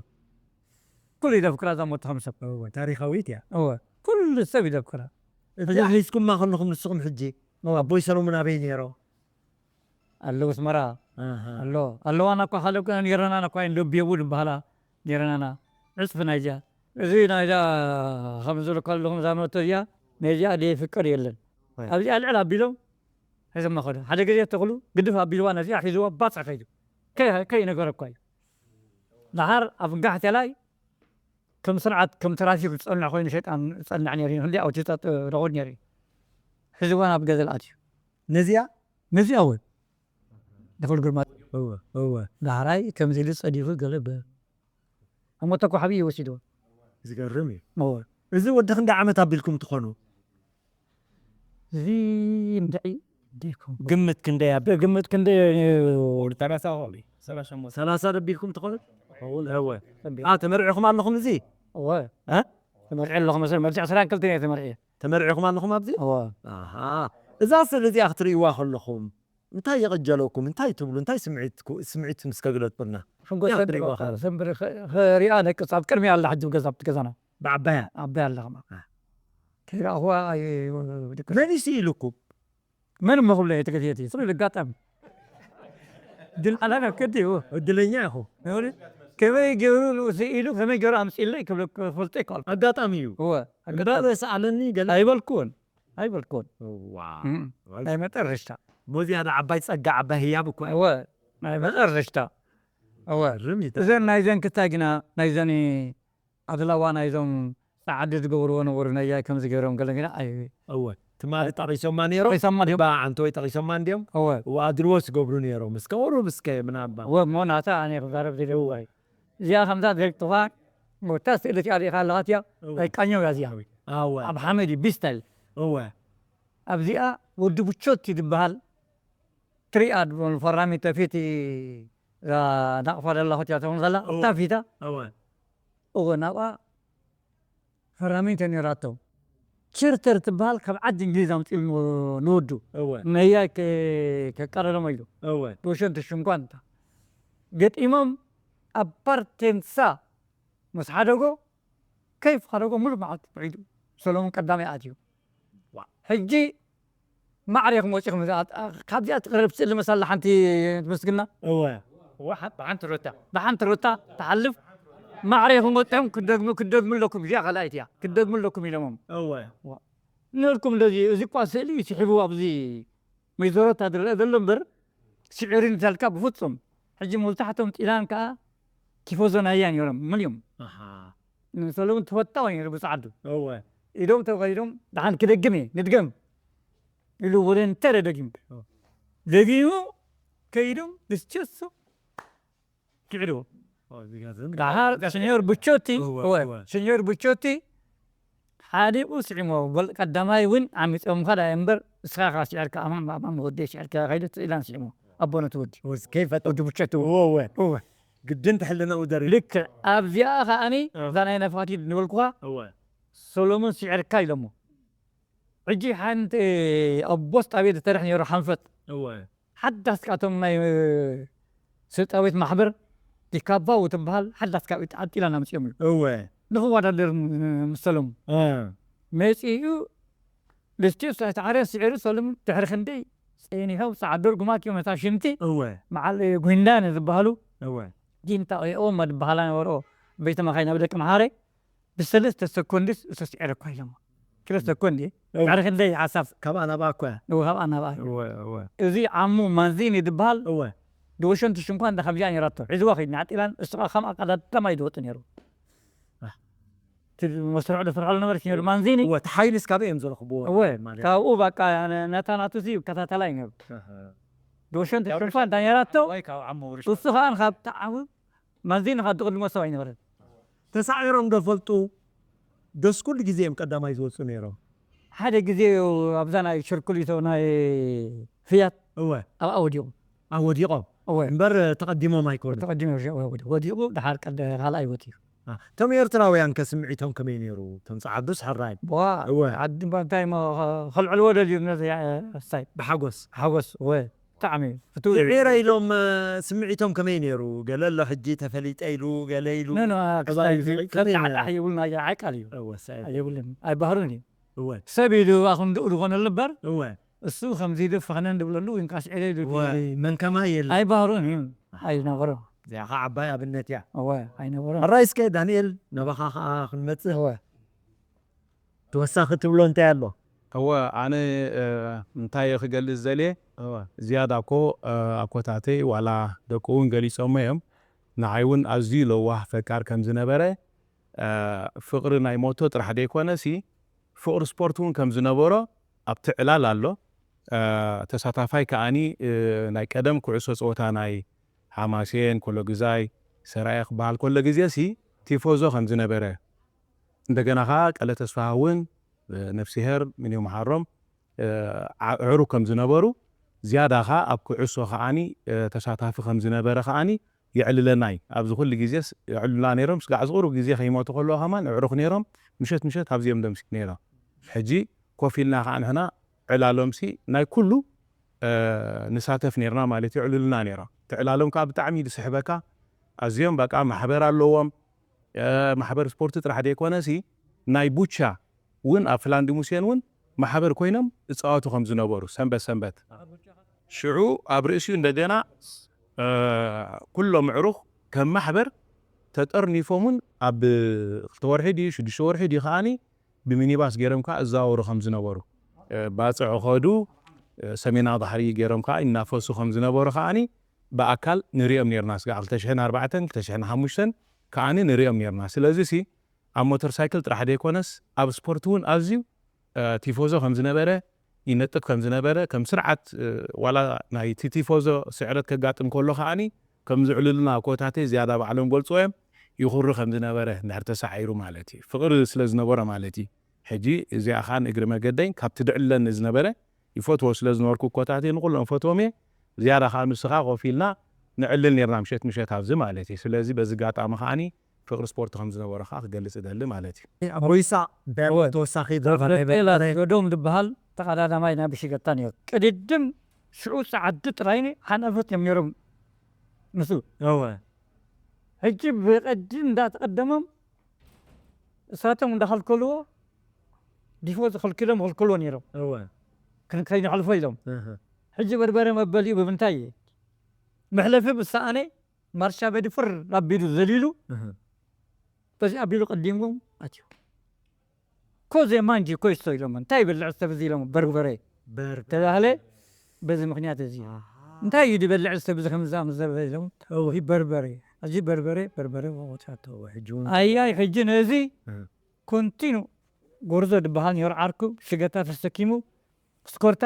ኩሉ ይደፍክራ እዛ ሞቶ ከም ሰብ። እወ፣ ታሪኻዊት እያ። እወ፣ ኩሉ ሰብ ይደፍክራ። እዚኣ ሒዝኩማ ከለኹም ንስኹም ሕጂ እወ። ኣቦይ ሰሎሙን ኣበይ ነይሮ? ኣለዉ ኣስመራ። ኣሃ። ኣሎ። ኣለዋና እኳ ካልእ እኳ ነይረናና እኳ እንዶ ቤቡ ዝበሃላ ነይረናና። ዕጽፊ ናይዚኣ። እዚ ናይዛ ከም ዝብለካ ኣለኹም እዛ ሞቶ እዚኣ፣ ናይዚኣ ደይፍቅር የለን። ኣይ። ኣብዚኣ ልዕል ኣቢሎም ሒዞማ ከዱ። ሓደ ግዜ ተኽሉ ግድፍ ኣቢልዋ ነዚኣ ሒዝዋ ባጽዕ ከይዱ። ከይ-፣ ከይነገረ እኳ እዩ። ደሓር ኣብ ጋሕቴላይ ከም ስርዓት፣ ከም ትራፊክ ዝጸንዕ ኮይኑ ሸይጣን ዝጸንዕ ነይሩ እዩ። ክንደይ ኣውቲታት ረኹድ ነይሩ እዩ። ሒዝዋ ናብ ገደል ኣትዩ። ነዚኣ? ነዚኣ እውን። ንኹል ግርማ። እወ፣ እወ። ዳሕራይ ከምዚ ኢሉ ጸዲፉ ገለ በ-፣ ኣብ ሞቶ እኮ ሓቢኡ ወሲድዎ። ዝገርም እዩ። እወ። እዚ ወዲ ክንደይ ዓመት ኣቢልኩም ትኾኑ? እዚ እንድዒ ደይኮን። ግምት ክንደይ ኣብ-፣ ግምት ክንደይ? ወዲ ሰላሳ ኾኑ። ሰላሳ ሸሞንተ። ሰላሳ ደቢልኩም ትኾኑ? እወ። ኣ፣ ተመርዒኹም ኣለኹም እዚ? እወ። እ? ተመርዒ ኣለኹ መሰል፣ መርትዕ ዕስራን ክልተን እየ ተመርዒ። ተመርዒኹም ኣለኹም ኣብዚ? እወ። ኣሃ። እዛ ስእሊ እዚኣ ክትርእይዋ ከለኹም፣ እንታይ የቐጀለኩም? እንታይ ትብሉ? እንታይ ስምዒት፣ ስምዒት ምስ ከግለጽኩልና? ሕንጎ እያ ሰንብሮ፣ ትርእይዋ ከለኹም? ሰንብሮ፣ ኸ-፣ ኸሪኣ ነቅጽ ኣብ ቅድሚ ኣላ ሕጂ ገዛ ኣብቲ ገዛና። ብዓባያ? ዓባያ ኣላ ከማ። አ። ከይረኣኹዋ ኣይ-፣ ድቅስ። መን እዩ ስኢሉኩም? መን እሞ ክብሎ እየ ተገትየት እዩ። ስሩ ልጋጣሚ። ድል ኣላና ከዲ እዩ። እድለኛ ኢኹ። ይኸውል፣ ከመይ ገይሩ ንኡ ስኢሉ፣ ከመይ ገይሩ ኣምጺእለይ ክብሎ ክፈልጦ ይከኣል። ኣጋጣሚ እዩ። እወ፣ ኣጋጣሚ። እምበር ሰኣለኒ ገለ። ኣይበልኩን። ኣይበልኩን። ዋ። እም፣ ናይ መጠረሽታ። ሞ ዝያዳ ዓባይ ጸጋ፣ ዓባይ ህያብ እኮ እዩ። እወ፣ ናይ መጠረሽታ። እወ። ግርም እዩ። እዘን ናይዘን ክታይ ግና፣ ናይዘን ኣድላዋ ናይዞም ጻዕዲ ዝገብርዎ ነበሩ፣ ነያይ ከምዚ ገይሮም ገለ ግና ኣይ-፣ እወ። ትማሊ ጠቒሶማ ነይሮም? ጠቒሶማ ድዮም? በዓንተ ወይ ጠቒሶማ እንድዮም? እወ። እወ፣ ኣድልዎ ዝገብሩ ነይሮም። እስከ ቁሩብ እስከ ምናባ። እወ፣ እሞ ናታ ኣነ ክዛረብ ዘይደሊ። እወ። እዚኣ ከምዛ ዘግጥፋ፣ እታ ስእሊ እቲኣ ርኢኻ ኣለኻ እቲኣ? እወ። ናይ ቃኘው እያ እዚኣ። ኣወ። ኣብ ሓመድ እዩ፣ ቢስታይል። እወ። ኣብዚኣ ወዲ ቡቾቲ ዝበሃል ትሪኣ ድበሉ ፈራሚ ተፊቲ እዛ ናቕፋ ደላ ሆቴል ትኸውን ዘላ፣ እወ። ኣብታ ፊታ? እወ። እወ፣ ናብኣ ፈራሚ እንተነይራቶ። ቸርተር ትበሃል ካብ ዓዲ እንግሊዝ ኣምፂሉ ንወ-፣ ንወዱ። እወ። ነያይ ከ-፣ ከቃለሎም ኢሉ። እወ። ዶሸን ትሽንኳን እታ። ገጢሞም ኣብ ፓርቴንሳ ምስ ሓደጎ፣ ከይፍ ሓደጎ ሙሉእ መዓልቲ ውዒሉ። ሰሎሙን ቀዳማይ ኣትዩ። ዋ። ሕጂ ማዕረ ኢኹም ወጺኹም፣ እዛ፣ ካብዚኣ ትቕረብ ስእሊ መሳላ ሓንቲ ትመስግና። እወ። እወ፣ ሓ-፣ ብሓንቲ ሩታ። ብሓንቲ ሩታ ትሓልፍ። ማዕረ ኢኹም ወጺኹም፣ ክደግሙ፣ ክደግሙ ኣለኩም፣ እዚኣ ካልኣይቲ እያ፣ ክደግሙ ኣለኩም ኢሎሞም። እወ። ዋ። ንልኩም እንደዚ፣ እዚ እኳ ስእሊ እዩ ስሒቡ ኣብዚ መይዘሮታ ዝረአ ዘሎ እምበር፣ ስዒሩ እንተልካ ብፍጹም። ሕጂ መብዛሕቶም ጢላን ከኣ ቲፎዞ ናያ ነይሮም፣ መሊኦም። ኣሃ። ንሰለሙን ተፈታዊ ነይሩ ብጻዕዱ። እወ። ኢዶም ተኸይዶም፣ ደሓን ክደግም እየ፣ ንድገም ኢሉ ቮለንተር ደጊሙ። እወ። ደጊሙ ከይዶም፣ ንስቸሱ ክዕድዎ። ኦ፣ እዚጋ ዘን-፣ ደሓር እዚጋ ሲኒዮር ብቾቲ፣ እወ፣ እወ፣ እወ። ሲኒዮር ብቾቲ ሓዲኡ ስዒሞ፣ በል ቀዳማይ እውን ዓሚጾም ኸዳ እምበር፣ እስኻ ኸዓ ስዒርካ ኣማን ብኣማን ንወደይ ስዒርካ ከይዱ ኢላን ስዒሞ። ኣቦ ነቲ ወዲ። ወስ-፣ ከይፈተ-፣ ወዲ ብቸቱ። እወ፣ እወ። እወ። ግድን ትሕልነኡ ደሪፉ። ልክዕ። ኣብዚኣ ኸኣኒ፣ እ። እዛ ናይ ነፋቲት ንበልኩኻ፣ እወ። ሰሎሞን ስዒርካ ኢሎሞ። ሕጂ ሓንቲ ኣብ ቦስ ጣብያ ዝተረሕ ነይሩ ሓንፈት። እወ። ሓዳስ ካብቶም ናይ፣ እ፣ ስልጣዊት ማሕበር ዲካባው ትበሃል ሓዳስ ካብ ኢጣ-፣ ዓጢላ ኣምጺኦም እዩ። እወ። ንኽወዳደር ም-፣ ምስ ሰለሙ። እ። መጺኡ ልስቲፍ ሳይት ዓርያ ስዒሩ ሰለሙ ድሕሪ ክንደይ ጸኒሖም ጻዕዶር ጉማት እዮም ነታ ሽንቲ። እወ። መዓል ጉንዳን ዝበሃሉ። እወ። ጊንታ ኦሞ ዝበሃላ ነበሮ ቤተ መኻይን ኣብ ደቂ መሓረ። ብሰለስተ ሰኮንድስ እሱ ስዒረ እኳ ኢሎሞ። ክልተ ሰኮንድ እየ። እወ። ድሕሪ ክንደይ ሓሳብ? ካብኣ ናብኣ እኳ እያ። እወ፣ ካብኣ ናብኣ እያ። እወ፣ እወ። እዚ ዓሙ ማንዚኒ ዝበሃል እወ። ድወሸንቲ ሽንኳ እንዳ ከምዚኣ ነይራቶ። ሒዝዋ ከይድ ንዓጢላን እሱ ኸዓ ከም ኣቀዳድማ እዩ ዝወጽእ ነይሩ። ኣህ። እቲ መስርዕ ዝሰርሐሉ ነበረ ሲኒዮር ማንዚኒ። እወ፣ እቲ ሓይሊ እስካብ እዮም ዝረኽብዎ እወ፣ ማለት። ካብኡ በቃ ነ-፣ ነታ ናቱ እዚ ይከታተላ እዩ ነይሩ። ኣህ። ድወሸንቲ ሽንኳ እንዳ ነይራቶ፣ ወይ ካብ ዓሙ ውርሽ። እሱ ኸዓ ካብ ተዓው ማንዚኒ ካብ ዝቕድሞ ሰብ ኣይነበረን። ተሳዒሮም ዶ ፈልጡ? ዶስ ኩሉ ግዜ እዮም ቀዳማይ ዝወፁ ነይሮም? ሓደ ግዜ ኣብዛ ናይ ሽርኩሊቶ ናይ ፍያት እወ። ኣብኣ ወዲቑ። ኣ፣ ወዲቖም? እወ። እምበር ተቐዲሞም ኣይኮኑን? ተቐዲሞም ወዲቑ፣ ወዲቑ። ወዲቑ፣ ደሓር ቀደ-፣ ካልኣይ ወፂኡ። ኣ፣ እቶም ኤርትራውያን ከ ስምዒቶም ከመይ ነይሩ? እቶም ጸዓዱስ ሕራይ? ዋ፣ እወ። ዓዲ እምባ እንታይ እሞ ከ-፣ ከልዕልዎ ደልዩ ነዚ፣ እ፣ ስታይ? ብሓጎስ? ሓጎስ፣ እወ። ብጣዕሚ ፍቱው እዩ። ስዒረ ኢሎም፣ እ፣ ስምዒቶም ከመይ ነይሩ? ገለ ኣሎ ሕጂ ተፈሊጠ ኢሉ፣ ገለ ኢሉ። ኖ፣ ኖ፣ አ፣ ተባሂሉ ክስታይ ከመይ ነይሩ? ከጣዕጣዕ ይብልና እያ፣ ዓቃል እዩ። እወ፣ ሳይ። ኣይብልን፣ ኣይባህሩን እዩ። እወ። ሰብ ኢሉ ኣኹም ድኡ ዝኾነሉ እምበር፣ እወ። እሱ ከምዚ ኢሉ ፈኸነን ድብለሉ፣ ወይ ከዓ ስዒረ ኢሉ እወ፣ መን ከማይ የለን። ኣይባህሩን እዩ። ኣይነበሮን። እዚኣ ኸዓ ዓባይ ኣብነት እያ። እወ፣ ኣይነበሮን። ሕራይ እስከ ዳንኤል፣ ናባኻ ኸዓ ክንመጽእ። እወ። ተወሳኺ ትብሎ እንታይ ኣሎ? እወ፣ ኣነ፣ እ፣ እንታይ እየ ክገልጽ ዘልየ? እወ። ዝያዳ እኮ፣ እ፣ ኣኮታተይ ዋላ ደቁ እውን ገሊጾሞ እዮም። ንዓይ እውን ኣዝዩ ለዋህ ፈቃር ከም ዝነበረ፣ እ፣ ፍቕሪ ናይ ሞቶ ጥራሕ ዘይኮነሲ፣ ፍቕሪ ስፖርት እውን ከም ዝነበሮ ኣብቲ ዕላል ኣሎ። እ፣ ተሳታፋይ ከኣኒ፣ እ፣ ናይ ቀደም ኩዕሶ ጸወታ ናይ ሓማሴን፣ ኮሎግዛይ፣ ሰራየ ክበሃል ከሎ ግዜሲ ቲፎዞ ከም ዝነበረ፣ እንደገና ኸዓ ቀለ ተስፋሃውን፣ እ፣ ነፍስሄር ምን ይምሓሮም፣ እ፣ ዓ-፣ ዕሩብ ከም ዝነበሩ፣ ዝያዳ ኸዓ ኣብ ኩዕሶ ኸዓኒ፣ እ፣ ተሳታፊ ከም ዝነበረ ኸዓኒ የዕልለና እዩ። ኣብዚ ኩሉ ግዜስ የዕልሉና ነይሮም። ስጋዕ ዝቕሩብ ግዜ ከይሞቱ ከለዉ ከማን ኣዕሩኽ ነይሮም። ምሸት ምሸት ኣብዚኦም ደምሲ ነይሮም። ሕጂ ኮፍ ኢልና ከዓ ንሕና ዕላሎምሲ ናይ ኩሉ ንሳተፍ ነርና ማለት እዩ። ዕልልና ነይሮም። እቲ ዕላሎም ከዓ ብጣዕሚ እዩ ዝስሕበካ። ኣዝዮም በቃ ማሕበር ኣለዎም። ማሕበር ስፖርት ጥራሕ ዘይኮነሲ ናይ ቡቻ እውን ኣብ ፍላንዲ ሙሴን እውን ማሕበር ኮይኖም እፃወቱ ከም ዝነበሩ ሰንበት ሰንበት ሽዑ ኣብ ርእሲኡ እንደገና ኩሎም ኣዕሩኽ ከም ማሕበር ተጠርኒፎምን ኣብ ክልተ ወርሒ ድዩ ሽዱሽተ ወርሒ ድዩ ከዓኒ ብሚኒባስ ገይሮም ከዓ እዛወሩ ከም ዝነበሩ ባፅዕ ከዱ ሰሜናዊ ባሕሪ ገይሮም ከዓ ይናፈሱ ከም ዝነበሩ ከዓኒ ብኣካል ንሪኦም ነርና ስጋ ክልተ ሽሕን ኣርባዕተን ክልተ ሽሕን ሓሙሽተን ከዓኒ ንሪኦም ነርና ስለዚ ሲ ኣብ ሞተር ሳይክል ጥራሕ ዘይኮነስ ኣብ ስፖርት እውን ኣዝዩ ቲፎዞ ከም ዝነበረ ይነጥፍ ከም ዝነበረ ከም ስርዓት ዋላ ናይቲ ቲፎዞ ስዕረት ከጋጥም ከሎ ከዓኒ ከም ዝዕልልና ኮታቴ ዝያዳ ባዕሎም ገልፅዎ እዮም ይኹሪ ከም ዝነበረ እንድሕር ተሳዒሩ ማለት እዩ ፍቕሪ ስለ ዝነበሮ ማለት እዩ ሕጂ እዚኣ ከዓ ንእግሪ መገደይ ካብቲ ድዕለኒ ዝነበረ ይፈትዎ ስለ ዝነበርኩ ኮታቴ ንኩሎም ፈትዎም እየ ዝያዳ ከዓ ምስኻ ኮፍ ኢልና ንዕልል ነርና ምሸት ምሸት ኣብዚ ማለት እዩ ስለዚ በዚ ጋጣሚ ከዓኒ ፍቕሪ ስፖርት ከም ዝነበሮ ከዓ ክገልፅ እደሊ ማለት እዩ። ኣቦይሳ እንታይ ተወሳኺ ዶም ዝበሃል ተቐዳዳማይ ናይ ብሽገታ ነይሩ። ቅድድም ሽዑ ፃዓዲ ጥራይ ሓናፍት እዮም ነይሮም። ምስ ሕጂ ብቐዲ እንዳተቐደሞም እሳቶም እንዳኸልከልዎ ዲፎ ዝኸልክሎም ኸልክልዎ ነይሮም። ከይንሓልፎ ኢሎም። ሕጂ በርበረ መበሊኡ ብምንታይ እዩ? መሕለፊ ብሰኣነ ማርሻ ቤዲ ፍር ኣቢሉ ዘሊሉ በዚ ኣቢሉ ቀዲምዎም ኣትዩ። ኮ ዜማ እንጂ ኮ ይስቶ ኢሎም እንታይ ይበልዕ ሰብ እዚ ኢሎም በርበረ ተባህለ። በዚ ምክንያት እዚ እንታይ እዩ ዝበልዕ ሰብ እዚ ከም ዝኣምዘበ ኢሎም በርበረ እዚ በርበረ በርበረ ወጣቶ ሕጂ ኣያይ ሕጂ ነዚ ኮንቲኑ ጎርዞ ዝበሃል ነይሩ ዓርኩ ሽገታ ተሰኪሙ ስኮርታ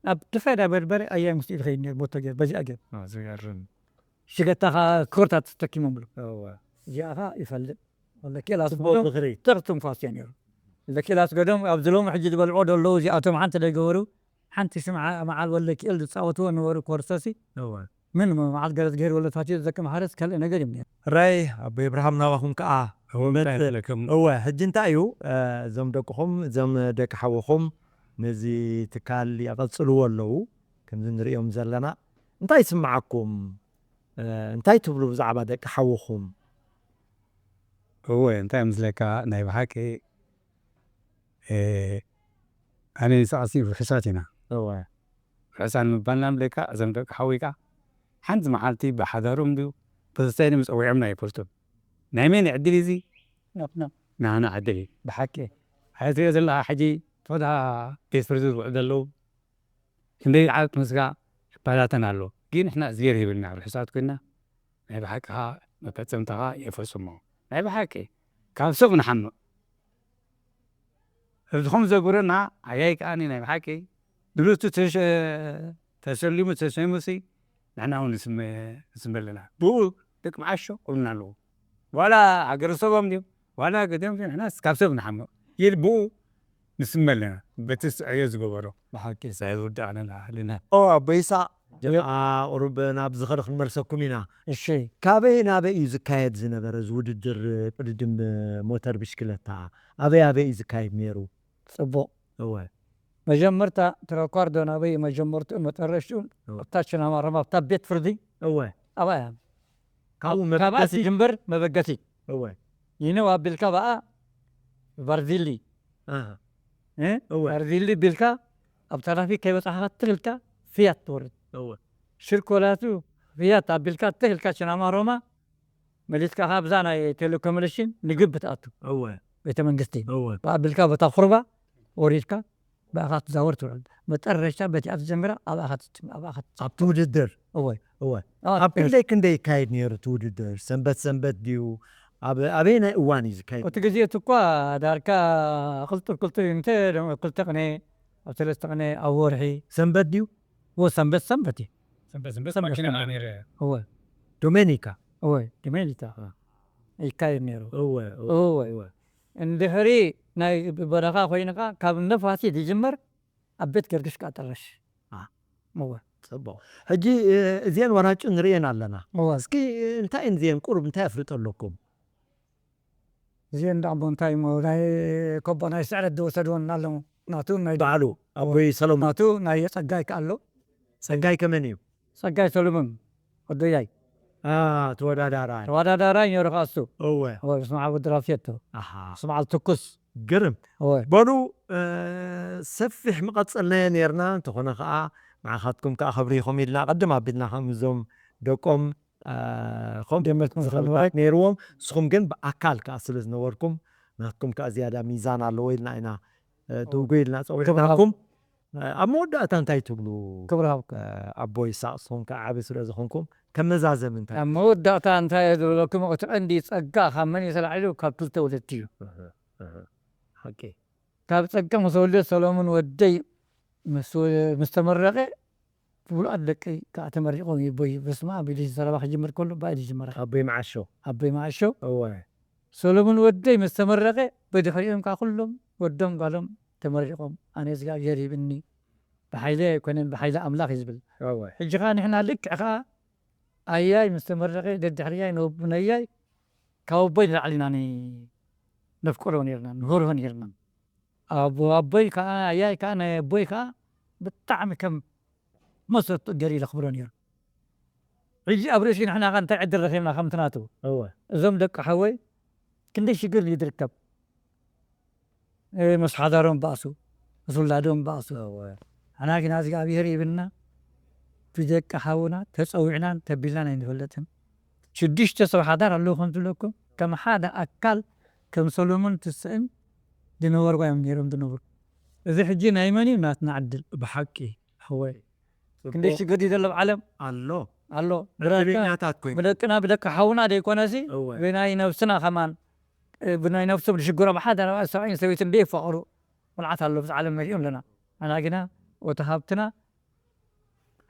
ኣብ ድፋዳ በርበረ ኣያይ ምስ ኢሉ ከይድ ነይሩ ቦቶ ገይሩ በዚኣ ገይሩ ዝገርም ሽገታ ስኮርታ ተሰኪሞም ብሎ እዚኣ ኸ ይፈልጥ ወለ ኬላ ጽቡቅ ስሞ ዝኽሪ ጥቕቲ ንፋስ እየ ነይሩ ወለ ኬላ ስገዶም ኣብዚ ሎም ሕጂ ዝበልዕዎ ደለዉ እዚኣቶም ሓንቲ ደገበሩ ሓንቲ ሽምዓ መዓል ወለ ክእል ዝፃወትዎ ነበሩ ኮርሰሲ እወ ምን መዓል ገረዝግሄር ወለፋትዮ ዘቅም ሓረስ ካልእ ነገር እዩ ነይሩ። ራይ ኣቦ እብርሃም ናባኹም ከዓ እወ ሕጂ እንታይ እዩ እዞም ደቅኹም እዞም ደቂ ሓወኹም ነዚ ትካል ይቐፅልዎ ኣለዉ ከምዚ ንሪኦም ዘለና እንታይ ይስምዓኩም እንታይ ትብሉ ብዛዕባ ደቂ ሓወኹም እወ እንታይ ምስለካ ናይ ብሓቂ ኣነ ንስኻሲ ውሑሳት ኢና። እወ። ውሑሳት ምባልና ምለካ እዞም ደቂ ሓዊካ ሓንቲ መዓልቲ ብሓዳሮም ድዩ ብዝታይ ድም ፀዊዖምና ኣይፈልጡን። ናይ መን ዕድል እዚ? ናትና። ናህና ዕድል እዩ። ብሓቂ። ኣይ ትሪኦ ዘለኻ ሕጂ ቶዳ ቤት ፍርዲ ዝውዕሉ ዘለዉ ክንደይ ዓመት ምስጋ ይባታተን ኣሎ። ግን ንሕና እግዚኣብሔር ሂብና ርሑሳት ኮይና ናይ ብሓቂ ከዓ መፈፀምታ ከዓ የፈፅሞ። ናይ ብሓቂ ካብ ሰብ ንሓምቕ። እዚ ከም ዘጉረና ኣያይ ከዓኒ ናይ ብሓቂ ንብረቱ ተሸ- ተሸሊሙ ተሸይሙሲ ንሕና እውን ንስመ ንስመ ኣለና። ብኡ ደቂ መዓሾ ክብሉና ኣለዉ። ዋላ ሃገረ ሰቦም ድዮም ዋላ ገዲኦም ድዮም ንሕና ካብ ሰብ ንሓምቕ። ይል ብኡ ንስመ ኣለና በቲ ዕዮ ዝገበሮ ብሓቂ ሳይ ዝውዳእ ኣለና ኣለና ኦ ኣቦይሳ ጀምዓ ቁሩብ ናብ ዝኸሪ ክንመልሰኩም ኢና እሺ ካበይ ናበይ እዩ ዝካየድ ዝነበረ እዚ ውድድር ቅድድም ሞተር ብሽክለታ ኣበይ ኣበይ እዩ ዝካየድ ነይሩ ፅቡቕ እወ መጀመርታ ትረኳርዶ ናበይ መጀመርትኡ መጠረሽኡ ኣብታ ሽናማረማ ኣብታ ቤት ፍርዲ እወ ኣብኣ እያ ካብኡ ካብኣ መበገሲ ትጅምበር መበገሲ እወ ይነው ኣቢልካ ብኣ ቫርዚሊ ኣሃ እ? እወ። ቫርዚሊ ቢልካ ኣብ ትራፊክ ከይበፃሕካ ትኽልካ ፍያት ትወርድ እወ። ሽርኮላቱ ፍያት ኣቢልካ ትኽልካ ሽናማ ሮማ መሊስካ ካብዛ ናይ ቴሌኮሙኒኬሽን ንግብ ትኣቱ እወ። ቤተ መንግስቲ እወ። ኣቢልካ በታ ኩርባ ወሪድካ ብኣኻ ትዛወር ትውዕል መጠረሻ በቲኣ ትጀምራ ኣብኣኻ ትትም ኣብኣኻ ትትም ኣብቲ ውድድር እወ እወ ኣብ ክንደይ ክንደይ ይካየድ ነይሩ እቲ ውድድር ሰንበት ሰንበት ድዩ ኣብ ኣበየናይ እዋን እዩ ዝካየድ እቲ ግዜ እቲ እኳ ዳርካ ክልጥር ክልጥር እዩ እንተ ደም ክልተ ቅነ ኣብ ሰለስተ ቅነ ኣብ ወርሒ ሰንበት ድዩ እወ ሰንበት ሰንበት እዩ ሰንበት ሰንበት ሰንበት ማኪና ሰንበት። ነይረ እወ ዶሜኒካ እወ ዶሜኒካ ይካየድ ነይሩ እወ እወ እወ እወ እንድሕሪ ናይ በረኻ ኮይንኻ ካብ ነፋሲት ይጅመር ኣብ ቤት ገርግሽ ቃጠረሽ እወ ጽቡቕ። ሕጂ፣ እ፣ እዚአን ወራጩ ንርእየን ኣለና። እወ። እስኪ፣ እ፣ እንታይ እየን እዚአን? ቁሩብ እንታይ ኣፍልጦ ኣለኩም? እዚአን ደኣ እሞ እንታይ እሞ ናይ ኮቦ ናይ ስዕረት ዝወሰድወን ኣለዉ። ናቱ ናይ በዓሉ ኣቦይ ሰሎሞን። ናቱ ናይ ጸጋይ ከ ኣሎ። ጸጋይ ከመን እዩ? ጸጋይ ሰሎሞን ወደያይ። አ፣ ተወዳዳራይ። ተወዳዳራይ ነይሩ ከኣ እሱ። እወ። እወ፣ ምስ መዓል ወዲ ራፍየቶ። ኣሃ። ምስ መዓል ትኩስ። ግርም። እወ። በሉ፣ እ፣ ሰፊሕ ምቐጸልናዮ ነይርና፣ እንተኾነ ኸኣ ንዓኻትኩም ከኣ ከብሪኹም ኢልና ቅድም ኣቢልና ከም እዞም ደቆም፣ እ፣ ከምኡ ደመት ዝኽእልታት ነይርዎም፣ ንስኹም ግን ብኣካል ከኣ ስለ ዝነበርኩም ናትኩም ከኣ ዝያዳ ሚዛን ኣለዎ ኢልና ኢና፣ እ፣ ትውጉ ኢልና ጸዊዕናኩም። እ፣ ኣብ መወዳእታ እንታይ ትብሉ? ክብሪ ሃብኩም። እ፣ ኣቦ ይስሓቅ፣ ንስኹም ከኣ ዓቢ ስለ ዝኾንኩም ከም መዛዘሚ እንታይ? ኣብ መወዳእታ እንታይ እየ ዝብለኩም፣ እቲ ቀንዲ ጸጋ ካብ መን እዩ ተላዒሉ? ካብ ክልተ ወለድቲ እዩ። እህ፣ እህ። ሓቂ። ካብ ጸጋ ምስ ወልደ ሰሎሞን ወደይ ምስ ወ-፣ ምስ ተመረቐ ብሉኣት ደቀይ ከኣ ተመሪቖም እዩ። ኣቦይ በስመ ኣብ ኢሉ ዘረባ ክጅምር ከሎ ብኣይ ዝጅመራ። ኣቦይ መዓሾ። ኣቦይ መዓሾ። እወ። ሰሎሞን ወደይ ምስ ተመረቐ ብድሕሪኦም ከኣ ኩሎም ወዶም ጓሎም ተመሪቖም። ኣነ እግዚኣብሔር ሂብኒ ብሓይለይ ኣይኮነን ብሓይሊ ኣምላኽ እዩ ዝብል። እወ። ሕጂ ከኣ ንሕና ልክዕ ከኣ ኣያይ ምስ ተመረቐ ደድሕርያይ ንወብነያይ ካብ ኣቦይ ንላዕሊ ኢና ን-፣ ነፍቅሮ ነርና፣ ንፈርሆ ነርና። ኣቦ-፣ ኣቦይ ከኣ ኣያይ ከኣ ናይ ኣቦይ ከኣ ብጣዕሚ ከም መሰቱ ገይሩ ለኽብሮ ነይሩ። ሕጂ ኣብ ርእሲ ንሕና ከ እንታይ ዕድል ረኺብና ከምቲ ናቱ? እወ። እዞም ደቂ ሓወይ ክንደይ ሽግር እዩ ዝርከብ። እ፣ ምስ ሓዳሮም ባእሱ፣ ምስ ውላዶም ባእሱ። እወ። ኣና ግና እግዚኣብሔር ይብልና ብደቂ ሓውና ተጸዊዕናን ተቢልናን ኣይንፈልጥን። ሽዱሽተ ሰብ ሓዳር ኣለዉ ከም ዝብለኩም ከም ሓደ ኣካል ከም ሰሎሞን ትስእን ዝነበርዋ እዮም ነይሮም ዝነብሩ። እዚ ሕጂ ናይ መን እዩ? ናትና ዕድል። ብሓቂ። ሓወይ ጽቡቕ። ክንደይ ሽግር እዩ ዘሎ ኣብ ዓለም ኣሎ። ኣሎ። ዕድለኛታት ኮይኑ። ብደቅና ብደቂ ሓውና ዘይኮነሲ እወ። ብናይ ነብስና ከማን፣ እ፣ ብናይ ነፍሶም ዝሽግሮም ሓዳር ሰብኣይን ሰበይትን ዘይፋቐሩ ቆልዓት ኣሎ ብዚ ዓለም መሊኡ ኣለና። ኣና ግና ወቲ ሃብትና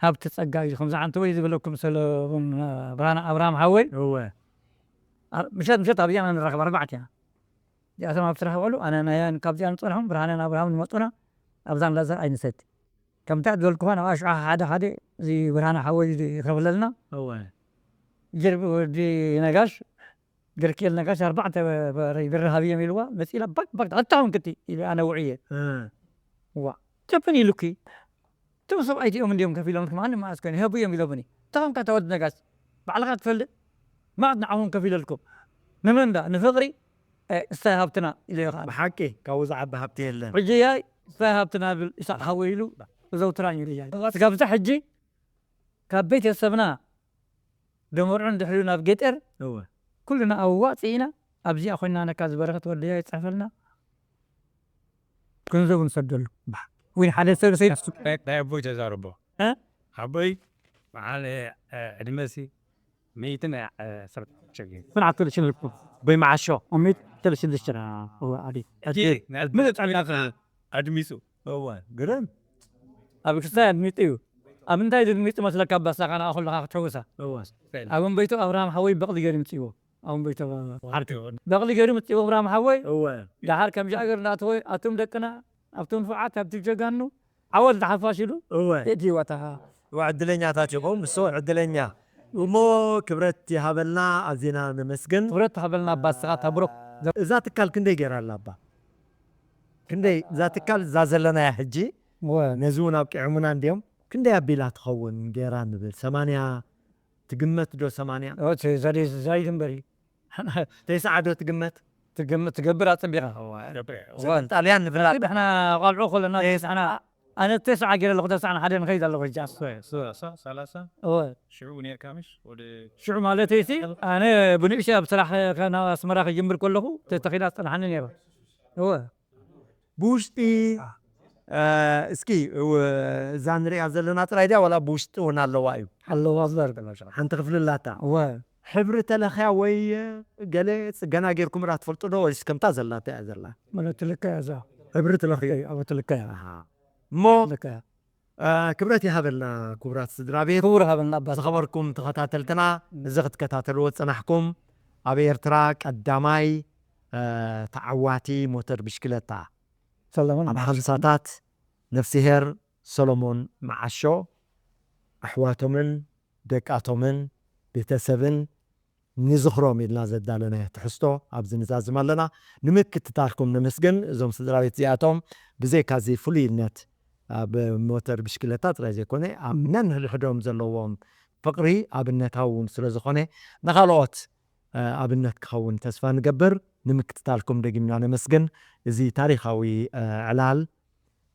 ሃብቲ ጸጋ እዩ። ከምዚ ዓንተ ወይ ዝበለኩም ሰለሙን፣ እ፣ ብርሃነ ኣብርሃም ሓወይ እወ። ኣ-፣ ምሸት ምሸት ኣብዚኣ ንራኸብ ኣርባዕተ ኢና። እዚኣቶም ኣብ ስራሕ ውዕሉ ኣነ ናያን ካብዚኣ ንጸንሖም ብርሃነን ኣብርሃም ንመጡና ኣብዛ እንዳ ዘርኣይ ንሰቲ። ከምታ ዝበልኩኻ ናብ ኣሽዓ ሓደ ሓደ እዚ ብርሃነ ሓወይ እዚ ይኸፍለልና። እወ። ጀርቢ ወዲ ነጋሽ፣ ገርክኤል ነጋሽ ኣርባዕተ በ-፣ በ-፣ ብር ሃብዮም ኢልዋ፣ መጺእላ ባክ፣ ባክ፣ ኣታ ውን ክቲ ኢለ ኣነ ውዕየ። እ። ዋ፣ ጨፍን ኢሉኪ። እቶም ሰብኣይ እዚኦም እንዲዮም ከፊሎም፣ ማንም መኣስ ኮይኑ፣ ይሀቡ እዮም ኢሎምኒ። እታ ኸምካ እታ ወዲ ነጋሽ፣ ባዕልኻ ትፈልጥ፣ መኣት ንዓኹም ከፊለልኩም። ንመን ዳ? ንፍቕሪ? እ፣ እሳይ ሃብትና ኢለዮ ኸዓ። ብሓቂ፣ ካብኡ ዝዓቢ ሃብቲ የለን። ሕጂ ያይ፣ እሳይ ሃብትና ብል፣ ኢሳቅ ሓወይ ኢሉ፣ ዘውትራን ኢሉ ያይ። ስጋብ እዛ ሕጂ፣ ካብ ቤተሰብና፣ ደመርዑን ድሕሪኡ ናብ ገጠር፣ እወ። ኩልና ኣዋጺእና፣ ኣብዚኣ ኮይና ነካ ዝበረኸት ወደያ ይጽሕፈልና። ገንዘቡ ንሰደሉ። ወይ ሓደ ሰብ ሰይድ ናይ ናይ ኣቦይ ተዛረቦ። እ? ኣቦይ መዓል፣ እ፣ ዕድመሲ ሚእትን፣ እ፣ ዓሰርተ ሸገር። ምን ዓሰርተ ሽዱሽተ። ኣቦይ መዓሾ። ኣሚት ዓሰርተ ሽዱሽተ። እወ፣ ዓዲ። ሕጂ ናይ ዕድመ ጻዕዳ ኣድሚሱ። እወ፣ ግርም። ኣብ ክስታይ ኣድሚጡ እዩ። ኣብ እንታይ ድድሚጡ መስለካ? ኣባሳ ኻና ኣኹልኻ ክትሕውሳ። እወ። ኣብ እምበይቱ ኣብርሃም ሓወይ በቕሊ ገይሩ ምጽእዎ። ኣብ እምበይቱ ዓርኪ። በቕሊ ገይሩ ምጽእዎ ኣብርሃም ሓወይ። እወ። ደሓር ከምዚ ኣገር እናእተወ ኣቱም ደቅና፣ ኣብቲ ንፉዓት፣ ኣብቲ ጀጋኑ፣ ዓወት ዝሓፋሽ ኢሉ እወ። የእትይዋ እታ እወ፣ ዕድለኛታት ኢኹም። እሱ ዕድለኛ። እሞ ክብረት ይሃበልና፣ ኣዚና ነመስግን። ክብረት ትሃበልና ኣባ፣ ንስኻ እታ ብሩኽ። እዛ ትካል ክንደይ ገይራ ኣላ ኣባ? ክንደይ እዛ ትካል እዛ ዘለናያ ሕጂ? እወ። ነዚ እውን ኣብቂዖምና እንድዮም። ክንደይ ኣቢላ ትኸውን ገይራ ንብል? ሰማንያ ትግመት ዶ ሰማንያ? ኦ፣ እቲ ዘዲ-፣ ዛይድ እምበር እዩ። ተስዓ ዶ ትግመት? ትግም-፣ ትገብር ኣጸቢቓ። ገብረ። እወ። ጣልያን ንብላ። ንሕና ቆልዑ ከለና ተስዓና፣ ኣነ ተስዓ ገይረ ኣለኹ፣ ተስዓን ሓደን ኸይድ ኣለኹ ሕጂ። ሰላሳ፣ ሰላሳ እወ። ሽዑ ነርካ ምሽ? ወደ ሽዑ ማለት እሲ፣ ኣነ ብንእሽተይ ኣብ ስራሕ ከ-፣ ናብ ኣስመራ ክጅምር ከለኹ፣ ተተኺላ ዝጸንሓኒ ነይሩ። እወ። ብውሽጢ፣ እ፣ እስኪ፣ እው፣ እዛ ንሪኣ ዘለና ጥራይ ድያ ዋላ ብውሽጢ እውን ኣለዋ እዩ? ኣለዋ እምበር። ሓንቲ ክፍሊ ኣላታ። እወ። ሕብሪ ተለኽያ ወይ ገለ ጽገና ጌርኩምላ ትፈልጡ ዶ? ወይስ ከምታ ዘላታ እያ ዘላ? ማለት ትልካ እያ እዛ። ሕብሪ ትለኽዮ። ኣብ ትልካ እያ። ኣሃ። እሞ፣ ትልካ እያ። እ፣ ክብረት ይሃበልና ክቡራት ስድራ ቤት። ክቡር ሃበልና ኣባ። ዝኸበርኩም ተኸታተልትና፣ እዚ ክትከታተልዎ ዝጸናሕኩም ኣብ ኤርትራ ቀዳማይ፣ እ፣ ተዓዋቲ ሞተር ብሽክለታ ሰለሞን ኣብ ሓምሳታት ነፍስሄር ሰሎሞን መዓሾ ኣሕዋቶምን ደቃቶምን ቤተሰብን ንዝኽሮም ኢልና ዘዳለናዮ ትሕዝቶ ኣብዚ ንዛዝም ኣለና። ንምክትታልኩም ነመስግን። እዞም ስድራ ቤት እዚኣቶም ብዘይካ እዚ ፍሉይነት ኣብ ሞተር ብሽክለታ ጥራይ ዘይኮነ ኣብ ነንሕድሕዶም ዘለዎም ፍቕሪ ኣብነታዊ እውን ስለ ዝኾነ ንኻልኦት ኣብነት ክኸውን ተስፋ ንገብር። ንምክትታልኩም ደጊምና ነመስግን። እዚ ታሪኻዊ ዕላል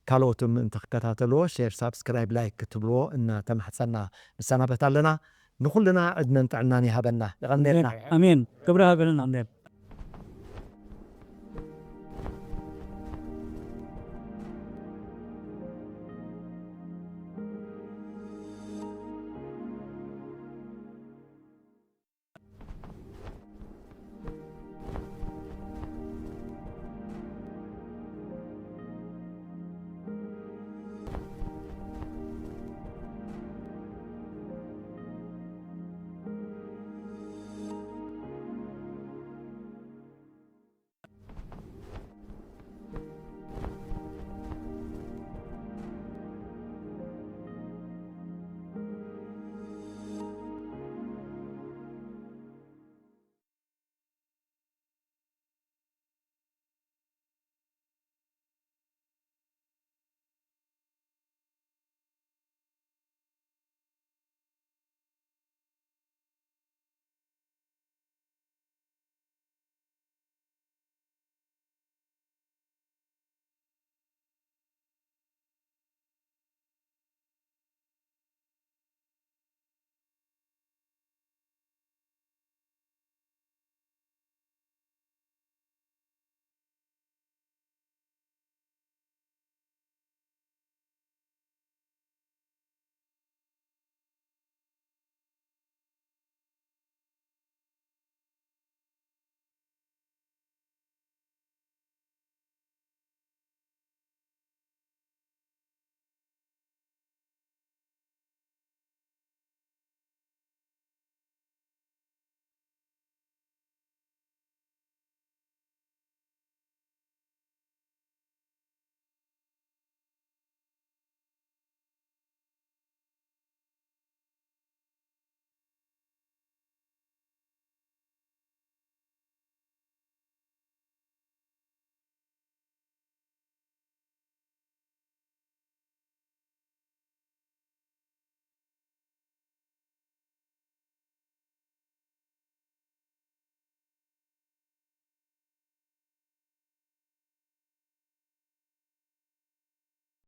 ካልኦትም እንተክከታተልዎ ሼር ሳብስክራይብ ላይክ ክትብልዎ እናተማሕፀና ንሰናበት ኣለና። ንኩልና ዕድመን ጥዕናን ይሃበና። ይቐንየልና። ኣሜን። ክብሪ ሃበልና ኣሜን።